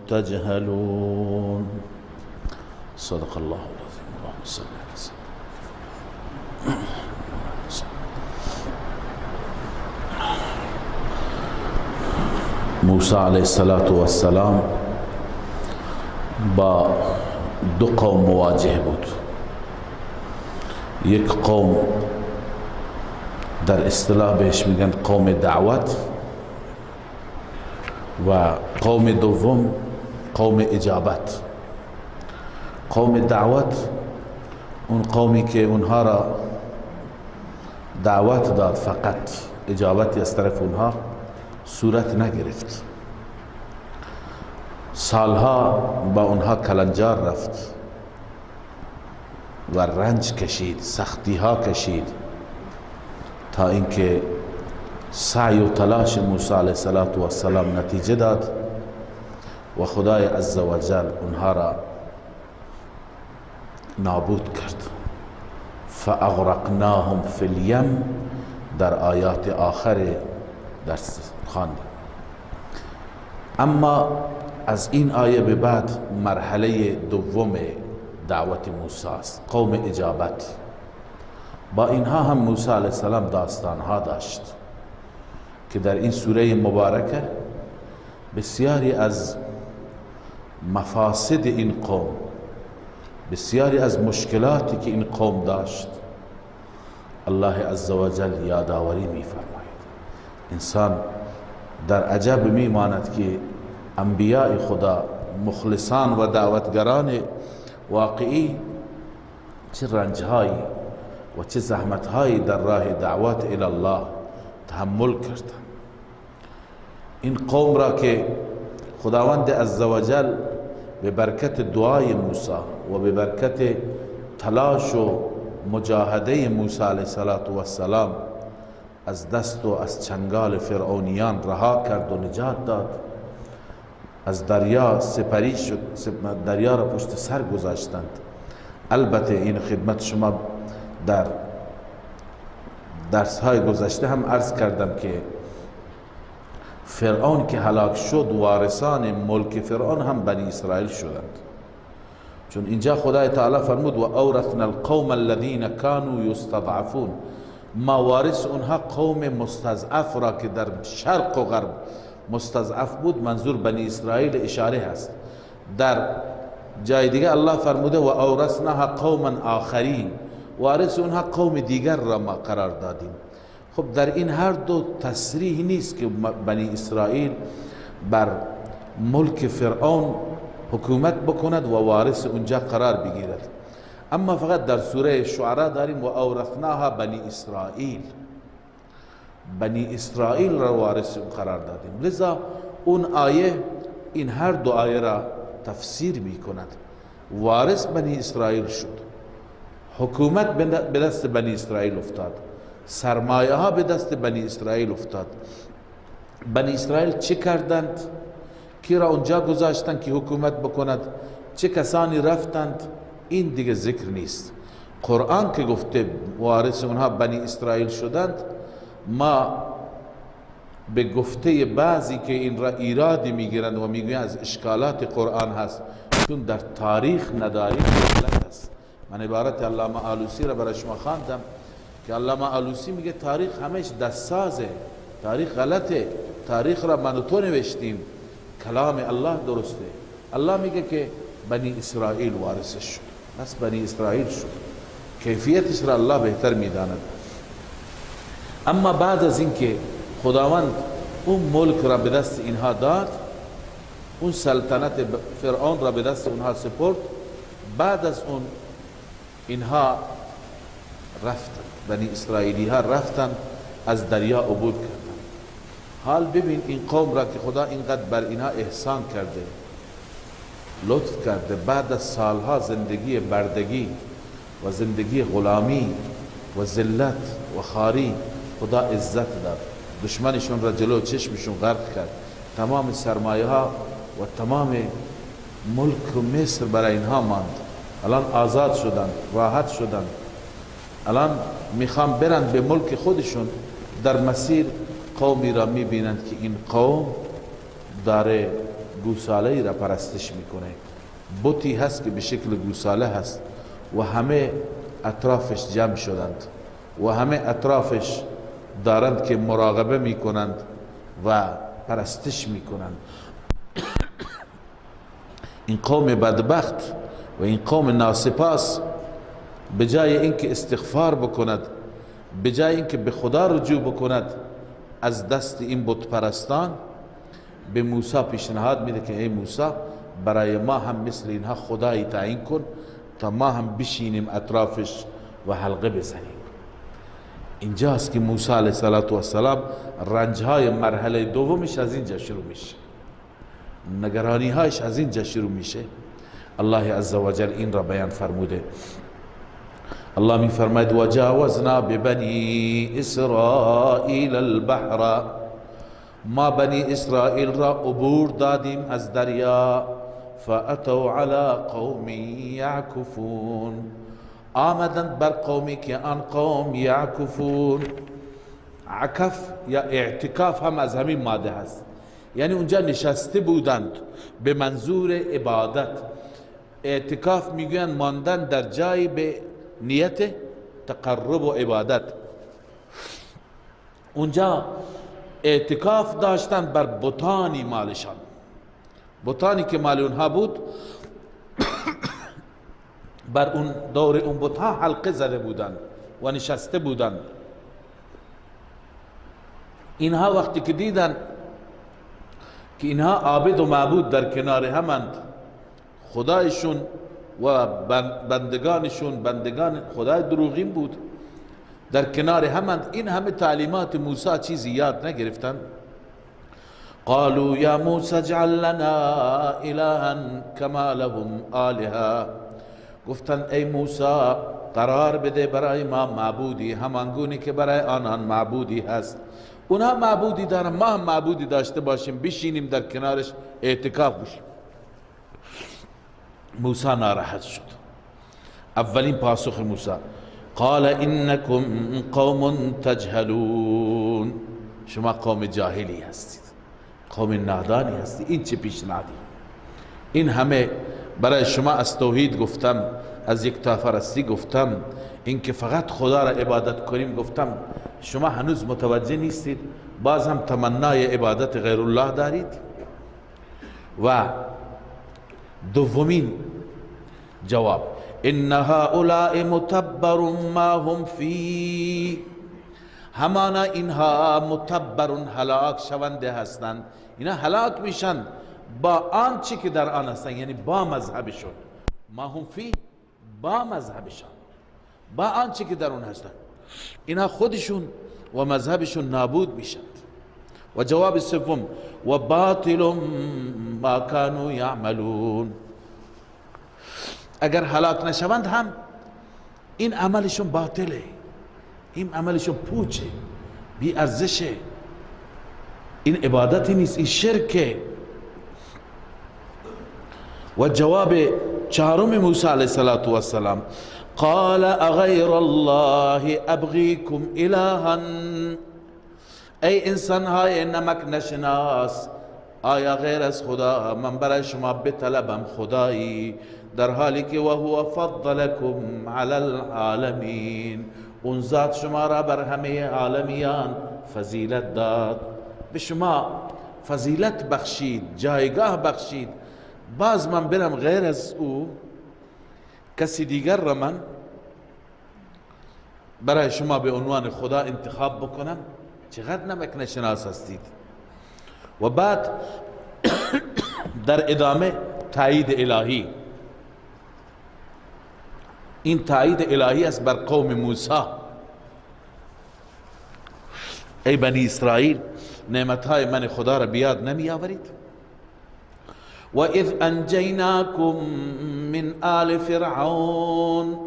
تجهلون. صدق الله العظيم. اللهم صل على سيدنا. موسی علیه السلام با دو قوم مواجه بود. یک قوم در اصطلاح بهش میگن قوم دعوت و قوم دوم قوم اجابت. قوم دعوت اون قومی که اونها را دعوت داد، فقط اجابتی از طرف اونها صورت نگرفت. سالها با اونها کلنجار رفت و رنج کشید، سختی ها کشید، تا اینکه سعی و تلاش موسی علیه السلام نتیجه داد و خدای عزوجل اونها را نابود کرد. فاغرقناهم فی الیم در آیات آخر درس خواندیم. اما از این آیه به بعد مرحله دوم دعوت موسی است، قوم اجابت. با اینها هم موسی علیه السلام داستانها داشت که در این سوره مبارکه بسیاری از مفاسد این قوم، بسیاری از مشکلاتی که این قوم داشت، الله عزوجل یادآوری می‌فرماید. انسان در عجب میماند که انبیاء خدا، مخلصان و دعوتگران واقعی، چه رنجهایی و چه زحمتهایی در راه دعوت الی الله تحمل کردند. این قوم را که خداوند عزوجل به برکت دعای موسی و به برکت تلاش و مجاهده موسی علیه السلام از دست و از چنگال فرعونیان رها کرد و نجات داد، از دریا سپری شد، دریا را پشت سر گذاشتند. البته این خدمت شما در درس های گذشته هم عرض کردم که فرعون که هلاک شد، وارثان ملک فرعون هم بنی اسرائیل شدند. چون اینجا خدای تعالی فرمود و اورثنا القوم الذین كانوا یستضعفون. ما وارث اونها قوم مستضعف را که در شرق و غرب مستضعف بود، منظور بنی اسرائیل اشاره هست. در جای دیگه الله فرموده و اورثناها قوما آخرین، وارث اونها قوم دیگر را ما قرار دادیم. خب در این هر دو تصریح نیست که بنی اسرائیل بر ملک فرعون حکومت بکند و وارث اونجا قرار بگیرد. اما فقط در سوره شعراء داریم و اورثناها بنی اسرائیل، بنی اسرائیل را وارث اون قرار دادیم. لذا اون آیه این هر دو آیه را تفسیر می کند. وارث بنی اسرائیل شد، حکومت به دست بنی اسرائیل افتاد، سرمایه ها به دست بنی اسرائیل افتاد. بنی اسرائیل چه کردند؟ کی را اونجا گذاشتند که حکومت بکند؟ چه کسانی رفتند؟ این دیگه ذکر نیست. قرآن که گفته وارث اونها بنی اسرائیل شدند، ما به گفته بعضی که این را ایرادی میگیرند و میگویند از اشکالات قرآن هست، چون در تاریخ نداریم، غلط است. من عبارت علامه آلوسی را برای شما خواندم که علامه آلوسی میگه تاریخ همش دستسازه، تاریخ غلطه، تاریخ را من و تو نوشتیم، کلام الله درسته. الله میگه که بنی اسرائیل وارثش شد، بس بنی اسرائیل شد، کیفیتش را الله بهتر میداند. اما بعد از اینکه خداوند اون ملک را به دست اینها داد، اون سلطنت فرعون را به دست اونها سپرد، بعد از اون اینها رفتن، بنی اسرائیلی ها رفتن، از دریا عبور کردن. حال ببین این قوم را که خدا اینقدر بر اینها احسان کرده، لطف کرده، بعد از سالها زندگی بردگی و زندگی غلامی و ذلت و خواری، خدا عزت داد، دشمنشون را جلو چشمشون غرق کرد، تمام سرمایه ها و تمام ملک و مصر برای اینها ماند. الان آزاد شدن، راحت شدن، الان میخوان برند به ملک خودشون. در مسیر قومی را میبینند که این قوم داره گوساله را پرستش میکنه، بتی هست که به شکل گوساله هست و همه اطرافش جمع شدند و همه اطرافش دارند که مراقبه میکنند و پرستش میکنند. این قوم بدبخت و این قوم ناسپاس به جای اینکه استغفار بکند، به جای اینکه به خدا رجوع بکند، از دست این بت پرستان به موسی پیشنهاد میده که ای موسی، برای ما هم مثل اینها خدایی تعیین کن تا ما هم بشینیم اطرافش و حلقه بزنیم. اینجاست که موسی علیه السلام رنجهای مرحله دومش از اینجا شروع میشه، نگرانیهایش از اینجا شروع میشه. الله عزوجل این را بیان فرموده. الله می فرماید وجاوزنا ببنی اسرائیل البحر، ما بنی اسرائیل را عبور دادیم از دریا. فأتوا على قوم یعکفون، آمدند بر قومی که آن قوم یعکفون. عکف یا اعتکاف هم از همین ماده هست، یعنی اونجا نشسته بودند به منظور عبادت. اعتکاف میگویند ماندن در جایی به نیت تقرب و عبادت. اونجا اعتکاف داشتن بر بتانی مالشان، بتانی که مال اونها بود، بر اون دور اون بتها حلقه زده بودند و نشسته بودند. اینها وقتی که دیدن که اینها عابد و معبود در کنار همند، خدایشون و بندگانشون، بندگان خدای دروغین بود، در کنار همند، این همه تعلیمات موسی چیزی یاد نگرفتن. قالوا یا موسی اجعل لنا الها کما لهم آلهه، گفتن ای موسی قرار بده برای ما معبودی همانگونه که برای آنان معبودی هست. اونها معبودی دارن، ما هم معبودی داشته باشیم، بشینیم در کنارش اعتکاف بشیم. موسی ناراحت شد. اولین پاسخ موسی قال انکم قوم تجهلون، شما قوم جاهلی هستید، قوم نادانی هستید، این چه پیشنهادی؟ این همه برای شما از توحید گفتم، از یکتاپرستی گفتم، اینکه فقط خدا را عبادت کنیم گفتم، شما هنوز متوجه نیستید، باز هم تمنای عبادت غیر الله دارید. و دومین جواب ان هؤلاء متبر ما هم فی، همانا اینها متبر هلاک شونده هستند، اینا هلاک میشن با آنچه که در آن هستند، یعنی با مذهبشون. ما هم فی، با مذهبشون، با آنچه که در اون هستند، اینها خودشون و مذهبشون نابود میشند. و جواب سوم و باطل ما كانوا یعملون، اگر هلاک نشوند هم این عملشون باطله، این عملشون پوچه، بی ارزشه، این عبادتی نیست، این شرکه. و جواب چهارم موسی علیه السلام قال اغیر الله ابغیکم الها، ای انسانهای نمک نشناس، آیا غیر از خدا من برای شما بطلبم خدایی، در حالی که و هو فضلکم علی العالمین، اون ذات شما را بر همه عالمیان فضیلت داد، به شما فضیلت بخشید، جایگاه بخشید، باز من برم غیر از او کسی دیگر را من برای شما به عنوان خدا انتخاب بکنم؟ چقدر نمک نشناس هستید. و بعد در ادامه تایید الهی، این تایید الهی است بر قوم موسی. ای بنی اسرائیل، نعمتهای من خدا را بیاد نمی آورید؟ و اذ انجیناکم من آل فرعون،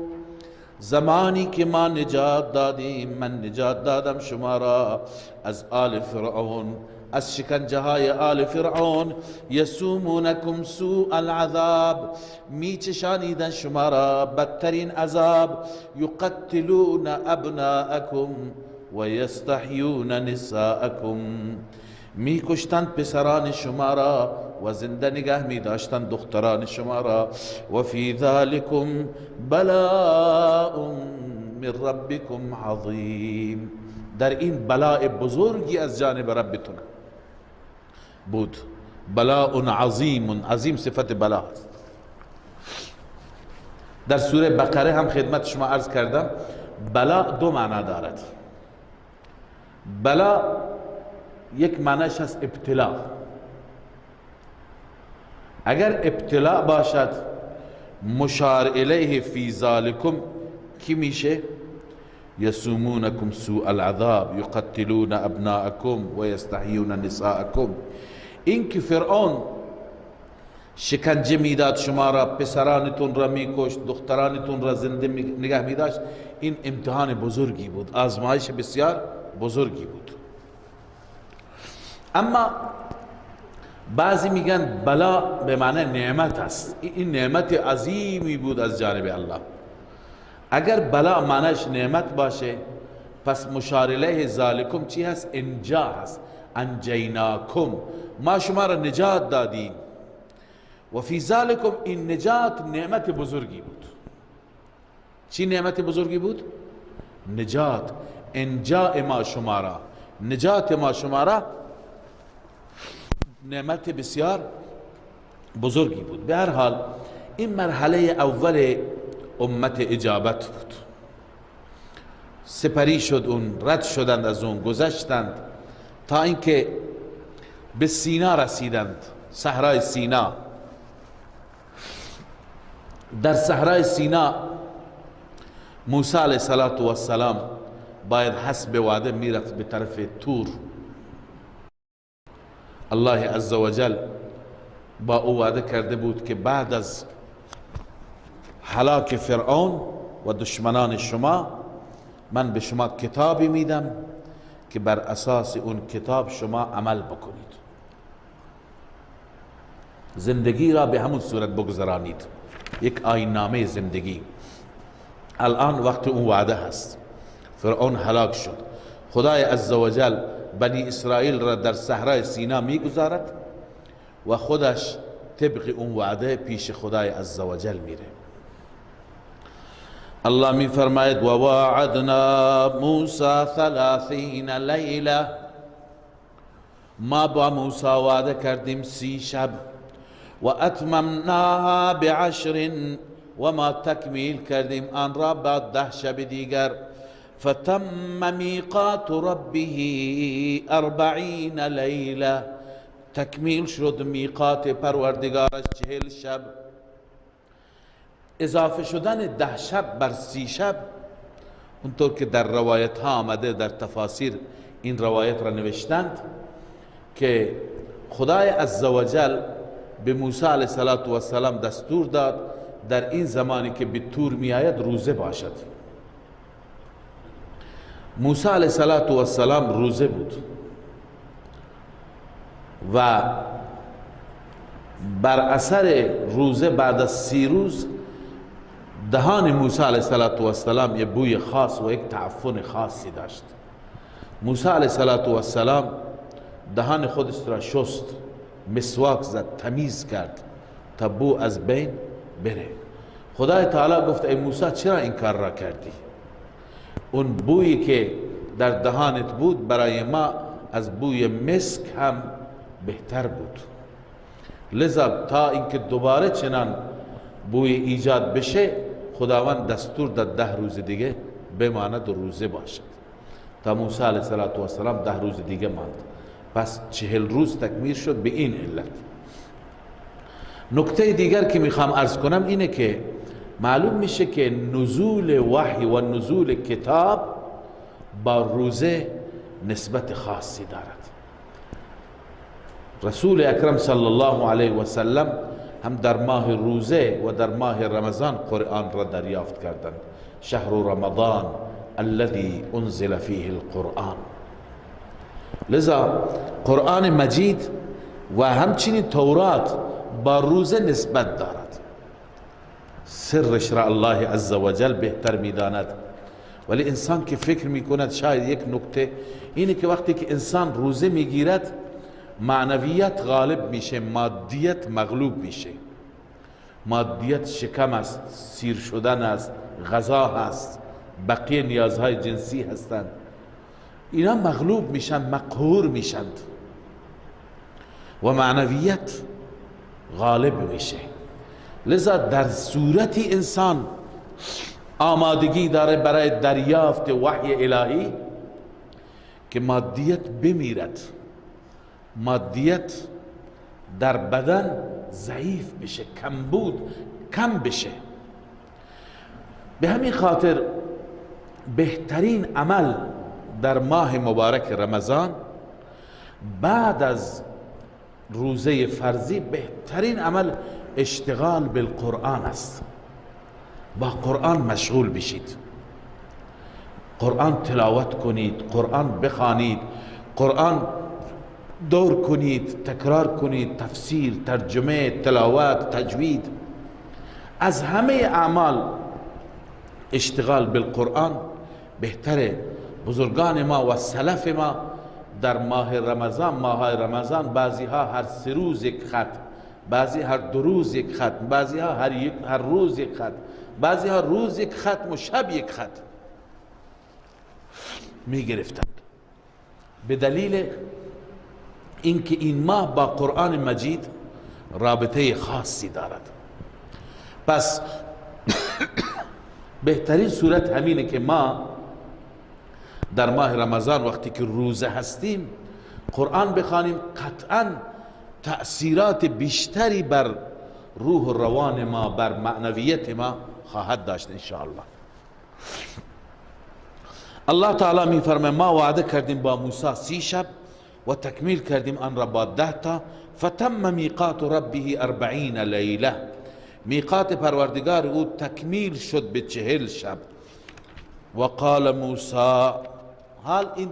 زمانی که ما نجات دادیم، من نجات دادم شما را از آل فرعون، از شکنجه های آل فرعون. یسومونکم سوء العذاب، میچشانیدن شما را بدترین عذاب. یقتلون ابناءکم و یستحیون نساءکم، میکشتند پسران شما را و زنده نگه می داشتند دختران شما را. و فی ذلکم بلاء من ربکم عظیم، در این بلاء بزرگی از جانب ربتون بود. بلاء عظیم، عظیم صفت بلا است. در سوره بقره هم خدمت شما عرض کردم بلا دو معنا دارد. بلا یک معنیش هست ابتلا. اگر ابتلا باشد مشار الیه فی ذالکم کی میشه؟ یسومونکم سوء العذاب یقتلون ابناءکم و یستحیون نساءکم. این که فرعون شکنجه میداد شما را، پسرانتون را میکشت، دخترانتون را زنده نگه میداشت، این امتحان بزرگی بود، آزمایش بسیار بزرگی بود. اما بعضی میگن بلا به معنی نعمت است، این نعمت عظیمی بود از جانب الله. اگر بلا معنیش نعمت باشه پس مشار الیه ذالکم چی هست؟ انجا هست. انجیناکم، ما شما را نجات دادیم. و فی ذالکم، این نجات نعمت بزرگی بود. چی نعمت بزرگی بود؟ نجات، انجاء ما شما را، نجات ما شما را نعمت بسیار بزرگی بود. به هر حال این مرحله اول امت اجابت بود. سپری شد اون، رد شدند از اون، گذشتند تا اینکه به سینا رسیدند، صحرای سینا. در صحرای سینا موسی علیه السلام باید حسب وعده میرفت به طرف تور. الله عزوجل با او وعده کرده بود که بعد از هلاک فرعون و دشمنان شما من به شما کتابی میدم که بر اساس اون کتاب شما عمل بکنید، زندگی را به همون صورت بگذرانید، یک آیین نامه زندگی. الان وقت اون وعده هست. فرعون هلاک شد، خدای عزوجل بنی اسرائیل را در صحرای سینا میگذارد و خودش طبق اون وعده پیش خدای عزوجل میره. الله می فرماید و واعدنا موسی 30 لیله، ما با موسی وعده کردیم 30 شب، و اتممناها بعشر، و ما تکمیل کردیم آن را با 10 شب دیگر. فتم میقات ربه 40 لیله، تکمیل شد میقات پروردگارش 40 شب. اضافه شدن 10 شب بر 30 شب، اونطور که در روایت ها آمده، در تفاسیر این روایت را نوشتند که خدای عزوجل به موسی علیه السلام دستور داد در این زمانی که به تور می آید روزه باشد. موسی علیه السلام روزه بود و بر اثر روزه بعد از 30 روز دهان موسی علیه السلام یک بوی خاص و یک تعفن خاصی داشت. موسی علیه السلام دهان خودش را شست، مسواک زد، تمیز کرد تا بو از بین بره. خدای تعالی گفت ای موسی چرا این کار را کردی؟ اون بویی که در دهانت بود برای ما از بوی مسک هم بهتر بود، لذا تا اینکه دوباره چنان بوی ایجاد بشه خداوند دستور داد 10 روز دیگه بماند و روزه باشد. تا موسی علیه السلام 10 روز دیگه ماند، پس 40 روز تکمیل شد به این علت. نکته دیگر که میخوام عرض کنم اینه که معلوم میشه که نزول وحی و نزول کتاب با روزه نسبت خاصی دارد. رسول اکرم صلی الله علیه و سلم هم در ماه روزه و در ماه رمضان قرآن را دریافت کردند. شهر رمضان الذي انزل فيه القرآن. لذا قرآن مجید و همچنین تورات با روزه نسبت دارد. سرش را الله عزوجل بهتر میداند، ولی انسان که فکر میکند، شاید یک نکته اینه که وقتی که انسان روزه میگیرد معنویت غالب میشه، مادیت مغلوب میشه. مادیت شکم است، سیر شدن است، غذا هست، بقیه نیازهای جنسی هستند، اینا مغلوب میشن، مقهور میشند و معنویت غالب میشه. لذا در صورتی انسان آمادگی داره برای دریافت وحی الهی که مادیت بمیرد، مادیت در بدن ضعیف بشه، کمبود کم بشه. به همین خاطر بهترین عمل در ماه مبارک رمضان بعد از روزه فرضی، بهترین عمل اشتغال بالقرآن است. با قرآن مشغول بشید، قرآن تلاوت کنید، قرآن بخوانید، قرآن دور کنید، تکرار کنید، تفسیر، ترجمه، تلاوت، تجوید. از همه اعمال اشتغال بالقرآن بهتره. بزرگان ما و سلف ما در ماه رمضان، ماه رمضان، بعضی ها هر 3 روز یک ختم، بعضی هر 2 روز یک ختم، بعضی ها هر روز یک ختم، بعضی ها روز یک ختم و شب یک ختم می گرفتند، به دلیل اینکه این ماه با قرآن مجید رابطه خاصی دارد. پس بهترین صورت همینه که ما در ماه رمضان وقتی که روزه هستیم قرآن بخوانیم، قطعا تأثیرات بیشتری بر روح و روان ما، بر معنویت ما خواهد داشت انشاءالله. الله تعالی می فرماید ما وعده کردیم با موسی 30 شب و تکمیل کردیم آن را با 10 تا. فتم میقات ربه 40 لیله، میقات پروردگار او تکمیل شد به 40 شب. و قال موسی، حال این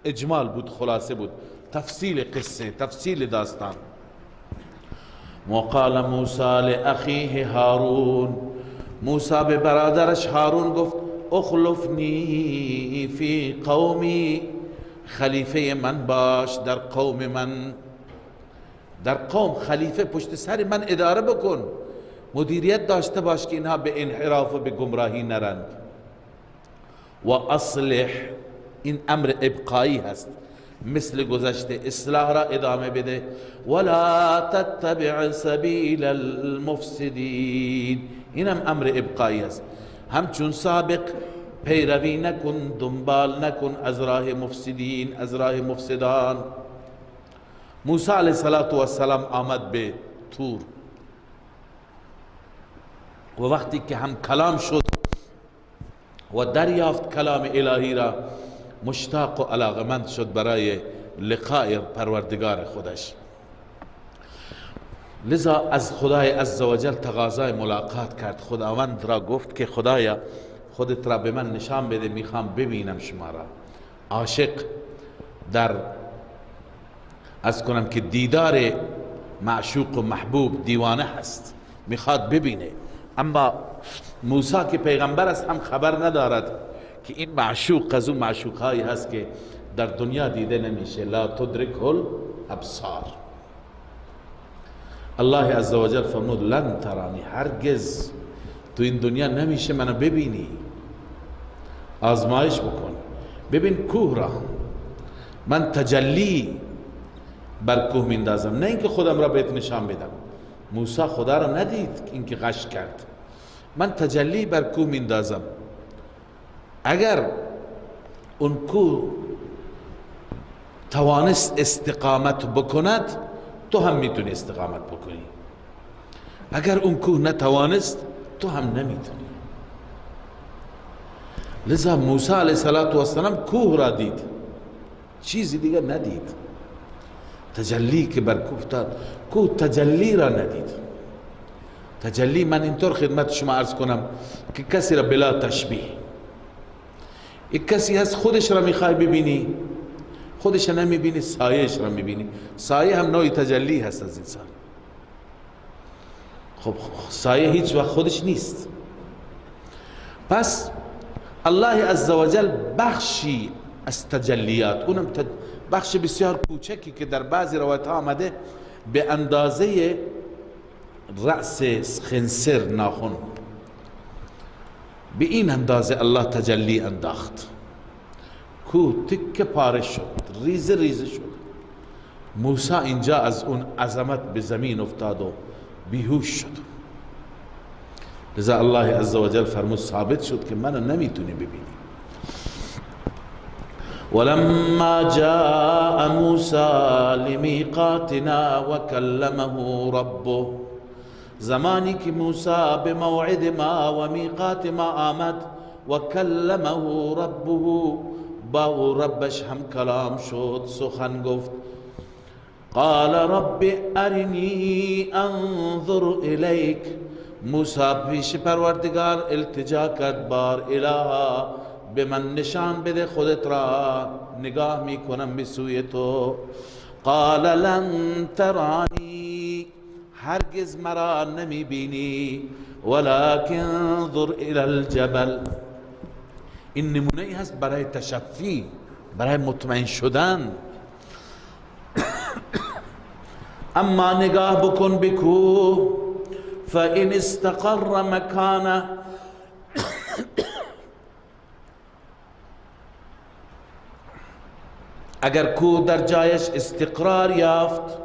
اجمال بود، خلاصه بود، تفصیل قصه، تفصیل داستان. وقال موسی لأخیه هارون، موسی به برادرش هارون گفت اخلفنی فی قومی، خلیفه من باش در قوم من، در قوم خلیفه پشت سر من اداره بکن، مدیریت داشته باش که اینها به انحراف و به گمراهی نرند. و اصلح، این امر ابقایی هست، مثل گذشته اصلاح را ادامه بده. ولا تتبع سبیل المفسدین، اینم امر ابقایی است، همچون سابق پیروی نکن، دنبال نکن از راه مفسدین، از راه مفسدان. موسی علیه السلام آمد به تور و وقتی که هم کلام شد و دریافت کلام الهی را، مشتاق و علاقمند شد برای لقاء پروردگار خودش. لذا از خدای عزوجل تقاضای ملاقات کرد. خداوند را گفت که خدایا خودت را به من نشان بده، میخوام ببینم شما را. عاشق در از کنم که دیدار معشوق و محبوب دیوانه هست، میخواد ببینه. اما موسی که پیغمبر است هم خبر ندارد که این معشوق از اون معشوق هایی هست که در دنیا دیده نمیشه، لا تدرکه الابصار. الله عزوجل فرمود لن ترانی، هرگز تو این دنیا نمیشه منو ببینی. آزمایش بکن، ببین کوه را، من تجلی بر کوه میندازم، نه اینکه خودم را بهت نشان بدم. موسی خدا را ندید اینکه غش کرد. من تجلی بر کوه میندازم، اگر اون کوه توانست استقامت بکند تو هم میتونی استقامت بکنی، اگر اون کوه نتوانست تو هم نمیتونی. لذا موسی علیه السلام کوه را دید، چیزی دیگه ندید. تجلی که بر کوه افتاد، کوه تجلی را ندید. تجلی من اینطور خدمت شما عرض کنم که کسی را بلا تشبیه، یک کسی هست خودش را میخوای ببینی، خودش را نمیبینی، سایهش را میبینی. سایه هم نوعی تجلی هست از انسان. خب سایه هیچ وقت خودش نیست. پس الله عزوجل بخشی از تجلیات، اونم بخش بسیار کوچکی که در بعضی روایت ها آمده به اندازه رأس خنسر ناخن، به این اندازه الله تجلی انداخت. کوه تکه پاره شد، ریزه ریزه شد. موسی اینجا از اون عظمت به زمین افتاد و بیهوش شد. لذا الله عزوجل فرمود ثابت شد که منو نمیتونی ببینی. ولما جاء موسى لمیقاتنا وکلمه ربه، زمانی که موسی به موعد ما و میقات ما آمد، و کلمه ربه، با او ربش هم کلام شد، سخن گفت. قال رب ارنی انظر الیک، موسی پیش پروردگار التجا کرد، بار الها به من نشان بده خودت را، نگاه میکنم به سوی تو. قال لن ترانی، هرگز مرا نمی بینی، ولكن انظر الى الجبل. این نمونه ای هست برای تشفی، برای مطمئن شدن. اما نگاه بکن به کوه، فإن استقر مکانه، اگر کوه در جایش استقرار یافت،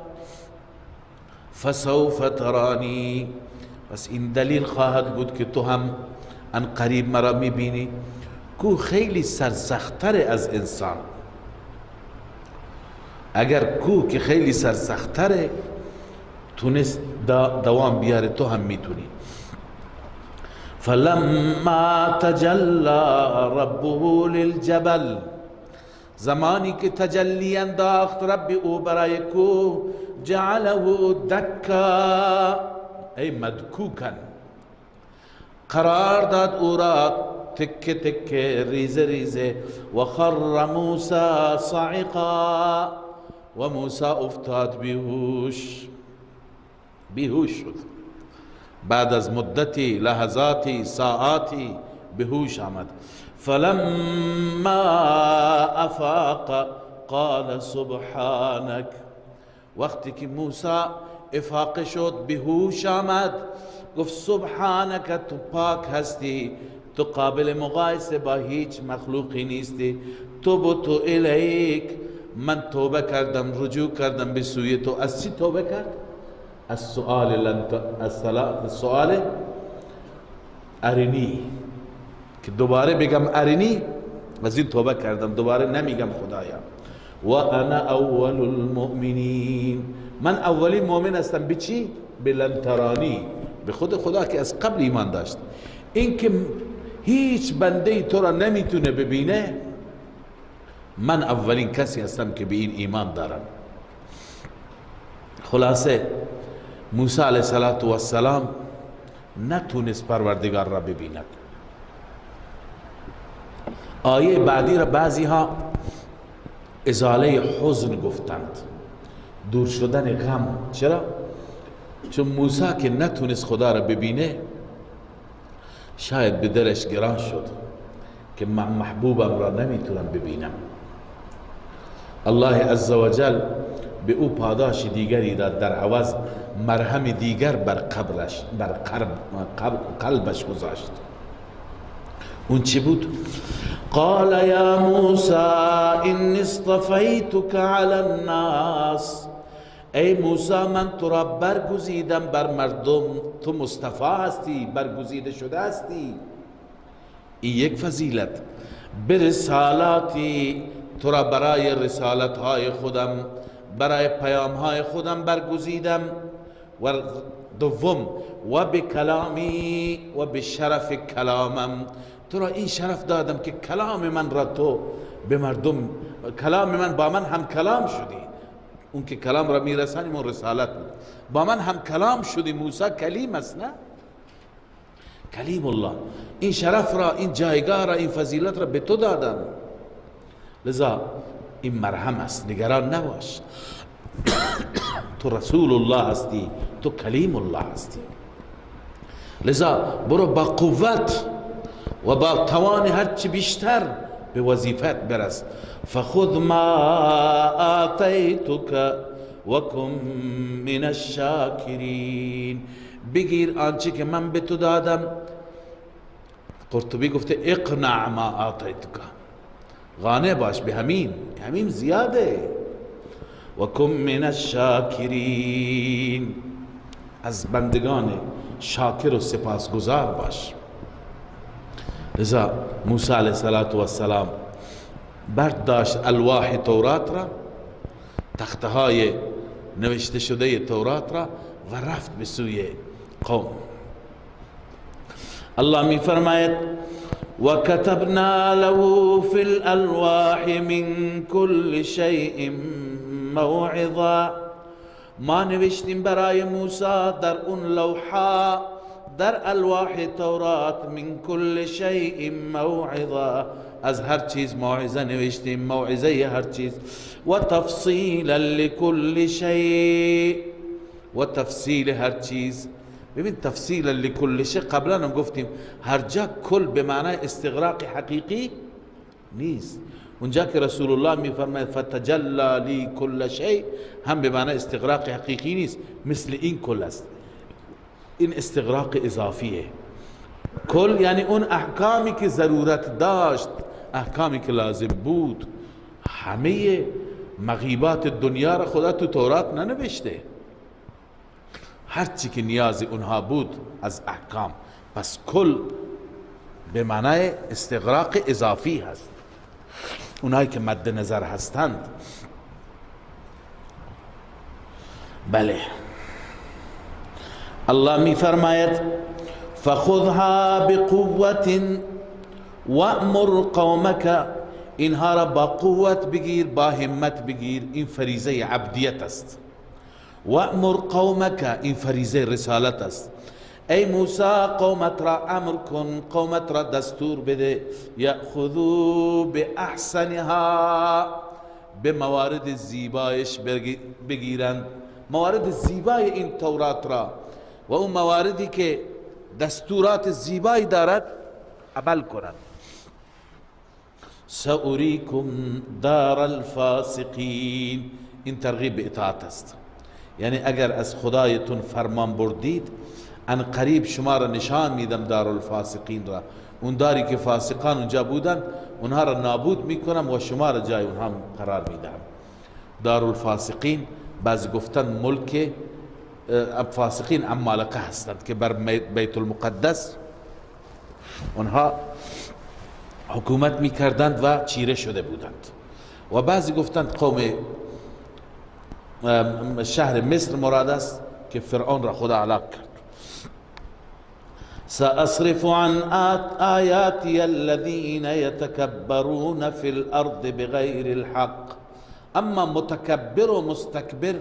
فسوف ترانی، پس این دلیل خواهد بود که تو هم ان قریب مرا میبینی. کوه خیلی سرسخت‌تر از انسان. اگر کوه که خیلی سرسخت‌تره تونست دوام بیاره، تو هم میتونی. فلما تجلی ربه للجبل، زمانی که تجلی انداخت رب او برای کوه، جعله دکا، ای مدکوکن، قرار داد او را تکه تکه، ریزه ریزه. و خر موسی صعقا، و موسی افتاد بیهوش، بیهوش شد. بعد از مدتی، لحظاتی، ساعاتی بیهوش آمد. فلما افاق قال سبحانك، وقتی که موسی افاقه شد، بیهوش آمد، گفت سبحانك، تو پاک هستی، تو قابل مقایسه با هیچ مخلوقی نیستی. تبت الیک، من توبه کردم، رجوع کردم به سوی تو. از چی توبه کرد؟ از سؤال سؤال ارینی، که دوباره بگم ارینی، از این توبه کردم، دوباره نمیگم خدایا. و انا اول المؤمنین، من اولین مؤمن هستم. به چی؟ به لن ترانی، به خود خدا که از قبل ایمان داشت. این که هیچ بنده تو را نمیتونه ببینه، من اولین کسی هستم که به این ایمان دارم. خلاصه موسی علیه السلام نتونست پروردگار را ببیند. آیه بعدی را بعضی ها ازاله حزن گفتند، دور شدن غم. چرا؟ چون موسی که نتونست خدا را ببینه، شاید به دلش گران شد که من محبوبم را نمیتونم ببینم. الله عزوجل به او پاداش دیگری داد، در عوض مرهم دیگر بر قبرش، بر قلبش گذاشت. اون چی بود؟ قال یا موسی انی اصطفیتک علی الناس، ای موسی من تو را برگزیدم بر مردم، تو مصطفی هستی، برگزیده شده هستی. این یک فضیلت. برسالاتی، تو را برای رسالت های خودم، برای پیام های خودم برگزیدم. و دوم، و به کلامی و به شرف کلامم، تو را این شرف دادم که کلام من را تو به مردم، کلام من با من هم کلام شدی. اون که کلام را میرسانیم اون رسالت بود. با من هم کلام شدی. موسی کلیم است، نه؟ کلیم الله. این شرف را، این جایگاه را، این فضیلت را به تو دادم، لذا این مرهم است، نگران نباش. تو رسول الله هستی، تو کلیم الله هستی، لذا برو با قوت و با توان هرچی بیشتر به وظیفت برس. فخذ ما آتیتک وکن من الشاکرین. بگیر آنچه که من به تو دادم. قرطبی گفته اقنع ما آتیتک، قانع باش به همین، همین زیاده. وکن من الشاکرین، از بندگان شاکر و سپاسگزار باش. لذا موسی علیه السلام برداشت الواح تورات را، تخته های نوشته شده تورات را، و رفت به سوی قوم. الله می فرماید وكتبنا له في الألواح من كل شيء موعظة. ما نوشتیم برای موسی در اون لوحه، در الواح تورات، من كل شيء موعظة، از هر چیز موعظه نوشتیم، موعظه هر چیز. و تفصیلا لكل شيء، و تفصیل هر چیز. ببین تفصیلا لكل شيء قبلا هم گفتیم هر جا کل به معنای استغراق حقیقی نیست. اونجا که رسول الله میفرماید فتجلی لی کل شیء هم به معنای استغراق حقیقی نیست، مثل این کل است، این استغراق اضافیه. کل یعنی اون احکامی که ضرورت داشت، احکامی که لازم بود. همه مغیبات دنیا را خدا تو تورات ننوشته، هرچی که نیاز اونها بود از احکام. پس کل به معنای استغراق اضافی هست، اونایی که مد نظر هستند. بله، الله می فرماید فخذها بقوة وأمر قومك. اینها را با قوت بگیر، با همت بگیر. این فریضه عبدیت است. وأمر قومك، این فریضه رسالت است. ای موسی قومت را امر کن، قومت را دستور بده، یأخذوا بأحسنها، به موارد زیبایش بگیرند، موارد زیبای این تورات را و اون مواردی که دستورات زیبایی دارد عمل کنند. سأریکم دار الفاسقین، این ترغیب به اطاعت است. یعنی اگر از خدایتون فرمان بردید، ان قریب شما را نشان میدم دار الفاسقین را، اون داری که فاسقان اونجا بودند اونها را نابود میکنم و شما را جای اونها قرار میدم. دار الفاسقین بعضی گفتن ملک فاسقین عمالقه هستند که بر بیت المقدس اونها حکومت میکردند و چیره شده بودند، و بعضی گفتند قوم شهر مصر مراد است که فرعون را خدا هلاک کرد. سأصرف عن آیاتی الذین یتکبرون فی الارض بغیر الحق. اما متکبر و مستکبر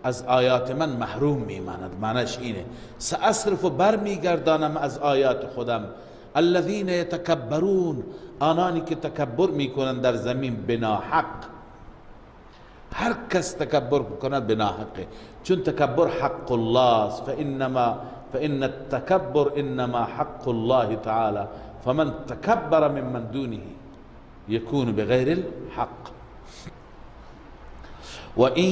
از آیات من محروم میماند. معنیش اینه سأصرف، برمیگردانم از آیات خودم، الذین یتکبرون، آنانی که تکبر میکنند در زمین بنا حق. هر کس تکبر بکند بنا حقه، چون تکبر حق الله است. فإن التکبر انما حق الله تعالی فمن تکبر ممن دونه يكون بغیر الحق. وإن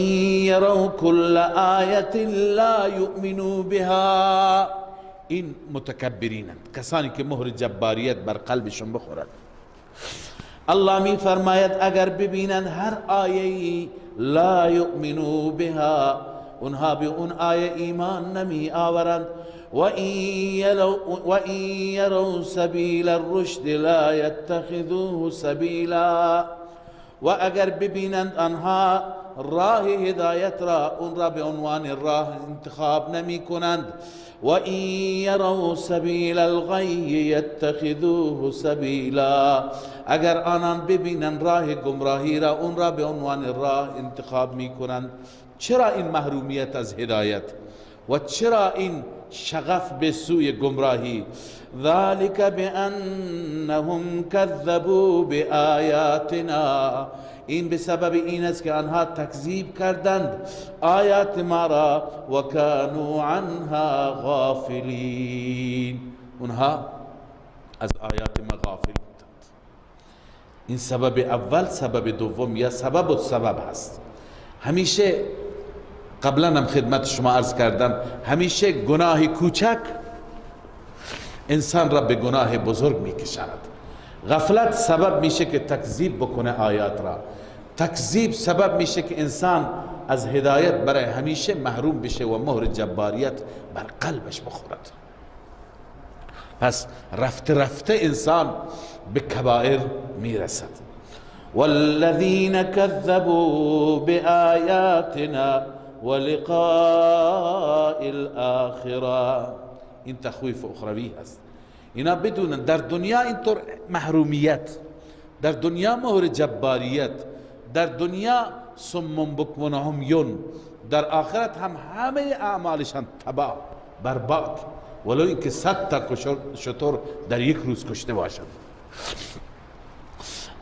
يروا كل آیة لا يؤمنوا بها. این متکبرینند، کسانی که مهر جباریت بر قلبشون بخورد. الله می فرماید اگر ببینند هر آیه لا یؤمنوا بها، اونها به اون آیه ایمان نمی آورند. وإن يروا سبیل الرشد لا يتخذوه سبیلا. و اگر ببینند آنها راه هدایت را، اون را به عنوان راه انتخاب نمی کنند. وإن يروا سبیل الغی یتخذوه سبیلا. اگر آنان ببینند راه گمراهی را، اون را به عنوان راه انتخاب می کنند. چرا این محرومیت از هدایت و چرا این شغف به سوی گمراهی؟ ذلك بأنهم كذبوا بآیاتنا، این به سبب این است که آنها تکذیب کردند آیات ما را، و كانوا عنها غافلین، اونها از آیات ما غافل بودند. این سبب اول. سبب دوم یا سبب السبب هست. همیشه قبلا هم خدمت شما عرض کردم، همیشه گناه کوچک انسان را به گناه بزرگ میکشاند. غفلت سبب میشه که تکذیب بکنه آیات را، تکذیب سبب میشه که انسان از هدایت برای همیشه محروم بشه و مهر جباریت بر قلبش بخورد. پس رفته رفته انسان به کبائر میرسد. والذین كذبوا بآیاتنا ولقاء الآخرة، این تخویف اخروی هست. اینا بدونن در دنیا اینطور محرومیت، در دنیا مهر جباریت، در دنیا صم بکم عمیون، در آخرت هم همه اعمالشان تباه برباد، ولو اینکه 100 تا شتر در یک روز کشته باشند.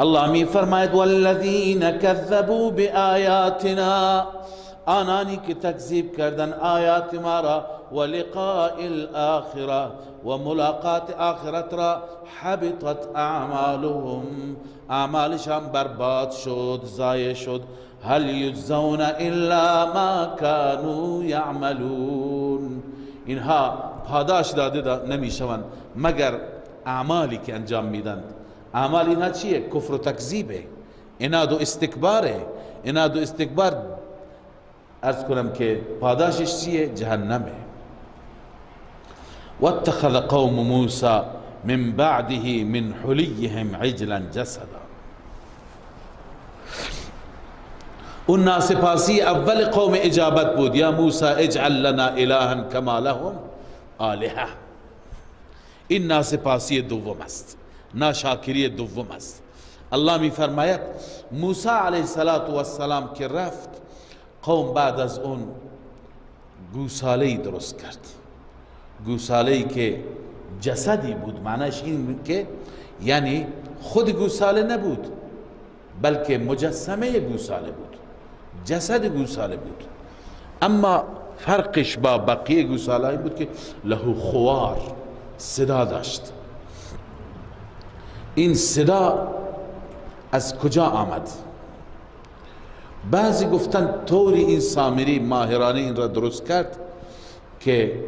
الله می فرماید والذین کذبوا بآیاتنا، آنانی که تکذیب کردن آیات ما را، و لقاء الآخرة و ملاقات آخرت را، حبطت اعمالهم، اعمالشان برباد شد، ضایع شد. هل یجزون الا ما كانوا یعملون، اینها پاداش داده نمیشوند مگر اعمالی که انجام میدند. اعمال اینها چیه؟ کفر و تکذیبه، عناد و استکباره. عناد و استکبار عرض کنم که پاداشش چیه؟ جهنمه. واتخذ قوم موسى من بعده من حلیهم عجلا جسدا. اون ناسپاسی اول قوم اجابت بود، یا موسی اجعل لنا الها کما لهم آلهه. این ناسپاسی دوم است، ناشاکری دوم است. الله می فرماید موسی علیه السلام که رفت، قوم بعد از اون گوساله‌ای درست کرد، گوساله‌ای که جسدی بود. معنیش این بود که یعنی خود گوساله نبود، بلکه مجسمه گوساله بود، جسد گوساله بود. اما فرقش با بقیه گوساله این بود که له خوار، صدا داشت. این صدا از کجا آمد؟ بعضی گفتن طوری این سامری ماهرانه این را درست کرد که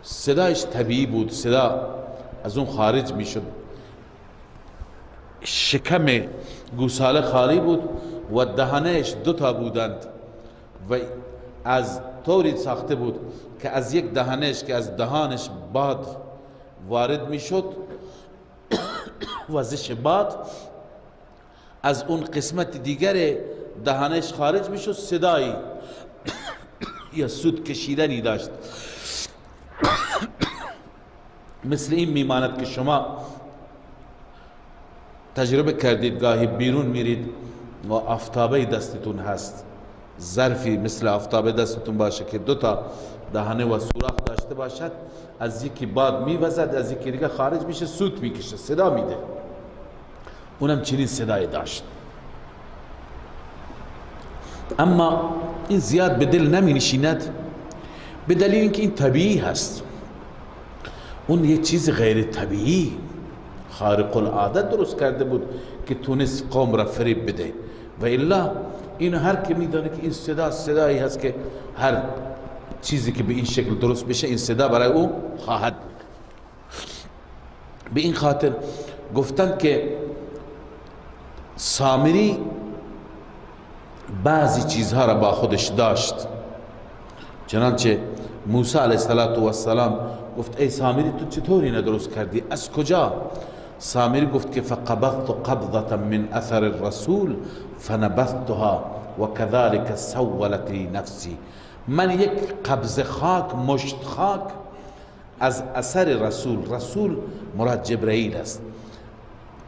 صدایش طبیعی بود، صدا از اون خارج میشد، شکم گوساله خالی بود و دهانش دوتا بودند و از طوری ساخته بود که از یک دهانش که از دهانش باد وارد میشد، وزش باد از اون قسمت دیگر دهانش خارج میشد، صدایی یا سود کشیدنی داشت. مثل این میماند که شما تجربه کردید، گاهی بیرون میرید و آفتابه دستتون هست، ظرفی مثل آفتابه دستتون باشه که دو تا دهانه و سوراخ داشته باشد، از یکی باد میوزد، از یکی دیگه خارج میشه، سوت میکشه، صدا میده. اونم چنین صدایی داشت. اما این زیاد به دل نمی نشیند، به دلیل اینکه این طبیعی هست. اون یه چیز غیر طبیعی خارق العاده درست کرده بود که تونست قوم را فریب بده، و الا این هر که میدانه که این صدا صدایی هست که هر چیزی که به این شکل درست بشه این صدا برای او خواهد بود. به این خاطر گفتن که سامری بعضی چیزها را با خودش داشت، چنانچه موسی علیه السلام گفت ای سامری تو چطور اینو درست کردی، از کجا؟ سامری گفت که فقبضت قبضة من اثر الرسول فنبذتها وكذلك سولت لي نفسی. من یک قبض خاک، مشت خاک از اثر رسول، رسول مراد جبرئیل است،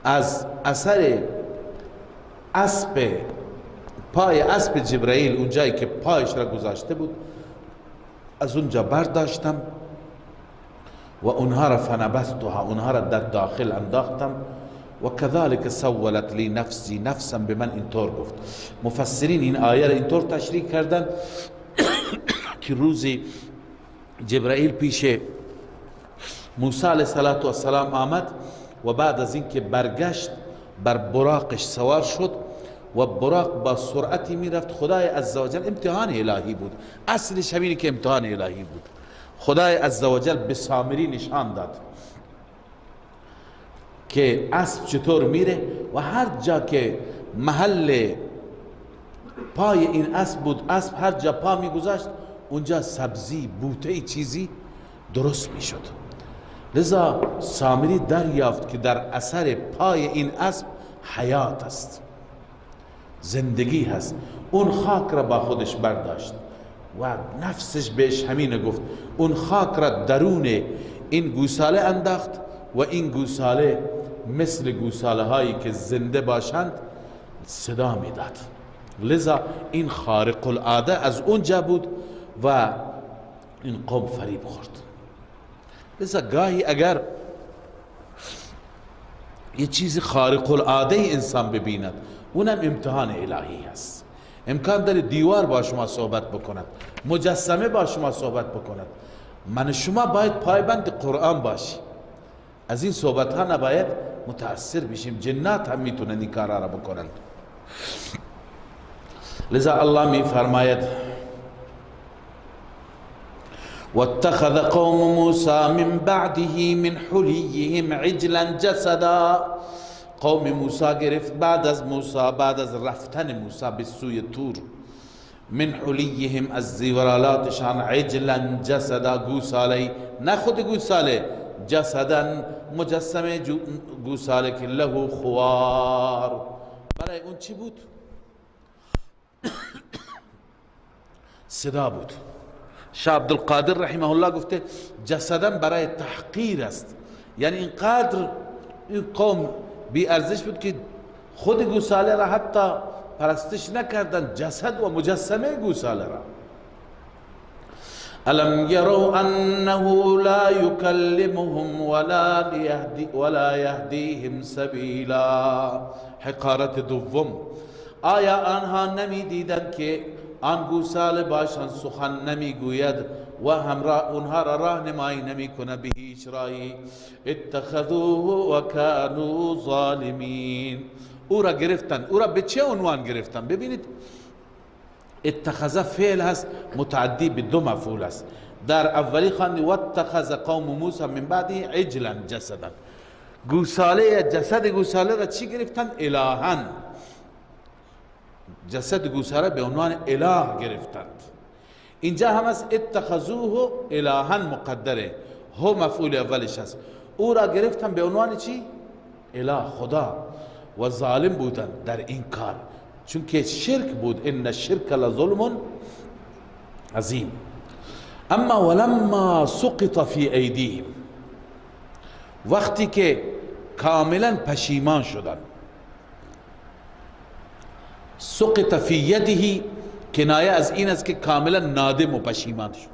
از اثر اسب پای اسب جبرائیل اونجایی که پایش را گذاشته بود از اونجا برداشتم و اونها را فنبذتها، اونها را در داخل انداختم. و كذلك سولت لی نفسی، نفسم به من اینطور گفت. مفسرین این آیه را اینطور تشریح کردن که روزی جبرائیل پیش موسی علیه السلام آمد و بعد از اینکه برگشت بر براقش سوار شد و براق با سرعتی میرفت. خدای عزوجل امتحان الهی بود، اصلش همینه که امتحان الهی بود. خدای عزوجل به سامری نشان داد که اسب چطور میره و هر جا که محل پای این اسب بود، اسب هر جا پا میگذاشت اونجا سبزی بوته چیزی درست میشد. لذا سامری دریافت که در اثر پای این اسب حیات است، زندگی هست. اون خاک را با خودش برداشت و نفسش بهش همینه گفت. اون خاک را درون این گوساله انداخت و این گوساله مثل گوساله هایی که زنده باشند صدا میداد. لذا این خارق العاده از اونجا بود و این قوم فریب خورد. لذا گاهی اگر یه چیز خارق العاده انسان ببیند، اونم امتحان الهی هست. امکان داره دیوار با شما صحبت بکند، مجسمه با شما صحبت بکند. من شما باید پایبند قرآن باشی، از این صحبت ها نباید متاثر بشیم. جنات هم میتونن این کارا را بکنند. لذا الله می فرماید واتخذ قوم موسى من بعده من حليهم عجلا جسدا. قوم موسی گرفت بعد از موسی، بعد از رفتن موسی به سوی طور، من حلیهم از زیورالاتشان، عجلا جسدا، گوساله، نه خود گوساله، جسدا مجسمه گوساله که له خوار. برای اون چی بود؟ صدا بود. شاه عبدالقادر رحمه الله گفته جسدا برای تحقیر است، یعنی اینقدر این قوم بی ارزش بود که خود گوساله را حتی پرستش نکردن، جسد و مجسمه گوساله را. الم يروا انه لا يكلمهم ولا يهديهم سبیلا. حقارت دوم، آیا آنها نمی دیدند که آن گوساله باشان سخن نمی گوید و همراه اونها را راهنمایی نمی کنه به هیچ راهی؟ اتخذوه و کانوا ظالمین. او را گرفتن. او را به چه عنوان گرفتن؟ ببینید اتخذ فعل هست متعدی به دو مفعول است. در اولی خواندی واتخذ قوم موسی من بعده عجلا جسدا. گوساله، جسد گوساله را چی گرفتن؟ الهن. جسد گوساله به عنوان اله گرفتند. اینجا هم از اتخذوه الهن مقدره، هو مفعول اولش هست. او را گرفتن به عنوان چی؟ اله، خدا. و ظالم بودند در این کار، چون که شرک بود. ان الشرک لظلم عظیم. اما ولما سقط فی ایدیهم، وقتی که کاملا پشیمان شدن، سقط فی یده کنایه از این است که کاملا نادم و پشیمان شد.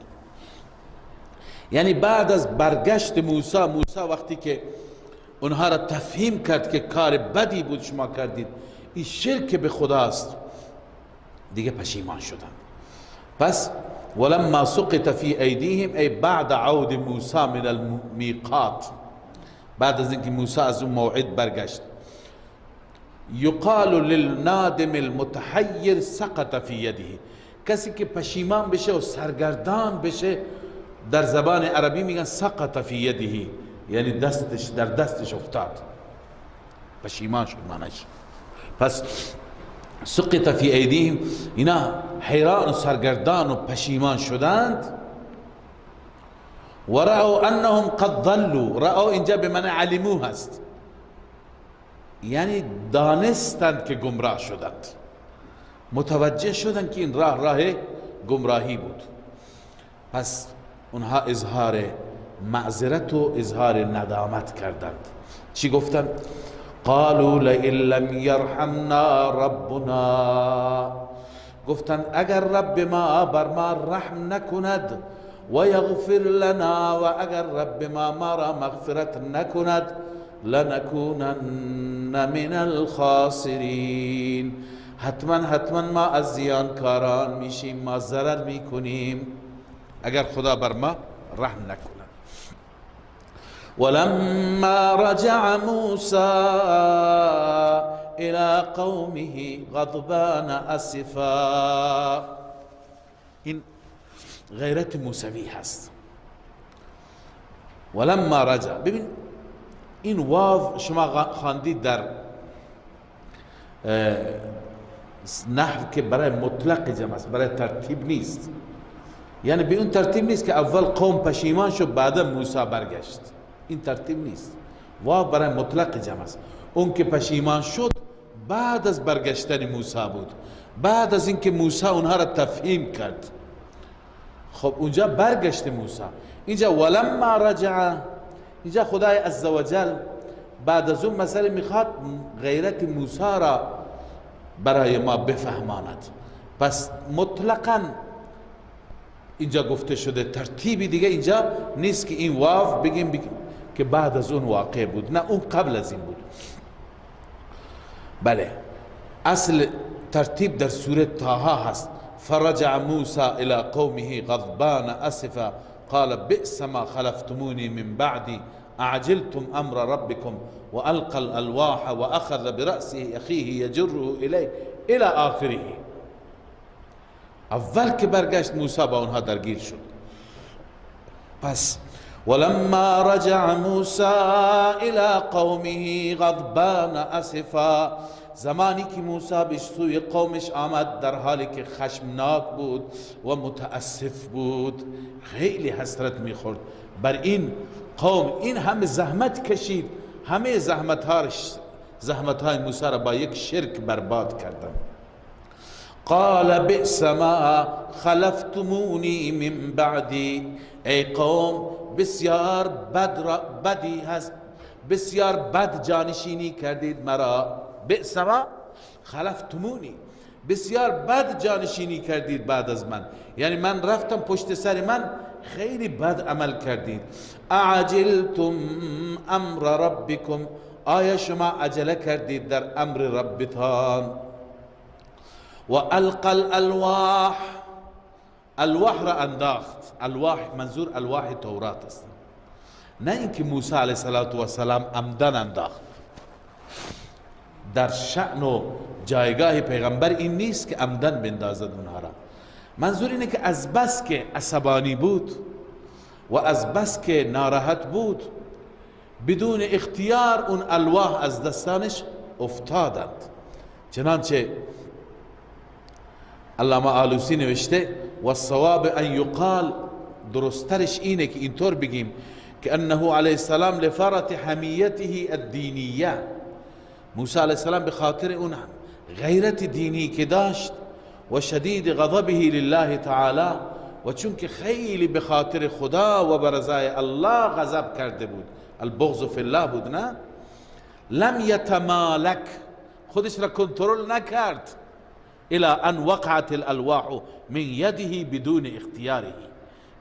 یعنی بعد از برگشت موسی، موسی وقتی که اونها را تفهیم کرد که کار بدی بود شما کردید، این شرک به خداست، دیگه پشیمان شدن. پس ولما سقط فی ایدیهم ای بعد عود موسی من المیقات، بعد از اینکه موسی از اون موعد برگشت. یقال للنادم المتحیر سقط فی یده، کسی که پشیمان بشه و سرگردان بشه در زبان عربی میگن سقط فی یده، یعنی دستش در دستش افتاد، پشیمان شد معنیش. پس سقط فی ایدیهم، اینا حیران و سرگردان و پشیمان شدند. و رأوا انهم قد ضلوا، رأوا اینجا به معنی علمو هست، یعنی دانستند که گمراه شدند، متوجه شدند که این راه راه گمراهی بود. پس اونها اظهار معذرت و اظهار ندامت کردند. چی گفتند؟ قالوا لئن لم يرحمنا ربنا، گفتند اگر رب ما بر ما رحم نکند، و یغفر لنا، و اگر رب ما ما را مغفرت نکند، لنکونن من الخاسرین، حتما حتما ما از زیانکاران میشیم، ما ضرر میکنیم اگر خدا بر ما رحم نکند. ولما رجع موسى الى قومه غضبان اسفا، این غیرت موسوی هست. ولما رجع، ببین این واو شما خواندید در نحو که برای مطلق جمع است، برای ترتیب نیست. یعنی به اون ترتیب نیست که اول قوم پشیمان شد بعدا موسی برگشت، این ترتیب نیست. واو برای مطلق جمع است. اون که پشیمان شد بعد از برگشتن موسی بود، بعد از اینکه موسی اونها را تفهیم کرد. خب اونجا برگشت موسی، اینجا ولما رجع، اینجا خدای عزوجل بعد از اون مسئله میخواد غیرت موسی را برای ما بفهماند. پس مطلقا اینجا گفته شده، ترتیبی دیگه اینجا نیست که این واو بگیم که بعد از اون واقع بود، نه اون قبل از این بود. بله اصل ترتیب در سوره طه هست. فرجع موسى الى قومه غضبان اسفا قال بئس ما خلفتموني من بعدي اعجلتم امر ربكم والقى الالواح واخذ برأسه اخيه يجره اليه الى آخره. اول که برگشت موسی با اونها درگیر شد. پس ولما رجع موسی الى قومه غضبان اسفا، زمانی که موسی به سوی قومش آمد در حالی که خشمناک بود و متاسف بود، خیلی حسرت میخورد بر این قوم، این همه زحمت کشید، همه زحمتهای موسی را با یک شرک برباد کردن. قال بئس ما خلفتمونی من بعدی، ای قوم بسیار بدی هست، بسیار بد جانشینی کردید مرا. بئس ما خلفتمونی، بسیار بد جانشینی کردید بعد از من، یعنی من رفتم پشت سر من خیلی بد عمل کردید. اعجلتم امر ربکم، آیا شما عجله کردید در امر ربتان؟ و القى الالواح، الواح را انداخت. الواح منظور الواح تورات است، نه اینکه موسی علیه السلام عمدن انداخت. در شأن و جایگاه پیغمبر این نیست که عمدن بندازد اونها را. منظور اینه که از بس که عصبانی بود و از بس که ناراحت بود، بدون اختیار اون الواح از دستانش افتادند. چنانچه علامه آلوسی نوشته والصواب ان یقال، درسترش اینه که اینطور بگیم که انه علیه السلام لفرط حمیته الدینیه، موسی علیه السلام به خاطر اون غیرت دینی که داشت و شدید غضبه لله تعالی، و چون که خیلی به خاطر خدا و برضای الله غضب کرده بود، البغض فی الله بود، نه لم یتمالک، خودش را کنترل نکرد، الى ان وقعت الالواح من یده بدون اختیاره،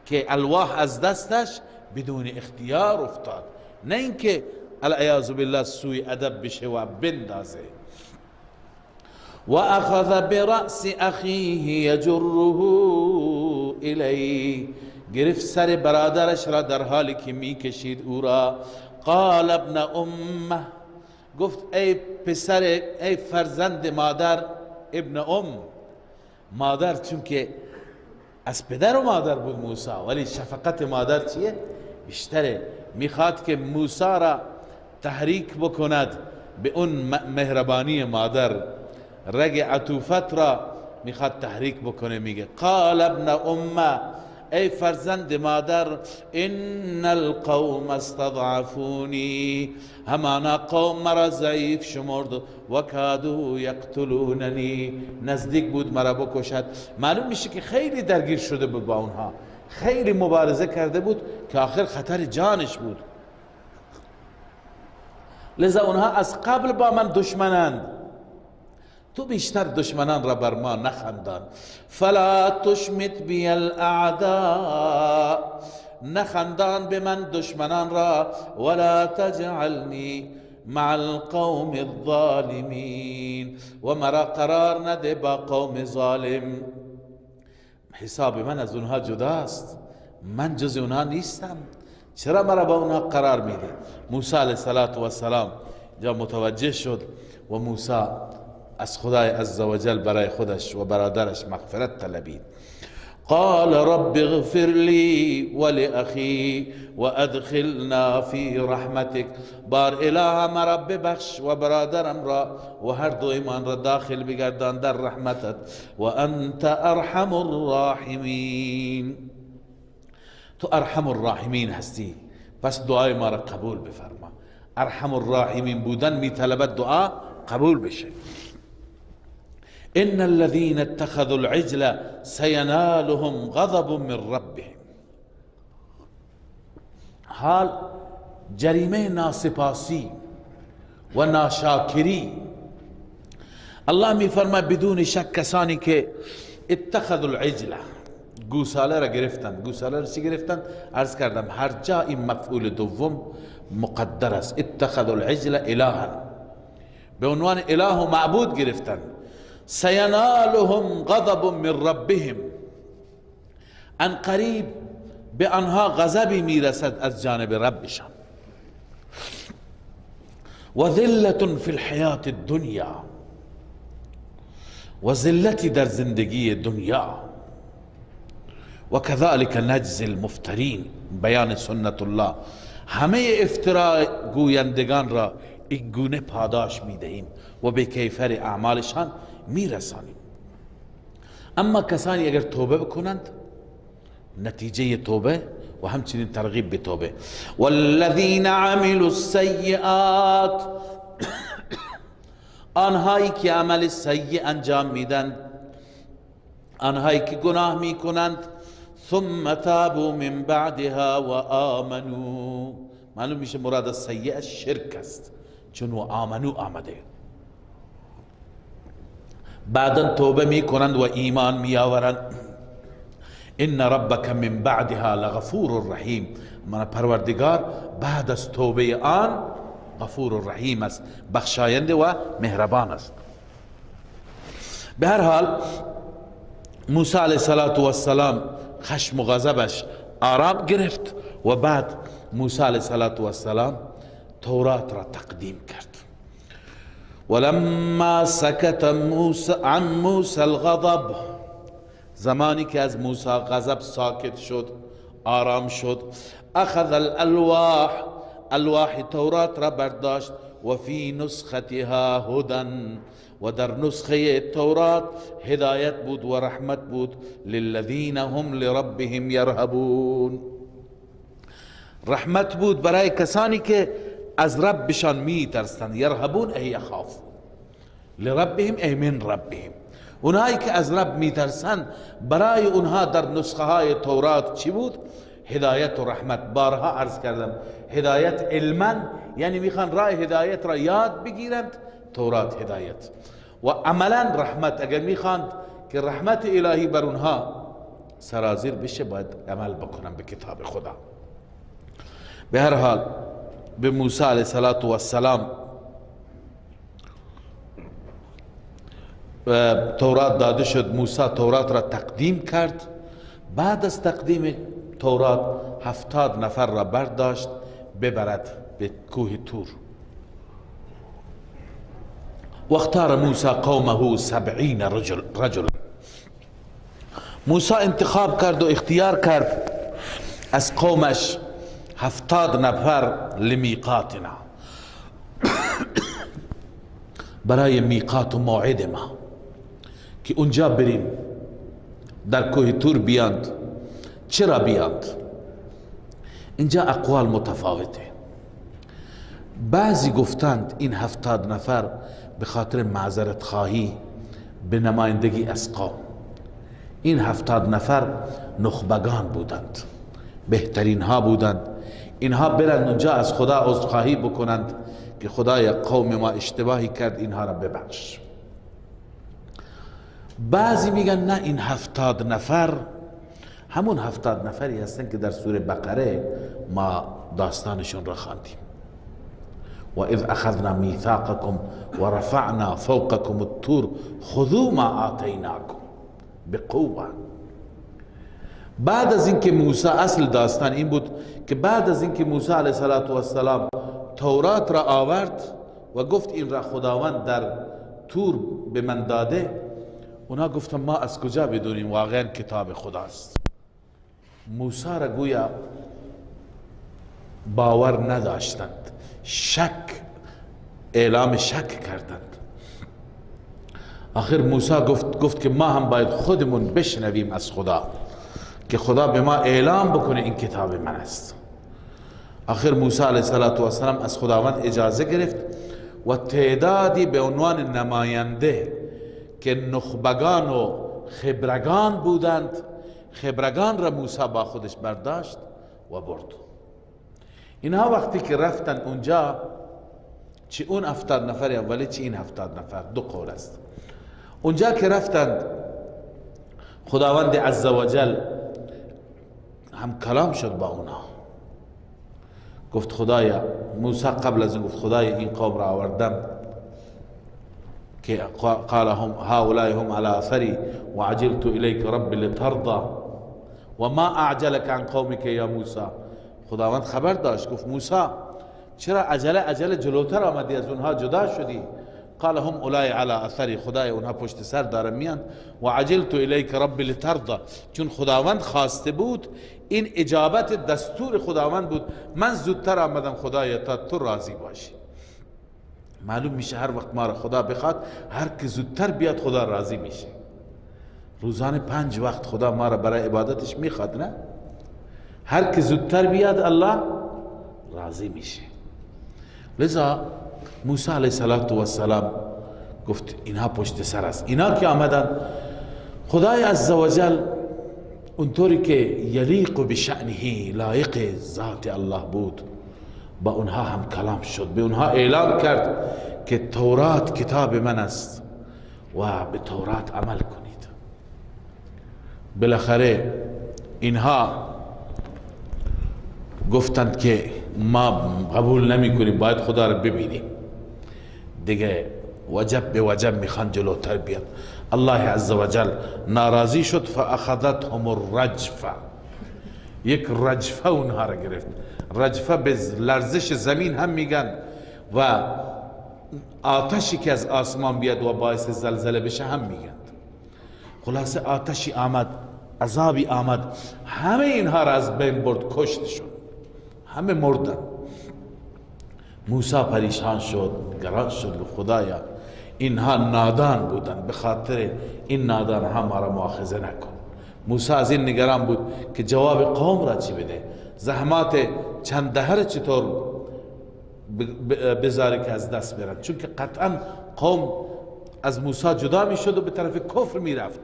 که الواح از دستش بدون اختیار افتاد، نه اینکه العیاذ بالله سوی ادب بشه و بندازه. و اخذ برأس اخیه یجره الیه، گرفت سر برادرش را در حالی که میکشید او را. قال ابن امه، گفت ای پسر، ای فرزند مادر. ابن ام، مادر چون که از پدر و مادر بود موسی، ولی شفقت مادر چیه؟ بیشتره. میخواد که موسی را تحریک بکند به اون مهربانی مادر، رگ عطوفت را میخواد تحریک بکنه. میگه قال ابن امه، ای فرزند مادر، ان القوم استضعفونی، همانا قوم مرا ضعیف شمرد، و کادوا یقتلوننی، نزدیک بود مرا بکشد. معلوم میشه که خیلی درگیر شده بود با اونها، خیلی مبارزه کرده بود که آخر خطر جانش بود. لذا اونها از قبل با من دشمنند، تو بیشتر دشمنان را بر ما نخندان. فلا تشمت بی الاعداء، نخندان به من دشمنان را. ولا تجعلنی مع القوم الظالمین، و مرا قرار نده با قوم ظالم. حساب من از اونها جداست، من جز اونها نیستم، چرا مرا با اونها قرار میده؟ موسی علیه السلام جا متوجه شد و موسی از خدای عزوجل برای خودش و برادرش مغفرت طلبید. قال رب اغفر لي ولأخي وأدخلنا في رحمتك. بار اله مرا ببخش و برادرم را و هر دویمان را داخل بگردان در رحمتت. و انت ارحم الراحمین، تو ارحم الراحمین هستی، پس دعای ما را قبول بفرما. ارحم الراحمین بودن میطلبد دعا قبول بشه. ان الذين اتخذوا العجل سينالهم غضب من ربهم. حال جریمه ناسپاسی و ناشاکری، الله می فرماید بدون شک کسانی که اتخذوا العجل، گوساله را گرفتند. گوساله را چی گرفتند؟ عرض کردم هر جا این مفعول دوم مقدر است. اتخذوا العجل الها، به عنوان اله و معبود گرفتند. سینالهم غضب من ربهم، ان قریب به آنها غضبی میرسد از جانب ربشان. و ذلت فی الحیات الدنیا، و ذلتی در زندگی دنیا. و كذلك نجزی المفترین، بیان سنت الله، همه افترا گویندگان را این گونه پاداش میدهیم و به کیفر اعمالشان میرسانیم. اما کسانی اگر توبه بکنند، نتیجه توبه و همچنین ترغیب به توبه. والذین عملوا السیئات، آنهایی که عمل سیء انجام میدند، آنهایی که گناه میکنند، ثم تابوا من بعدها و آمنوا. معلوم میشه مراد از سیئه شرک است، چون و آمنو آمده. بعدا توبه میکنند و ایمان میآورند. ان ربک من بعدها لغفور رحیم، من پروردگار بعد از توبه آن غفور رحیم است، بخشاینده و مهربان است. به هر حال موسی علیه السلام خشم و غضبش آرام گرفت و بعد موسی علیه السلام تورات را تقدیم کرد. ولما سکت موسی عن موسی الغضب، زمانی که از موسی غضب ساکت شد، آرام شد، اخذ الالواح، الواح تورات را برداشت، و فی نسختها هدى، و در نسخه تورات هدایت بود و رحمت بود، للذین هم لربهم یرهبون. رحمت بود برای کسانی که از ربشان می ترسند. یرهبون ای یخافون، لربهم ای من ربهم. اونهایی که از رب می ترسند برای اونها در نسخه های تورات چی بود؟ هدایت و رحمت. بارها عرض کردم هدایت علما یعنی میخوان راه هدایت را یاد بگیرند، تورات هدایت، و عملا رحمت. اگر میخواند که رحمت الهی بر اونها سرازیر بشه باید عمل بکنن به کتاب خدا. به هر حال به موسی علیه السلام تورات داده شد. موسی تورات را تقدیم کرد. بعد از تقدیم تورات 70 نفر را برداشت ببرد به کوه تور. واختار موسی قومه 70 رجل. موسی انتخاب کرد و اختیار کرد از قومش 70 نفر لمیقاتنا، برای میقات و موعد ما که اونجا بریم در کوه تور بیاند. چرا بیاند؟ اینجا اقوال متفاوته. بعضی گفتند این 70 نفر به خاطر معذرت خواهی به نمایندگی از قوم، این 70 نفر نخبگان بودند، بهترین ها بودند، اینها برند اونجا از خدا عذرخواهی بکنند که خدای قوم ما اشتباهی کرد، اینها را ببخش. بعضی میگن نه، این 70 نفر همون 70 نفری هستن که در سوره بقره ما داستانشون را خواندیم. و اذ اخذنا میثاقکم و رفعنا فوقکم الطور خذوا ما آتیناکم بقوه. بعد از اینکه موسی، اصل داستان این بود که بعد از اینکه موسی علیه السلام تورات را آورد و گفت این را خداوند در تور به من داده، اونا گفتن ما از کجا بدونیم واقعا کتاب خداست؟ موسی را گویا باور نداشتند، شک، اعلام شک کردند. آخر موسی گفت که ما هم باید خودمون بشنویم از خدا که خدا به ما اعلام بکنه این کتاب من است. آخر موسی علیه السلام از خداوند اجازه گرفت و تعدادی به عنوان نماینده که نخبگان و خبرگان بودند، خبرگان را موسی با خودش برداشت و برد. اینها وقتی که رفتن اونجا، چه اون 70 نفر اولی چه این 70 نفر، دو قول است. اونجا که رفتند خداوند عزوجل هم کلام شد با اونها، گفت خدایا، موسی قبل از این گفت خدایا این قوم را آوردم که قال هم هؤلاء هم على اثری وعجلت الیک رب لترضى و ما اعجلك عن قومك یا موسی. خداوند خبر داشت، گفت موسی چرا عجله عجله جلوتر آمدی، از اونها جدا شدی؟ قال هم اولای على اثری، خدای اونها پشت سر دارن میان. و عجلت الیک رب لترضى، چون خداوند خواسته بود، این اجابت دستور خداوند بود، من زودتر آمدم خدای تا تو راضی باشی. معلوم میشه هر وقت ما را خدا بخواد، هر که زودتر بیاد خدا راضی میشه. روزانه 5 وقت خدا ما را برای عبادتش میخواد، نه؟ هر که زودتر بیاد الله راضی میشه. لذا موسی علیه السلام گفت اینها پشت سر است. اینا که آمدن، خدای عزوجل اونطوری که یلیق بشأنه، لایق ذات الله بود، با اونها هم کلام شد، به اونها اعلام کرد که تورات کتاب من است و به تورات عمل کنید. بالاخره اینها گفتند که ما قبول نمی کنیم، باید خدا رو ببینیم دیگه، وجب به وجب میخوان جلوتر بیان. الله عزوجل ناراضی شد، فاخذتهم الرجفه، یک رجفه اونها را گرفت. رجفه به لرزش زمین هم میگن و آتشی که از آسمان بیاد و باعث زلزله بشه هم میگن. خلاصه آتشی آمد، عذابی آمد، همه اینها را از بین برد، کشتشون، همه مردن. موسی پریشان شد، گران شد، خدایا اینها نادان بودن، به خاطر این نادان ها ما را مؤاخذه نکن. موسی از این نگران بود که جواب قوم را چی بده، زحمات چند دهر چطور بذاره که از دست برن، چون که قطعا قوم از موسی جدا می شد و به طرف کفر می رفت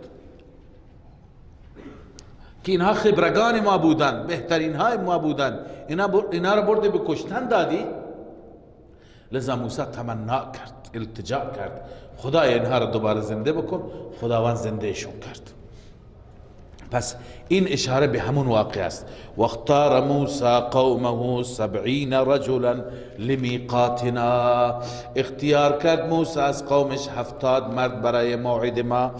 که اینها خبرگان ما بودن، بهترین های ما بودن، اینا را برده به کشتن دادی. لذا موسی تمنا کرد، التجا کرد، خدای اینها را دوباره زنده بکن. خداوند زنده شون کرد. پس این اشاره به همون واقع است. واختار موسی قومه 70 رجلا لمیقاتنا، اختیار کرد موسی از قومش 70 مرد برای موعد ما.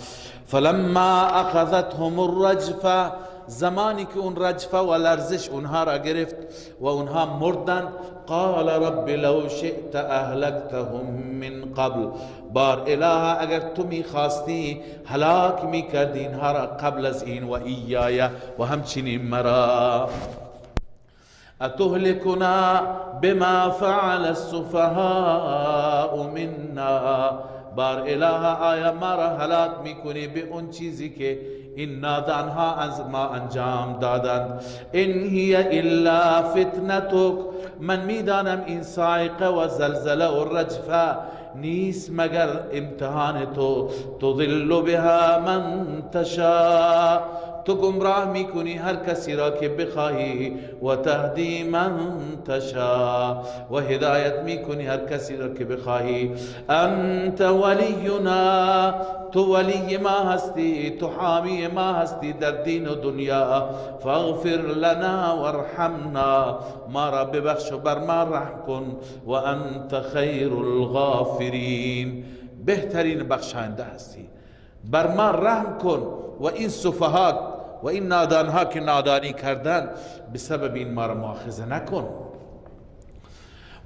فلما اخذتهم الرجفه، زمانی که اون رجفه و لرزش اونها را گرفت و اونها مردند، قال رب لو شئت اهلکتهم من قبل، بار اله اگر تو میخواستی هلاک میکردی اینها را قبل از این، و ایای و همچنین مرا. اتهلکنا بما فعل السفهاء منا، بار اله آیا ما را هلاک میکنی به اون چیزی که این نادانها از ما انجام دادند؟ ان هی الا فتنتک، من میدانم این صاعقه و زلزله و رجفه نیست مگر امتحان تو، تضل بها من تشاء، تو گمراه میکنی هر کسی را که بخواهی، و تهدی من تشا، و هدایت میکنی هر کسی را که بخواهی. انت ولینا، تو ولی ما هستی، تو حامی ما هستی در دین و دنیا. فاغفر لنا وارحمنا، ما را ببخش و بر ما رحم کن. و انت خیر الغافرین، بهترین بخشاینده هستی، بر ما رحم کن. و این سفها و این نادانها که نادانی کردن، بسبب این ما را مؤاخذه نکن.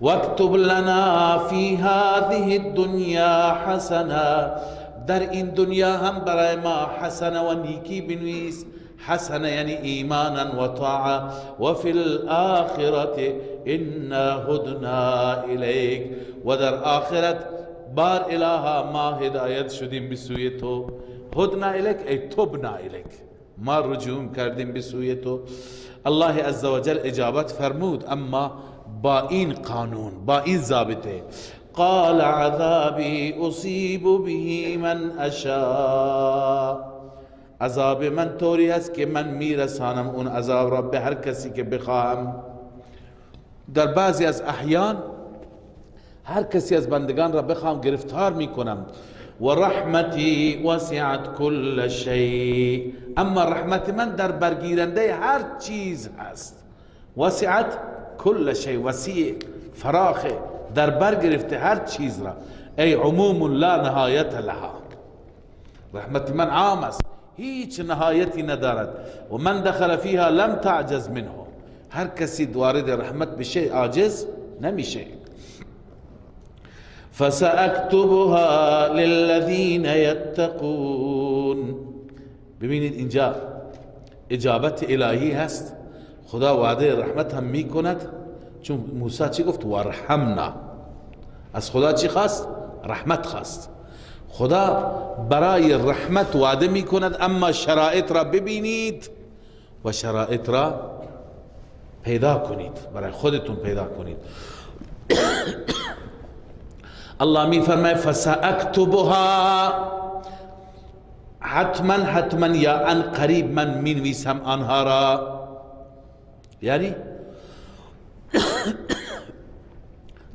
واکتب لنا فی هذه الدنیا حسنه، در این دنیا هم برای ما حسنه و نیکی بنویس. حسنه یعنی ایمانا و طاعه. و فی الآخرة انا هدنا الیک، و در آخرت بار الها ما هدایت شدیم به سوی تو. هدنا الیک ای تبنا الیک، ما رجوع کردیم به سوی تو. الله عزوجل اجابت فرمود، اما با این قانون، با این ضابطه. قال عذابی اصیب به من اشاء، عذاب من طوری هست که من میرسانم اون عذاب را به هر کسی که بخواهم. در بعضی از احیان هر کسی از بندگان را بخواهم گرفتار میکنم. و رحمتی وسعت کل شیء، اما رحمت من در برگیرنده هر چیز هست. وسعت کل شیء، وسیع، فراخ، در بر گرفته هر چیز را، ای عموم لا نهایت لها، رحمت من عام است، هیچ نهایتی ندارد. و من دخل فیها لم تعجز منه، هر کسی وارد رحمت بشه عاجز نمیشه. فسأكتبها للذین یتقون. ببینید اینجا اجابت الهی هست، خدا وعده رحمت هم میکند. چون موسی چی گفت؟ وارحمنا. از خدا چی خواست؟ رحمت خواست. خدا برای رحمت وعده میکند، اما شرایط را ببینید و شرایط را پیدا کنید، برای خودتون پیدا کنید. الله می فرماید فسأکتبها، حتما حتما یا عن قریب من می نویسم آنها را، یعنی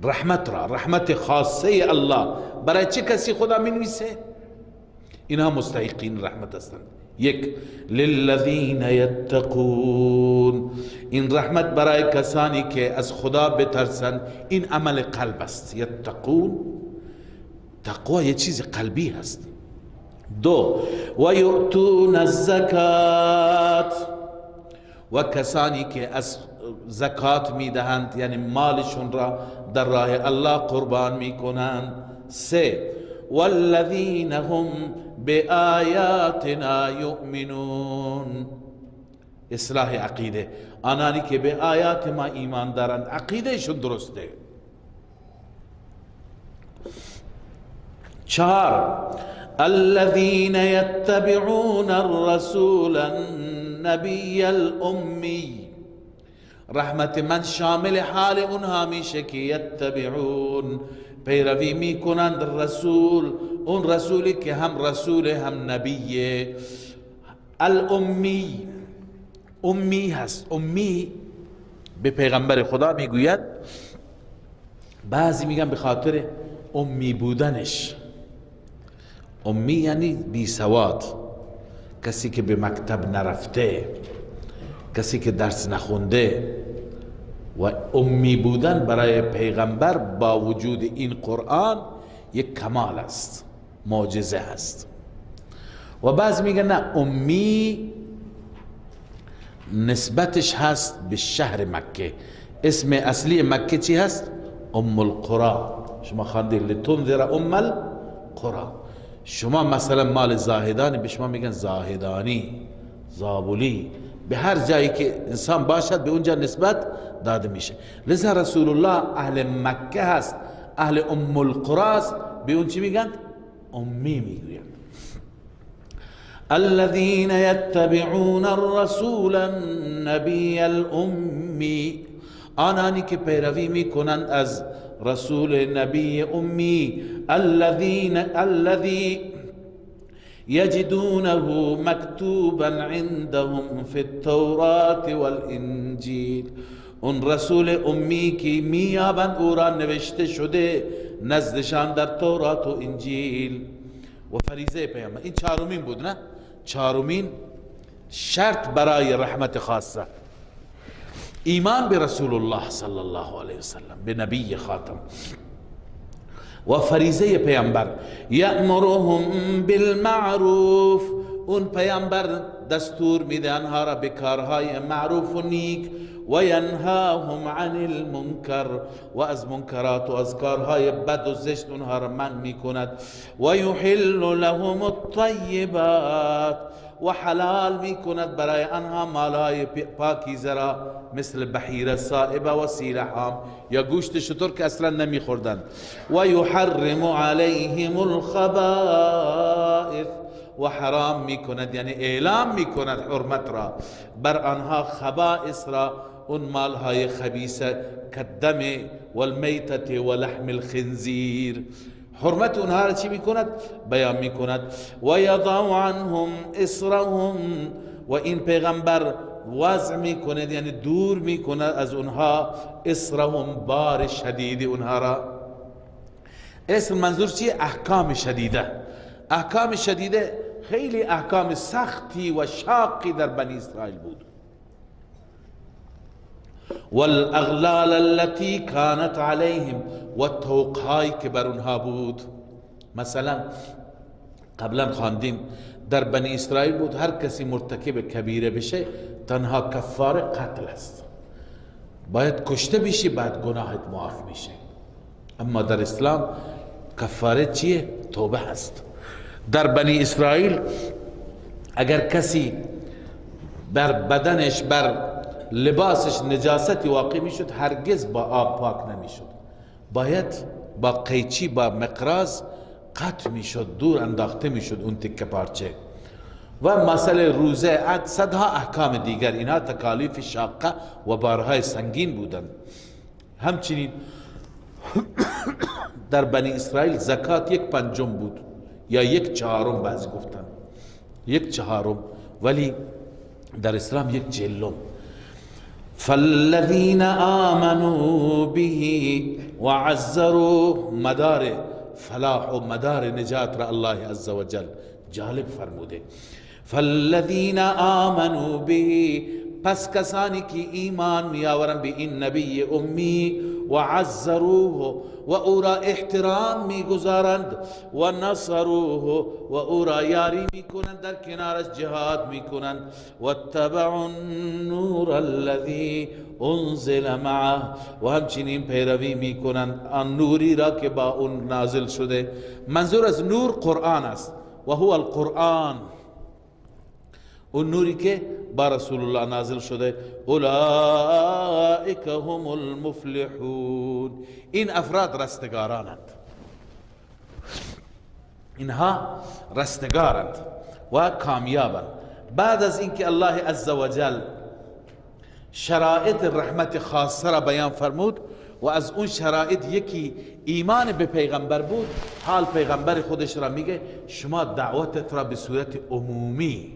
رحمت را، رحمت خاصه الله برای چه کسی خدا می نویسه؟ اینها مستحقین رحمت هستند. یک، للذین یتقون، این رحمت برای کسانی که از خدا بترسند. این عمل قلب است. یتقون، تقوا یه چیز قلبی هست. دو، و یؤتون الزکات، و کسانی که از زکات میدهند، یعنی مالشون را در راه الله قربان میکنند. سه، والذین هم بآیاتنا یؤمنون، اصلاح عقیده، آنانی که به آیات ما ایمان دارند، عقیدهشون درسته. چهار، الذین یتبعون الرسول النبی الامی، رحمت من شامل حال اونها میشه که یتبعون، پیروی میکنند رسول، اون رسولی که هم رسول هم نبیه. الامی، امی هست. امی به پیغمبر خدا میگوید، بعضی میگن به خاطر امی بودنش. امی یعنی بی سواد، کسی که به مکتب نرفته، کسی که درس نخونده. و امی بودن برای پیغمبر با وجود این قرآن یک کمال است، معجزه است. و بعض میگن نه، امی نسبتش هست به شهر مکه. اسم اصلی مکه چی هست؟ ام القرى. شما خواندید لتنذر ام القرى. شما مثلا مال زاهدانی، به شما میگن زاهدانی، زابلی. به هر جایی که انسان باشد به اونجا نسبت داده میشه. لذا رسول الله اهل مکه هست، اهل ام القرى است، به اون چی میگن؟ امی میگویند. الذين يتبعون الرسول النبي الأمي، آنانی که پیروی میکنند از رسول نبی امی، الذی یجدونه مکتوبا عندهم فی التورات والانجیل. اون رسول امی که میابند او را نوشته شده نزدشان در تورات و انجیل. و فریضه پیامبر، این چهارمین بود نه؟ چهارمین شرط برای رحمت خاصه، ایمان به رسول الله صلی الله علیه وسلم، به نبی خاتم. و فریضه پیامبر یأمرهم بالمعروف، اون پیامبر دستور میده آنها را به کارهای معروف و نیک، و ینهاهم عن المنکر، و از منکرات و از کارهای بد و زشت اونها را منع میکند، و یحل لهم الطیبات، و حلال میکند برای آنها مالهای پاکیزه را مثل بحیره سائبه و سیله حام یا گوشت شتر که اصلا نمیخوردند، و یحرم علیهم الخبائث، و حرام میکند یعنی اعلام میکند حرمت را بر آنها، خبائث را، اون مالهای خبیثه کالدم والمیتة و لحم الخنزیر، حرمت اونها را چی میکند؟ بیان میکند. و یضع عنهم اصرهم، و این پیغمبر وضع میکند یعنی دور میکند از اونها، اصرهم بار شدید اونها را. اصر منظور چیه؟ احکام شدیده. احکام شدیده خیلی احکام سختی و شاقی در بنی اسرائیل بود. والاغلال التي كانت عليهم، و طوقهایی که بر اونها بود. مثلا قبلا خواندیم در بنی اسرائیل بود هر کسی مرتکب کبیره بشه تنها کفاره قتل است، باید کشته بشی بعد گناهت معاف میشه. اما در اسلام کفاره چیه؟ توبه هست. در بنی اسرائیل اگر کسی بر بدنش بر لباسش نجاستی واقع میشد هرگز با آب پاک نمیشد، باید با قیچی با مقراض قطع میشد، دور انداخته میشد اون تکه پارچه. و مسئله روزه، عد، صدها احکام دیگر، اینها تکالیف شاقه و بارهای سنگین بودند. همچنین در بنی اسرائیل زکات 1/5 بود یا 1/4، بعضی گفتن 1/4، ولی در اسلام 1/40. فالذین آمنوا به وعزروه، مدار فلاح و مدار نجات را الله عزوجل جالب فرموده. فالذین آمنوا به، پس کسانی که ایمان میآورند به این نبی امی، و عزروه، و او را احترام میگذارند، و نصروه، و او را یاری میکنند، در کنارش جهاد میکنند، و اتبعوا النور الذی انزل معه، و همچنین پیروی میکنند آن نوری را که با اون نازل شده. منظور از نور قرآن است، و هو القرآن، اون نوری که با رسول الله نازل شده. اولئک هم المفلحون، این افراد رستگارانند، اینها رستگارند و کامیابند. بعد از اینکه الله عزوجل شرایط رحمت خاصه را بیان فرمود و از اون شرایط یکی ایمان به پیغمبر بود، حال پیغمبر خودش را میگه شما دعوتت را به صورت عمومی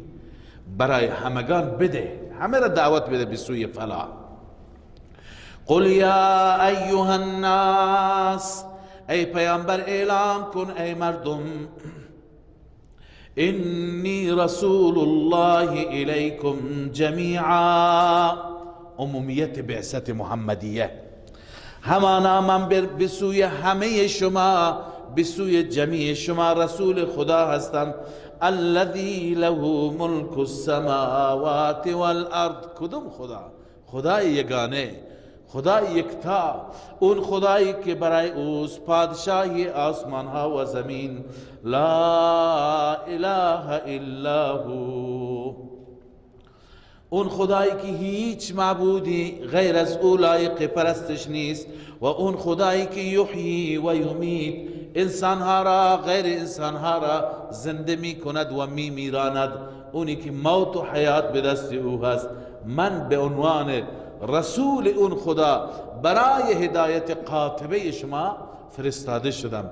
برای همگان بده، همه را دعوت بده به سوی فلاح. قل یا ایها الناس، ای پیامبر اعلام کن ای مردم، انی رسول الله الیکم جمیعا، عمومیت بعثت محمدیه، همانا من به سوی همه شما، به سوی جمیع شما رسول خدا هستم. الذي له ملک السماوات والارض، کدوم خدا؟ خدای یگانه، خدای یکتا، اون خدایی که برای اوست پادشاهی آسمان ها و زمین. لا اله الا هو، اون خدایی که هیچ معبودی غیر از او لایق پرستش نیست، و اون خدایی که یحیی و یمیت، انسانها را غیر انسانها را زنده می کند و می میراند، اونی که موت و حیات به دست او هست. من به عنوان رسول اون خدا برای هدایت قاطبه شما فرستاده شدم.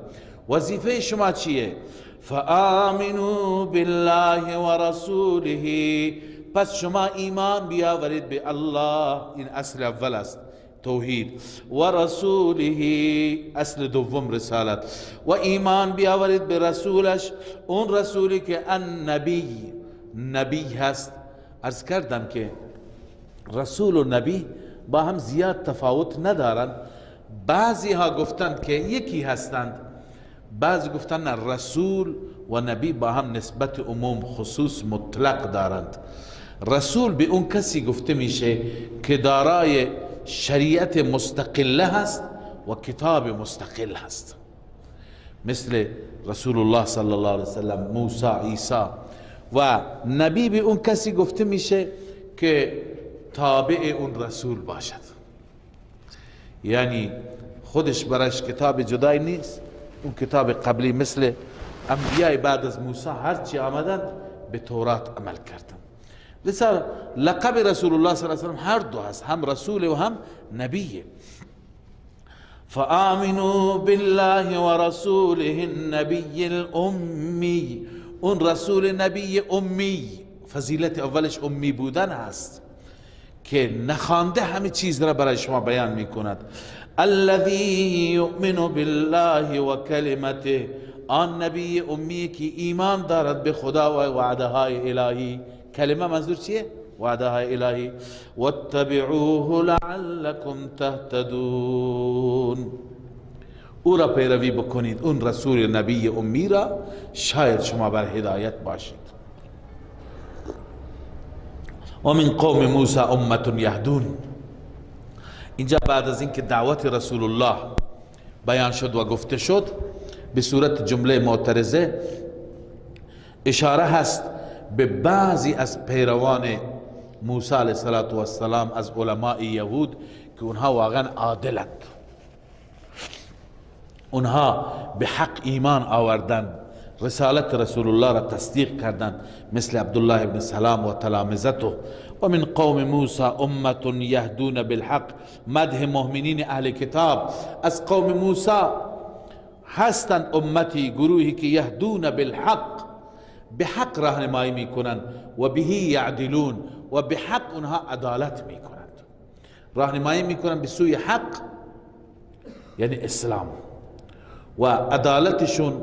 وظیفه شما چیه؟ فآمنوا بالله ورسوله، پس شما ایمان بیاورید به الله، این اصل اول است توحید، و رسوله اصل دوم رسالت، و ایمان بیاورید به رسولش، اون رسولی که النبی، نبی هست. عرض کردم که رسول و نبی با هم زیاد تفاوت ندارند. بعضی ها گفتند که یکی هستند، بعضی گفتند رسول و نبی با هم نسبت عموم خصوص مطلق دارند. رسول به اون کسی گفته میشه که دارای شریعت مستقله هست و کتاب مستقل هست، مثل رسول الله صلی الله علیه وسلم، موسی، عیسی. و نبی به اون کسی گفته میشه که تابع اون رسول باشد، یعنی خودش برش کتاب جدای نیست، اون کتاب قبلی مثل انبیاء بعد از موسی هرچی آمدند به تورات عمل کردند. لذا لقب رسول الله صلی الله علیه وسلم هر دو هست، هم رسول و هم نبی. فآمنوا بالله ورسوله النبی الامی، اون رسول نبی امی، فضیلت اولش امی بودن هست که نخوانده همه چیز را برای شما بیان میکند. الذي یؤمن بالله و کلمته، آن نبی امی که ایمان دارد به خدا و وعده های الهی. کلمه منظور چیه؟ وعده های الهی. واتبعوه لعلکم تهتدون، او را پیروی بکنید، اون رسول نبی امی را، شاید شما بر هدایت باشید. و من قوم موسی امة یهدون. اینجا بعد از اینکه دعوت رسول الله بیان شد و گفته شد به صورت جمله معترضه، اشاره هست به بعضی از پیروان موسی علیه السلام از علماء یهود که اونها واقعا عادلند، اونها به حق ایمان آوردند، رسالت رسول الله را تصدیق کردند، مثل عبدالله ابن سلام و تلامذته. و من قوم موسی امة یهدون بالحق، مدح مؤمنین اهل کتاب. از قوم موسی هستند امتی، گروهی که یهدون بالحق، به حق راهنمایی میکنند، و بهی یعدلون، و به حق اونها عدالت میکنند، راهنمایی میکنند به سوی حق یعنی اسلام، و عدالتشون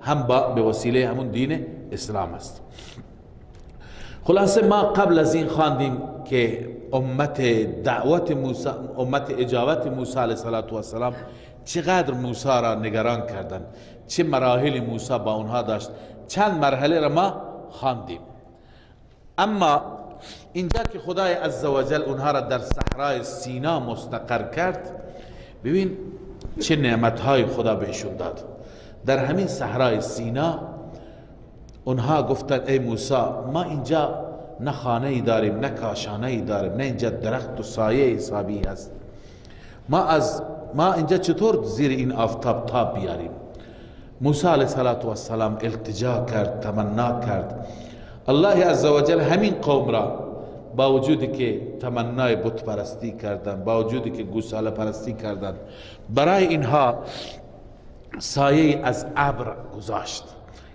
هم به وسیله همون دین اسلام است. خلاصه ما قبل از این خواندیم که امت دعوت موسی، امت اجابت موسی علیه السلام چقدر موسی را نگران کردند، چه مراحل موسی با اونها داشت، چند مرحله را ما خواندیم. اما اینجا که خدای عزوجل اونها را در صحرای سینا مستقر کرد، ببین چه نعمتهای خدا بهشون داد. در همین صحرای سینا اونها گفتند ای موسی، ما اینجا نه خانه ای داریم، نه کاشانه ای داریم، نه اینجا درخت و سایه حسابی هست، ما اینجا چطور زیر این آفتاب تاب بیاریم؟ موسی علیه السلام التجا کرد، تمنا کرد. الله عزوجل همین قوم را با وجودی که تمنای بت پرستی کردند، با وجودی که گوساله پرستی کردند، برای اینها سایه از ابر گذاشت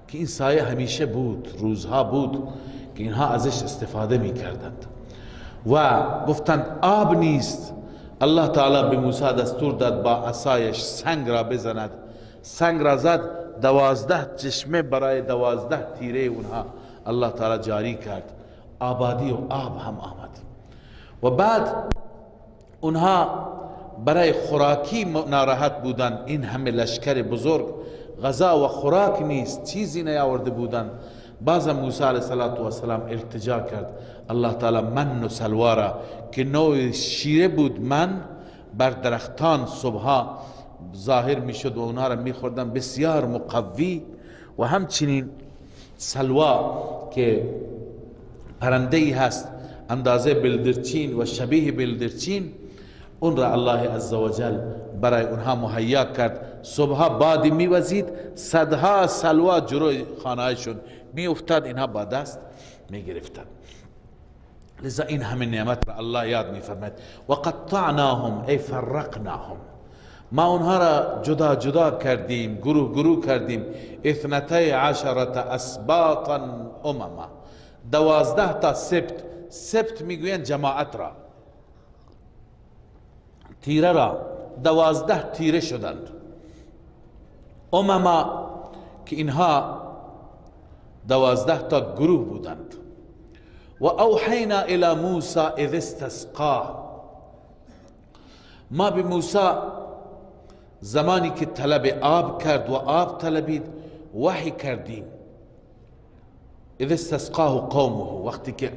که این سایه همیشه بود، روزها بود که اینها ازش استفاده می کردند. و گفتند آب نیست. الله تعالی به موسی دستور داد با عصایش سنگ را بزند. سنگ را زد، 12 چشمه برای 12 تیره اونها الله تعالی جاری کرد، آبادی و آب هم آمد. و بعد اونها برای خوراکی ناراحت بودند، این همه لشکر بزرگ غذا و خوراک نیست، چیزی نیاورده بودند. باز موسی علیه السلام التجا کرد، الله تعالی من و سلوا را که نوع شیره بود، من بر درختان صبحا ظاهر میشد و اونها را میخوردن، بسیار مقوی. و همچنین سلوا که پرنده ای هست اندازه بلدرچین و شبیه بلدرچین، اون را الله عزوجل برای اونها مهیا کرد. صبحا بادی میوزید، صدها سلوا جلوی خانه‌شون میافتاد، اینها با دست میگرفتند. لذا این همه نعمت را الله یاد میفرماید. و قطعناهم ای فرقناهم، ما اونها را جدا جدا کردیم، گروه گروه کردیم. اثنتی عشرة اسباطا امما، 12 تا سبت. سبت میگوین جماعت را، تیره را، 12 تیره شدند. امما که اینها 12 تا گروه بودند. و اوحینا الی موسی اذ استسقاه، ما به موسی زمانی که طلب آب کرد و آب طلبید وحی کردیم. اذ استسقاه قومه، وقتی که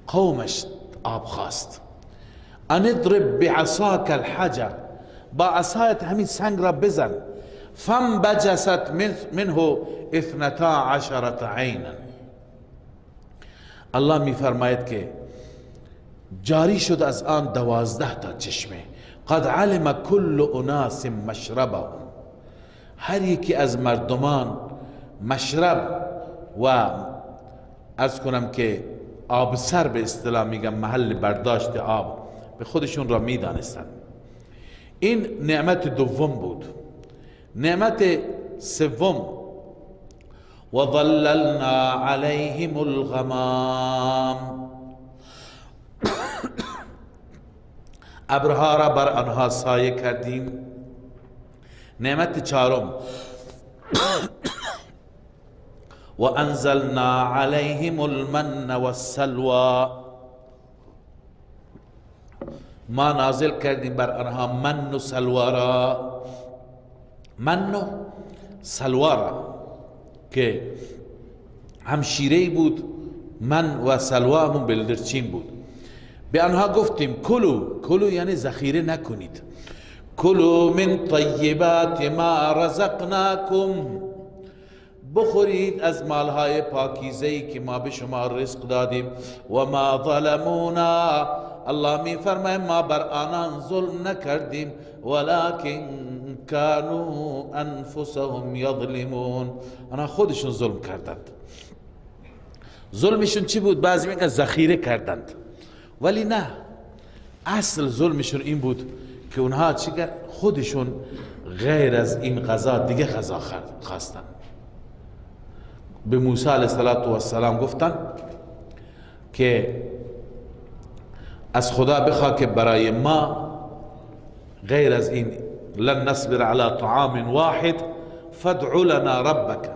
قومش آب خواست. ان اضرب بعصاک الحجر، با عصایت همین سنگ را بزن. فانبجست منه 12 عینا، الله می فرماید که جاری شد از آن 12 تا چشمه. قد علم كل اناس مشربهم، هر یکی از مردمان مشرب و از کنم که آب سر به اصطلاح میگم، محل برداشت آب به خودشون را میدانستند. این نعمت دوم بود. نعمت سوم، وظللنا علیهم الغمام، ابرها را بر آنها سایه کردیم. نعمت چهارم، وانزلنا علیهم المن والسلوى، ما نازل کردیم بر آنها من و سلوى را. من و سلوى را که هم شیره بود، من و سلوى همون بلدرچین بود. به آنها گفتیم کلو، کلو یعنی ذخیره نکنید. کلو من طیبات ما رزقناکم، بخورید از مالهای پاکیزه‌ای که ما به شما رزق دادیم. و ما ظلمونا، الله می فرماید ما بر آنان ظلم نکردیم، ولکن کانوا انفسهم یظلمون، آنها خودشون ظلم کردند. ظلمشون چی بود؟ بعضی میگن ذخیره کردند، ولی نه، اصل ظلمشون این بود که اونها چی خودشون غیر از این غذا دیگه غذا خواستن. به موسی علیه السلام گفتن که از خدا بخوا که برای ما غیر از این، لن نصبر على طعام واحد فادع لنا ربک،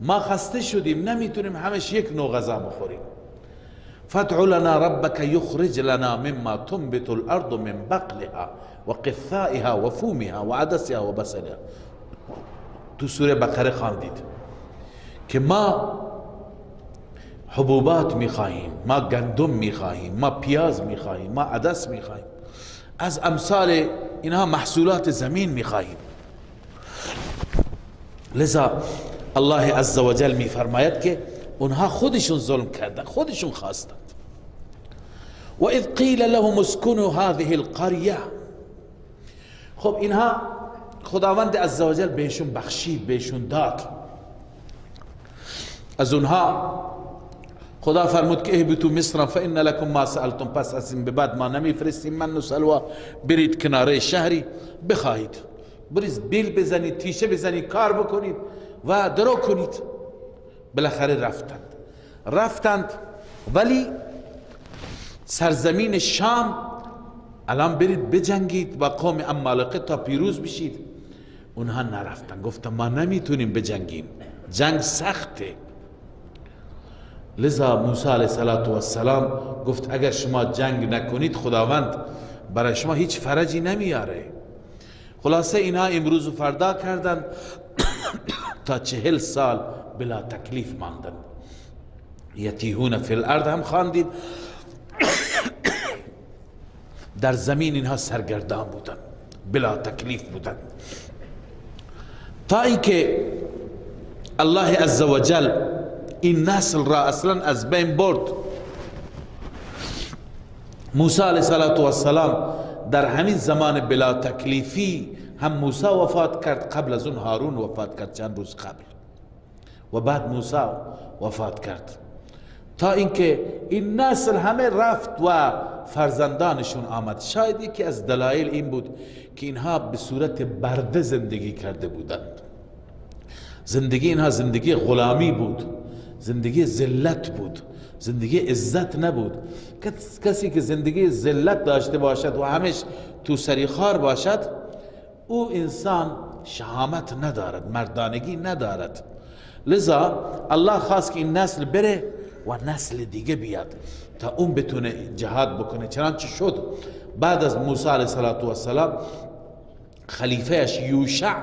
ما خسته شدیم نمیتونیم همش یک نوع غذا بخوریم. فادع لنا ربک یخرج لنا مما تنبت الارض من بقلها وقثائها وفومها وعدسها وبصلها. تو سوره بقره خواندید که ما حبوبات میخواهیم، ما گندم میخواهیم، ما پیاز میخواهیم، ما عدس میخواهیم، از امثال اینها محصولات زمین میخواهیم. لذا الله عزوجل میفرماید که اونها خودشون ظلم کردن، خودشون خواستند. و اذ قیل لهم اسکنوا هذه القریه، خب اینها خداوند عزوجل بهشون بخشید، بهشون داد. از اونها خدا فرمود که اهبطوا مصر فان لكم ما سألتم، پس از این به بعد ما نمیفرستیم من و سلوا، برید کناره شهری بخواهید، برید بیل بزنید، تیشه بزنید، کار بکنید و درو کنید. بالاخره رفتند، ولی سرزمین شام الان برید بجنگید با قوم عمالقه تا پیروز بشید. اونها نرفتن، گفتن ما نمیتونیم بجنگیم، جنگ سخته. لذا موسی علیه السلام گفت اگر شما جنگ نکنید خداوند برای شما هیچ فرجی نمیاره. خلاصه اینها امروز و فردا کردن تا 40 سال بلا تکلیف ماندن. یتیهون فی الارض هم خواندید، در زمین اینها سرگردان بودن، بلا تکلیف بودن، تا اینکه الله عزوجل این نسل را اصلا از بین برد. موسی علیه السلام در همین زمان بلا تکلیفی هم موسی وفات کرد، قبل از اون هارون وفات کرد چند روز قبل، و بعد موسی وفات کرد، تا اینکه این نسل همه رفت و فرزندانشون آمد. شاید یکی از دلایل این بود که اینها به صورت برده زندگی کرده بودند. زندگی اینها زندگی غلامی بود، زندگی ذلت بود، زندگی عزت نبود. کسی که زندگی ذلت داشته باشد و همش تو سریخار باشد، او انسان شهامت ندارد، مردانگی ندارد. لذا الله خواست که این نسل بره و نسل دیگه بیاد تا اون بتونه جهاد بکنه. چنانچه شد بعد از موسی علیه السلام خلیفهش یوشع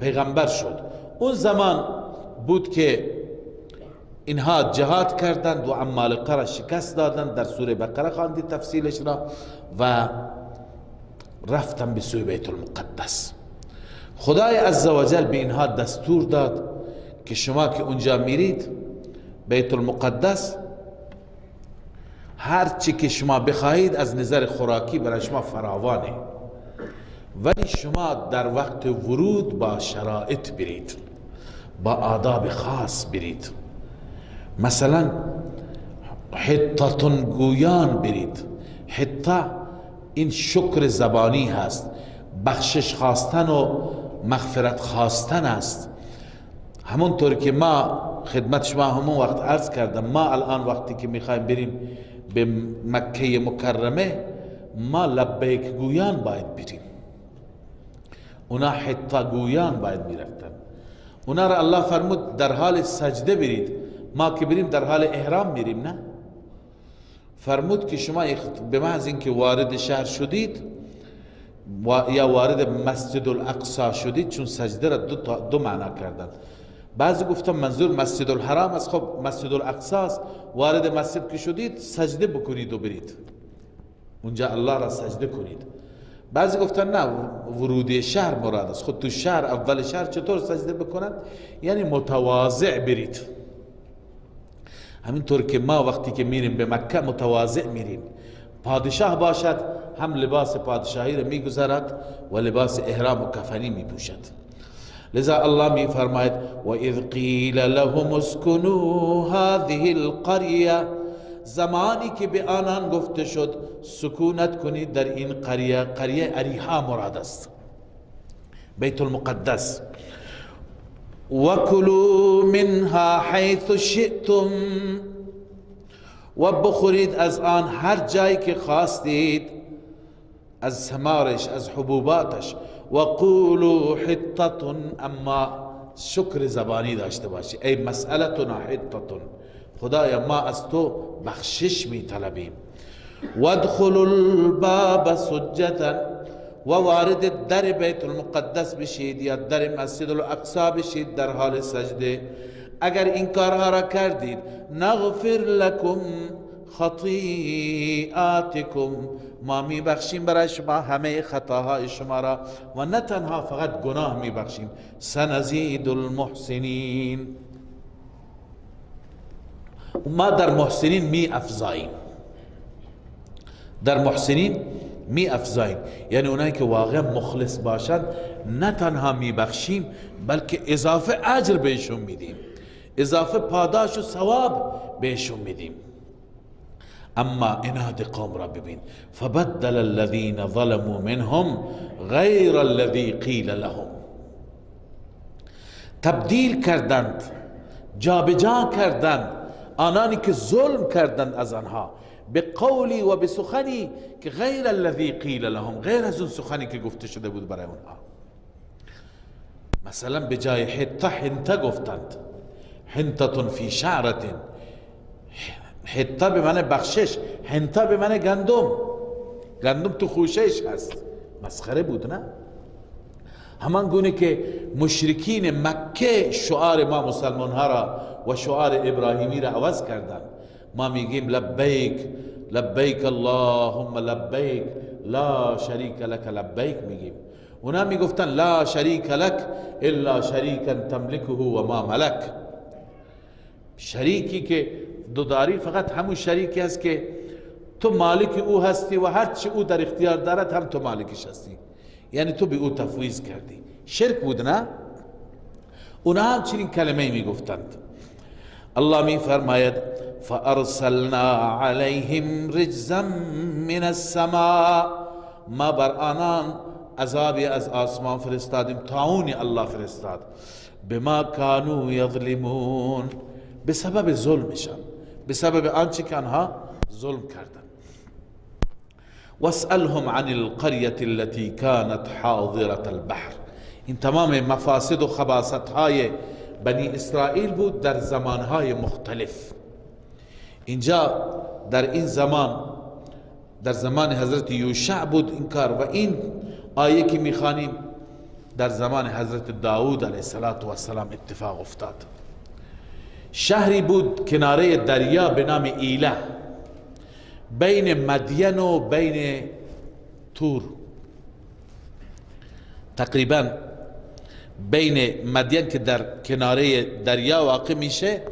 پیغمبر شد. اون زمان بود که اینها جهاد کردند و عمالقه را شکست دادند. در سوره بقره خواندید تفصیلش را، و رفتن به سوی بیت المقدس. خدای عزوجل به اینها دستور داد که شما که اونجا میرید بیت المقدس، هر چی که شما بخواهید از نظر خوراکی برای شما فراوانه، ولی شما در وقت ورود با شرایط برید، با آداب خاص برید. مثلا حطتون گویان برید. حطه این شکر زبانی هست، بخشش خواستن و مغفرت خواستن است. همونطور که ما خدمت شما همون وقت عرض کردم، ما الان وقتی که میخوایم بریم به مکه مکرمه، ما لبیک گویان باید بریم، اونا حطه گویان باید میرفتن. اونا را الله فرمود در حال سجده برید، ما که بریم در حال احرام میریم، نه؟ فرمود که شما به محض اینکه وارد شهر شدید یا وارد مسجد الاقصا شدید، چون سجده را دو معنا کردند. بعضی گفتن منظور مسجد الحرام است، خب مسجد الاقصا است، وارد مسجد که شدید سجده بکنید و برید اونجا الله را سجده کنید. بعضی گفتن نه، ورودی شهر مراد است، خود تو شهر اول شهر چطور سجده بکنند؟ یعنی متواضع برید. همینطور که ما وقتی که میریم به مکه متواضع میریم، پادشاه باشد هم لباس پادشاهی را میگذارد و لباس احرام و کفنی میپوشد. لذا الله می فرماید و اذ قیل لهم اسکنوا هذه القریه، زمانی که به آنان گفته شد سکونت کنید در این قریه، قریه اریحا مراد است، بیت المقدس. وکلوا منها حیث شئتم، و بخورید از آن هر جایی که خواستید، از ثمارش، از حبوباتش. و قولوا حطة، اما شکر زبانی داشته باشی، ای مسئلتنا حطة، خدایا ما از تو بخشش می طلبیم. وادخلوا الباب سجدا، و وارد در بیت المقدس بشید یا در مسجد الاقصا بشید در حال سجده. اگر این کارها را کردید، نغفر لکم خطیئاتکم، ما می بخشیم برای شما همه خطاهای شما را، و نه تنها فقط گناه می بخشیم، سنزید المحسنین، ما در محسنین می افزاییم، در محسنین می افزاییم. یعنی اونایی که واقعا مخلص باشند نه تنها می بخشیم بلکه اضافه اجر بهشون میدیم، اضافه پاداش و ثواب بهشون میدیم. اما عناد قوم را ببین، فبدل الذين ظلموا منهم غیر الذي قیل لهم، تبدیل کردند، جابجا کردند آنانی که ظلم کردند از آنها، به قولی و به سخنی که غیر الذی قیل لهم، غیر از اون سخنی که گفته شده بود برای اونها. مثلا به جای حطه حنطه گفتند، حنطه فی شعرة، حطه به معنی بخشش، حنطه به معنی گندم، گندم تو خوشش هست. مسخره بود نه؟ همان گونه که مشرکین مکه شعار ما مسلمان ها را و شعار ابراهیمی را عوض کردند. ما میگیم لبیک لبیک اللهم لبیک لا شریک لک لبیک میگیم، اونا میگفتن لا شریک لک الا شریکا تملکه و ما ملک. شریکی که دو داری فقط همون شریکی هست که تو مالک او هستی و هر چی او در اختیار دارد هم تو مالکش هستی، یعنی تو به او تفویض کردی. شرک بود نه؟ اونا هم چنین کلمه میگفتند. الله می فرماید فارسلنا علیهم رجزا من السماء، ما بر آنان عذابی از آسمان فرستادیم، طاعونی الله فرستاد. بما كانوا یظلمون، به سبب ظلمشان، به سبب آنچه که آنها ظلم کردند. واسألهم عن القرية التي كانت حاضرة البحر. این تمام مفاسد و خباثت های بنی اسرائیل بود در زمانهای مختلف. اینجا در این زمان، در زمان حضرت یوشع بود این کار، و این آیه که میخوانیم در زمان حضرت داود علیه السلام اتفاق افتاد. شهری بود کناره دریا به نام ایله، بین مدین و بین تور، تقریبا بین مدین که در کناره دریا واقع میشه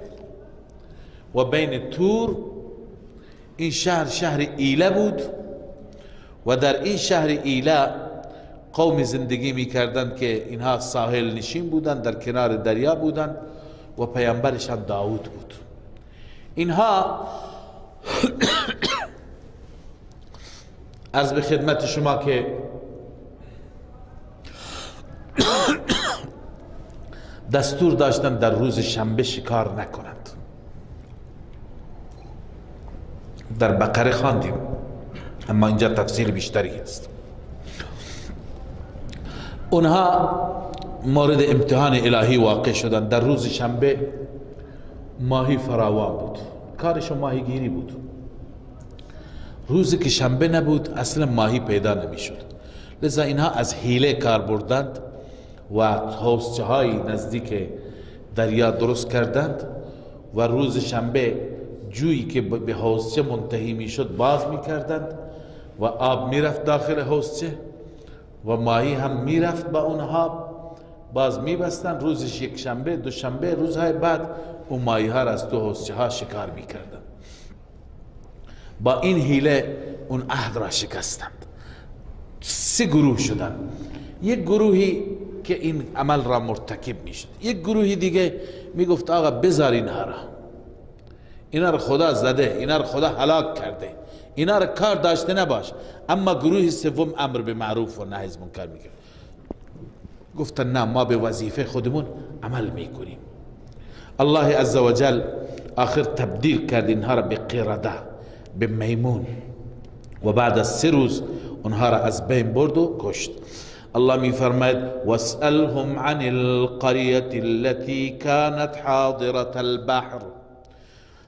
و بین تور، این شهر شهر ایله بود. و در این شهر ایله قوم زندگی میکردند که اینها ساحل نشین بودند، در کنار دریا بودند و پیامبرشان داود بود. اینها عرض به خدمت شما که دستور داشتند در روز شنبه شکار نکنند. در بقره خواندیم، اما اینجا تفصیل بیشتری است. اونها مورد امتحان الهی واقع شدند. در روز شنبه ماهی فراوان بود، کارشون ماهیگیری بود. روزی که شنبه نبود اصلا ماهی پیدا نمیشد، لذا اینها از حیله کار بردند و حوضچه های نزدیک دریا درست کردند و روز شنبه جویی که به حوضچه منتهی میشد باز میکردند و آب میرفت داخل حوضچه و ماهی هم میرفت با اونها، باز میبستند. روزش یک شنبه، دوشنبه، روزهای بعد اون ماهی ها را از تو حوضچه ها شکار میکردند. با این حیله اون عهد را شکستند. سه گروه شدند، یک گروهی که این عمل را مرتکب میشد، یک گروهی دیگه میگفت آقا بذار اینها را، اینا را خدا زده، اینا را خدا هلاک کرده، اینا را کار داشته نباش. اما گروه سوم امر به معروف و نهی از منکر میکرد، گفتن نه، ما به وظیفه خودمون عمل میکنیم. الله عزوجل آخر تبدیل کرد اینها را به قرده، به میمون، و بعد از 3 روز اونها را از بین برد و کشت. الله می فرماید واسألهم عن القرية التي كانت حاضرة البحر.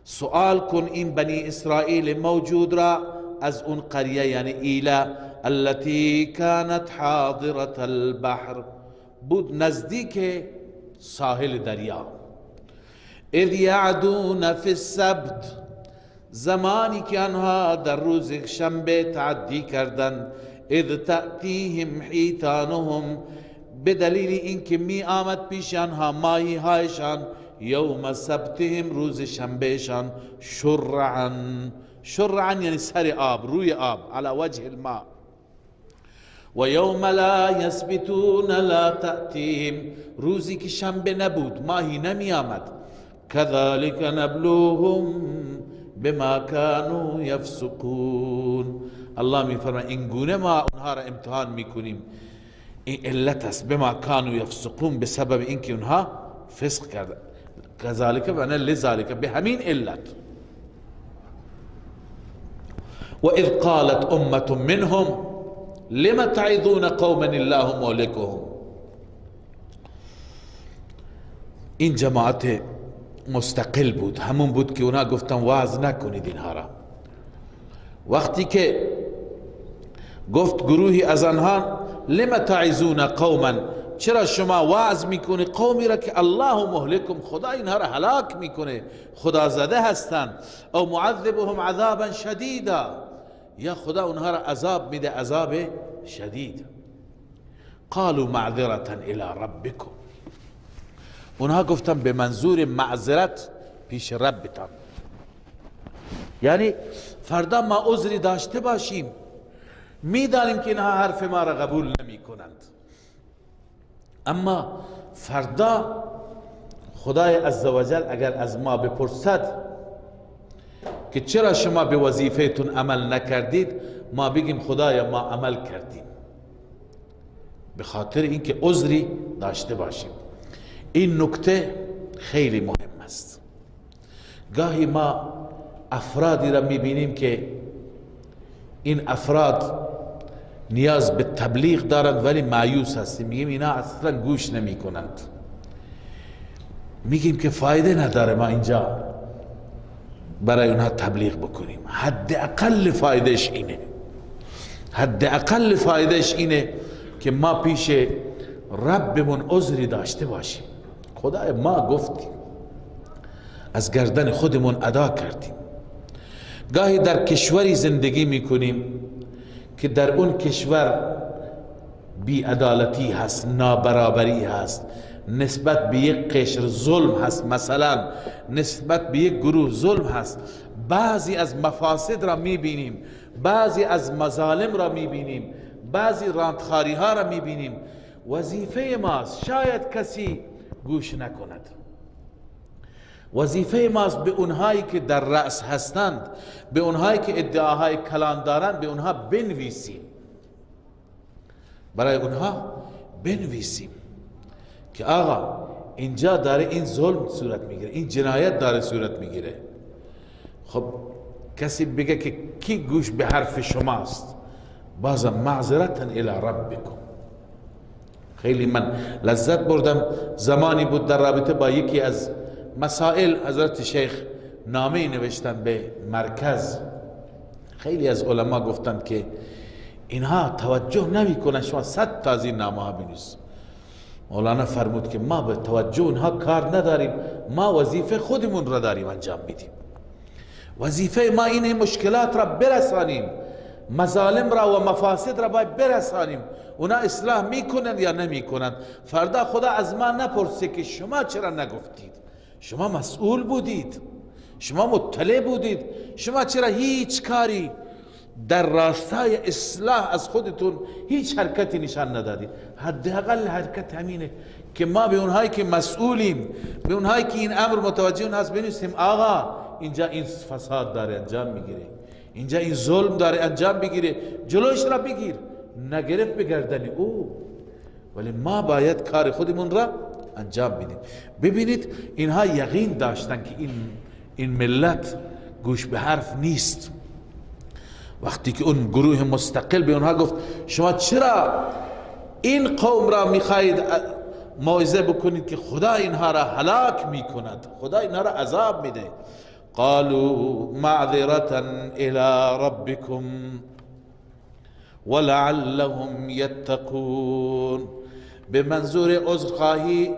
سؤال کن این بنی اسرائیل موجود را از اون قریه، یعنی ایله، التي كانت حاضرة البحر، بود نزدیک ساحل دریا. اذ یعدون فی السبت، زمانی که آنها در روز شنبه تعدی کردند. اذ تأتیهم حیتانهم، به دلیل اینکه می آمد پیش آنها ماهی هایشان، یوم سبتهم، روز شنبهشان، شرعا، شرعا یعنی سر آب، روی آب، علی وجه الماء. و یوم لا یسبتون لا تأتیهم، روزی که شنبه نبود ماهی نمی آمد. كذلك نبلوهم بما كانوا یفسقون. الله می فرماید این گونه ما اونها را امتحان میکنیم، این علت است، بما كانوا یفسقون، به سبب اینکه اونها فسق کردند. كذلك معنی لذلك، به همین علت. و اذ قالت امة منهم لم تعظون قوما الله مهلكهم. این جماعت مستقل بود، همون بود که اونا گفتن وعظ نکنید اینها را. وقتی که گفت گروهی از آنها لم تعظون قوما، چرا شما وعظ میکنی قومی را که الله مهلکم، خدا اینها را هلاک میکنه، خدا زده هستند، او معذبهم عذابا شدیدا، یا خدا اونها را عذاب میده، عذاب شدید. قالوا معذرة الى ربکم، اونها گفتن به منظور معذرت پیش ربتان، یعنی فردا ما عذری داشته باشیم، میدانیم که اینها حرف ما را قبول نمی کنند، اما فردا خدای عزوجل اگر از ما بپرسد که چرا شما به وظیفهتون عمل نکردید، ما بگیم خدایا ما عمل کردیم، به خاطر اینکه عذری داشته باشیم. این نکته خیلی مهم است. گاهی ما افرادی را میبینیم که این افراد نیاز به تبلیغ دارند ولی مایوس هستیم، میگیم اینا اصلا گوش نمی کنند، میگیم که فایده نداره ما اینجا برای اونها تبلیغ بکنیم. حداقل فایدهش اینه، حداقل فایدهش اینه که ما پیش ربمون عذری داشته باشیم. خدای ما گفتیم، از گردن خودمون ادا کردیم. گاهی در کشوری زندگی میکنیم که در اون کشور بی‌عدالتی هست، نابرابری هست، نسبت به یک قشر ظلم هست، مثلا نسبت به یک گروه ظلم هست. بعضی از مفاسد را میبینیم، بعضی از مظالم را میبینیم، بعضی رانتخاری ها را میبینیم. وظیفه ماست، شاید کسی گوش نکند، وظیفه ماست به اونهایی که در رأس هستند، به اونهایی که ادعاهای کلان دارند، به اونها بنویسیم، برای اونها بنویسیم که آقا اینجا داره این ظلم صورت میگیره، این جنایت داره صورت میگیره. خب کسی بگه که کی گوش به حرف شماست؟ بازم معذرتا الی ربکم. خیلی من لذت بردم، زمانی بود در رابطه با یکی از مسائل حضرت شیخ نامه نوشتن به مرکز. خیلی از علما گفتند که اینها توجه نمی کنن، شما 100 تا از این نامه ها بنویس. مولانا فرمود که ما به توجه اونها کار نداریم، ما وظیفه خودمون را داریم انجام میدیم. وظیفه ما اینه مشکلات را برسانیم، مظالم را و مفاسد را باید برسانیم. اونا اصلاح میکنند یا نمیکنند، فردا خدا از ما نپرسه که شما چرا نگفتید، شما مسئول بودید، شما مطلع بودید، شما چرا هیچ کاری در راستای اصلاح از خودتون هیچ حرکتی نشان ندادید. حداقل حرکت همینه که ما به اونهایی که مسئولیم، به اونهایی که این امر متوجه اون هست بنویسیم آقا اینجا این فساد داره انجام میگیره، اینجا این ظلم داره انجام میگیره، جلوش را بگیر. نگرفت به گردن او، ولی ما باید کار خودمون را انجام بدیم. ببینید اینها یقین داشتن که این ملت گوش به حرف نیست. وقتی که اون گروه مستقل به اونها گفت شما چرا این قوم را میخواهید موعظه بکنید که خدا اینها را هلاک میکند، خدا اینها را عذاب میده، قالوا معذرة الى ربكم ولعلهم یتقون، به منظور عذرخواهی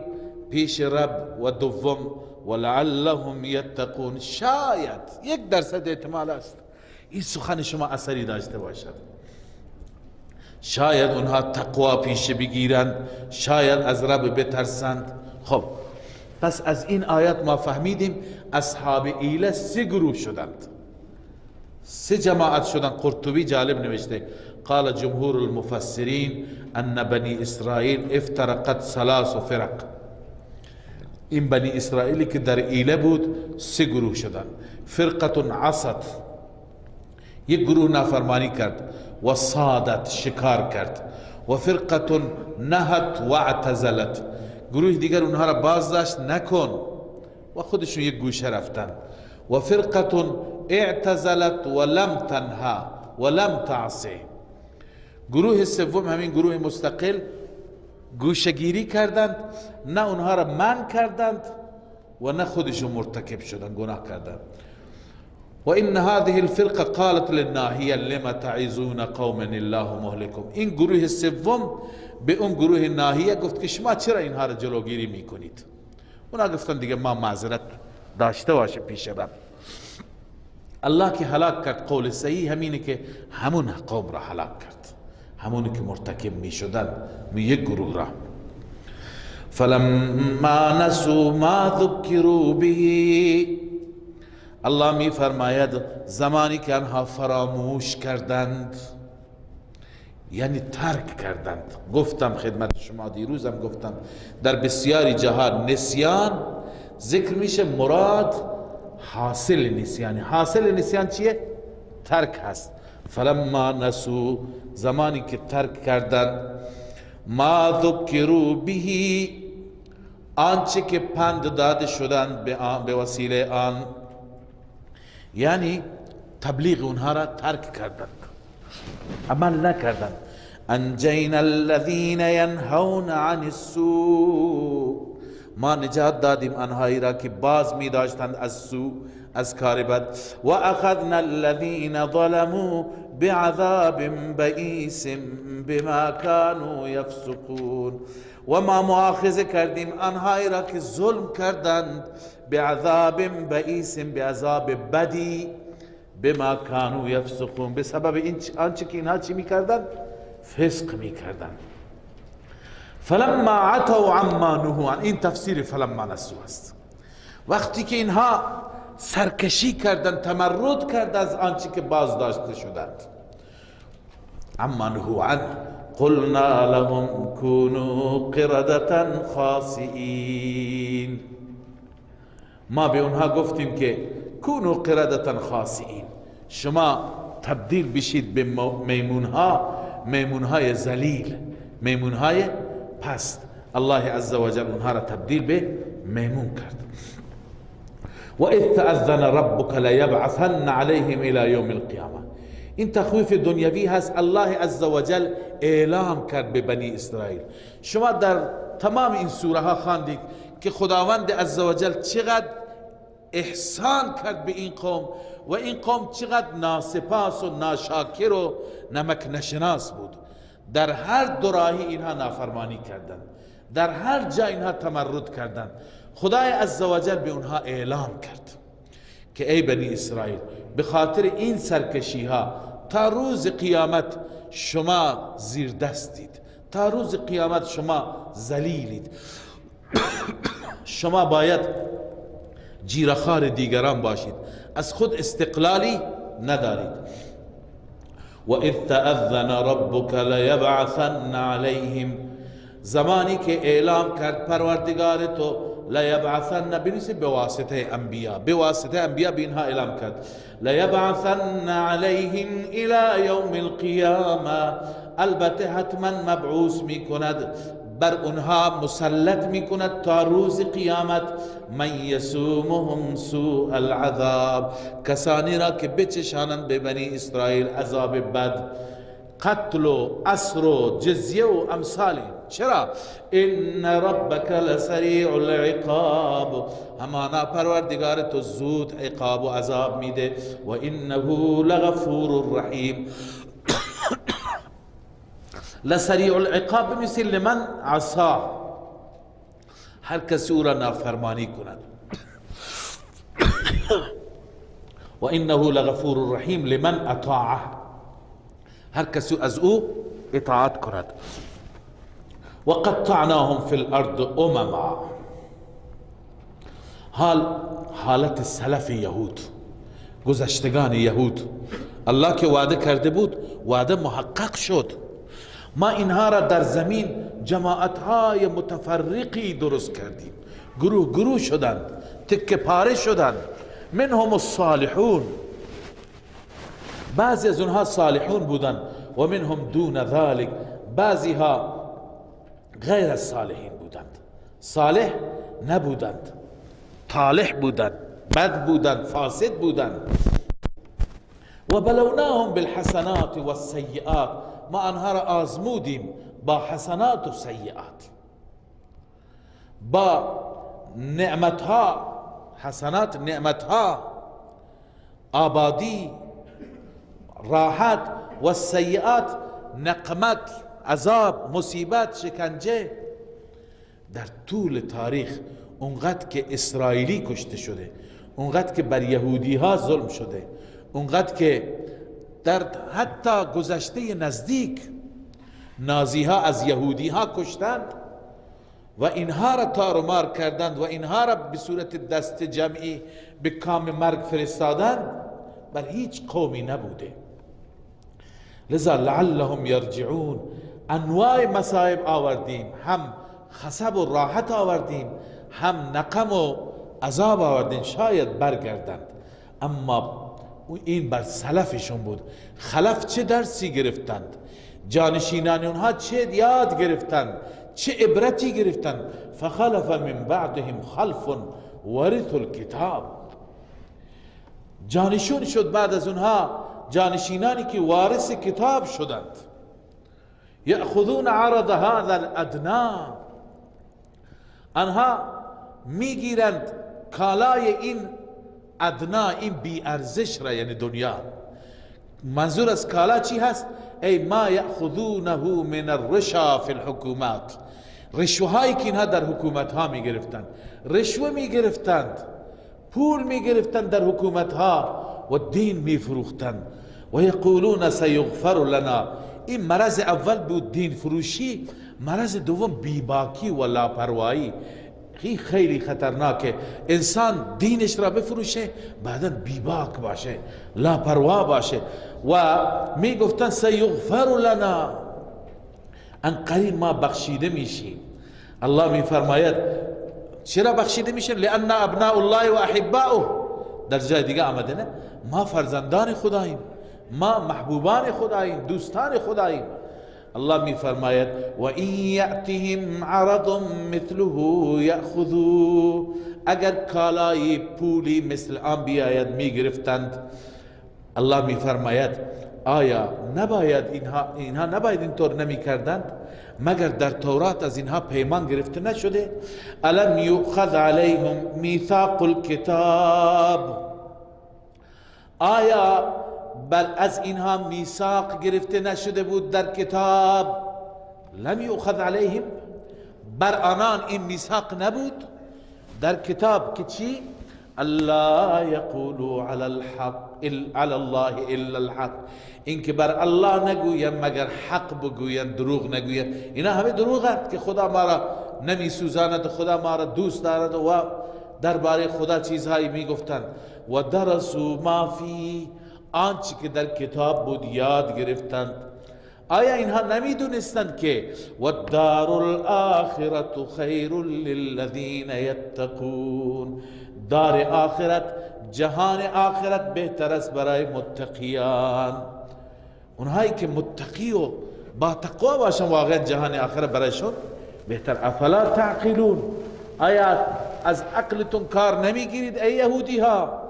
پیش رب، و دوم ولعلهم یتقون، شاید 1% احتمال است این سخن شما اثری داشته باشد، شاید اونها تقوا پیش بگیرند، شاید از رب بترسند. خب پس از این آیات ما فهمیدیم اصحاب ایله 3 گروه شدند، 3 جماعت شدند. قرطبی جالب نوشته قال جمهور المفسرین ان بنی اسرائیل افترقت 3 فرق. این بنی اسرائیلی که در ایله بود 3 گروه شدند. فرقة عصت، یک گروه نافرمانی کرد، و صادت، شکار کرد، و فرقة نهت و اعتزلت، گروه دیگر اونها را باز داشت نکن و خودشون یک گوشه رفتن، و فرقة اعتزلت و لم تنها و لم تعصی، گروه سوم همین گروه مستقل گوشگیری کردند، نه اونها را منع کردند و نه خودشون مرتکب شدند، گناه کردند. و ان هذه الفرقه قالت للناهیه لما تعظون قوما الله مهلكهم، این گروه سوم به اون گروه ناهیه گفت که شما چرا اینها را جلوگیری میکنید؟ اونا گفتن دیگه ما معذرت داشته باشه پیش رب. الله که هلاک کرد، قول صحیح همینه که همون قوم را هلاک کرد، همونی که مرتکب میشدن، یک گروه را. فلما نسوا ما ذکروا به، الله می فرماید زمانی که آنها فراموش کردند، یعنی ترک کردند. گفتم خدمت شما دیروزم گفتم در بسیاری جاها نسیان ذکر میشه، مراد حاصل نسیانی. حاصل نسیان چیه؟ ترک هست. فلما نسو، زمانی که ترک کردند، ما ذکروا به، آنچه که پند داده شدند به وسیله آن، یعنی تبلیغ اونها را ترک کردند، عمل نکردند. انجینا الذین ینهون عن السوء، ما نجات دادیم آنهایی را که باز می داشتند از سو، از کار بد. و اخذنا الذین ظلموا بعذاب بئیس بما كانوا یفسقون، و ما مؤاخذه کردیم آنهایی را که ظلم کردند، بعذاب بئیس، به عذاب بدی، بما كانوا یفسقون، به سبب آنچه که اینها چی میکردند؟ فسق میکردند. فلما عتوا عما نهوا، این تفسیر فلما نسوا است. وقتی که اینها سرکشی کردند، تمرد کرد از آنچه که باز داشته شدند، عما نهوا عنه قلنا لهم كونوا قردة خاسئین، ما به اونها گفتیم که كونوا قردة خاسئین، شما تبدیل بشید به میمونها، میمونهای ذلیل، میمونهای پست. الله عز وجل اونها را تبدیل به میمون کرد. و اذ تأذن ربک لیبعثن علیهم الى یوم القیامه، این تخویف دنیوی هست. الله عز وجل اعلام کرد به بنی اسرائیل. شما در تمام این سوره ها خواندید که خداوند عز وجل چقدر احسان کرد به این قوم و این قوم چقدر ناسپاس و ناشاکر و نمک نشناس بود. در هر دوراهی اینها نافرمانی کردند، در هر جا اینها تمرد کردند. خدای عزوجل به اونها اعلام کرد که ای بنی اسرائیل، به خاطر این سرکشی ها تا روز قیامت شما زیر دستید، تا روز قیامت شما ذلیلید، شما باید جیرخوار دیگران باشید، از خود استقلالی ندارید. و اذ تأذن ربک لیبعثن علیهم، زمانی که اعلام کرد پروردگار تو، لیبعثن، بنویسید به واسطه انبیا، به واسطه انبیا به اینها اعلام کرد، لیبعثن علیهم الی یوم القیامه، البته حتما مبعوث میکند، بر اونها مسلط میکند تا روز قیامت، من یسومهم سوء العذاب، کسانی را که بچشانند به بنی اسرائیل عذاب بد، قتل و اسر و جزیه و امثال. چرا؟ ان ربک لسریع العقاب، همانا پروردگار تو زود عقاب و عذاب میده، و انه لغفور رحیم. لسریع العقاب مثل لمن عصا، هر کسی او را نافرمانی کند. و انه لغفور رحیم لمن اطاعه، هر کسی از او اطاعت کند. و قطعناهم فی الارض امما، حالت سلف یهود، گذشتگان یهود، الله که وعده کرده بود وعده محقق شد. ما اینها را در زمین جماعتهای متفرقی درست کردیم، گروه گروه شدند، تکه پاره شدند. منهم الصالحون، بعضی از اونها صالحون بودند، و منهم دون ذلك، بعضی ها غیر از صالحین بودند، صالح نبودند، طالح بودند، بد بودند، فاسد بودند. و بلوناهم بالحسنات والسیئات، ما آنها را آزمودیم با حسنات و سیئات، با نعمتها، حسنات نعمتها، آبادی، راحت، و سیئات نقمت، عذاب، مصیبت، شکنجه. در طول تاریخ اونقدر که اسرائیلی کشته شده، اونقدر که بر یهودی ها ظلم شده، اونقدر که در حتی گذشته نزدیک نازی ها از یهودی ها کشتند و اینها را تارومار کردند و اینها را به صورت دست جمعی به کام مرگ فرستادند، بر هیچ قومی نبوده. لذا لعلهم یرجعون، انواع مصائب آوردیم، هم خصب و راحت آوردیم، هم نقم و عذاب آوردیم شاید برگردند. اما این بر سلفشون بود. خلف چه درسی گرفتند؟ جانشینان اونها چه یاد گرفتند؟ چه عبرتی گرفتند؟ فخلف من بعدهم خلف ورثوا الکتاب. جانشون شد بعد از اونها جانشینانی که وارث کتاب شدند. یأخذون عرض هذا الادنا، آنها میگیرند کالای این ادنا، این بی ارزش را، یعنی دنیا. منظور از کالا چی هست؟ ای ما یأخذونه من الرشا فی الحکومات، رشوه هایی که اینها در حکومت ها میگرفتند، رشوه میگرفتند، پول میگرفتند در حکومت ها و دین میفروختند. و یقولون سیغفر لنا. این مرض اول بود دین فروشی، مرض دوم بیباکی و لاپروایی. خیلی خطرناکه انسان دینش را بفروشه بعدا بیباک باشه، لاپروا باشه. و میگفتن سیغفر لنا، ان قریب ما بخشیده میشیم. الله میفرماید چرا بخشیده میشیم؟ لان ابناء الله و احباؤه. در جای دیگه آمده نه، ما فرزندان خداییم، ما محبوبان خداییم، دوستان خداییم. الله می فرماید و این یأتهم عرض مثله یأخذوا، اگر کالای پولی مثل آن بیاید می گرفتند. الله می فرماید آیا نباید اینها نباید اینطور نمی کردند؟ مگر در تورات از اینها پیمان گرفته نشده؟ الم یؤخذ علیهم میثاق الکتاب، آیا بل از اینها میثاق گرفته نشده بود در کتاب؟ لم یؤخذ علیهم، بر آنان این میثاق نبود در کتاب که چی؟ الله یقولوا علی الحق علی الله الا الحق، اینکه بر الله نگوین مگر حق بگوین، دروغ نگوین. اینا همه دروغ که خدا ما را نمی سوزاند، خدا ما را دوست دارد و درباره خدا چیزهایی میگفتند. و درسوا ما فی، آنچه که در کتاب بود یاد گرفتند. آیا اینها نمیدونستند که والدار الآخرة خیر للذین یتقون، دار آخرت، جهان آخرت بهتر است برای متقیان. اونهایی که متقی و با تقوا باشن واقعا جهان آخرت برایشون بهتر. افلا تعقلون، آیا از عقلتون کار نمیگیرید ای یهودی ها؟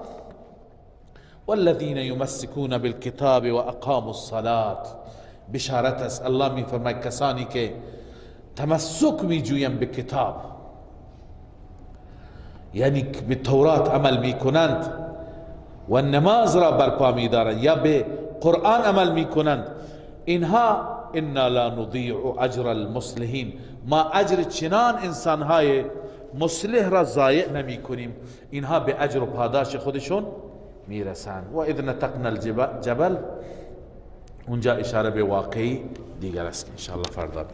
والذین یمسکون بالکتاب و اقاموا الصلاة، بشارت است. الله میفرماید کسانی که تمسک میجویند به کتاب، یعنی به تورات عمل میکنند و نماز را برپا میدارند یا به قرآن عمل میکنند، اینها انا لا نضیع اجر المصلحین، ما اجر چنان انسانهای مصلح را ضایع نمی کنیم. اینها به اجر و پاداش خودشون میرسند. و اذ نتقنا الجبل، اونجا اشاره به واقعی دیگر است که انشاءالله فردا.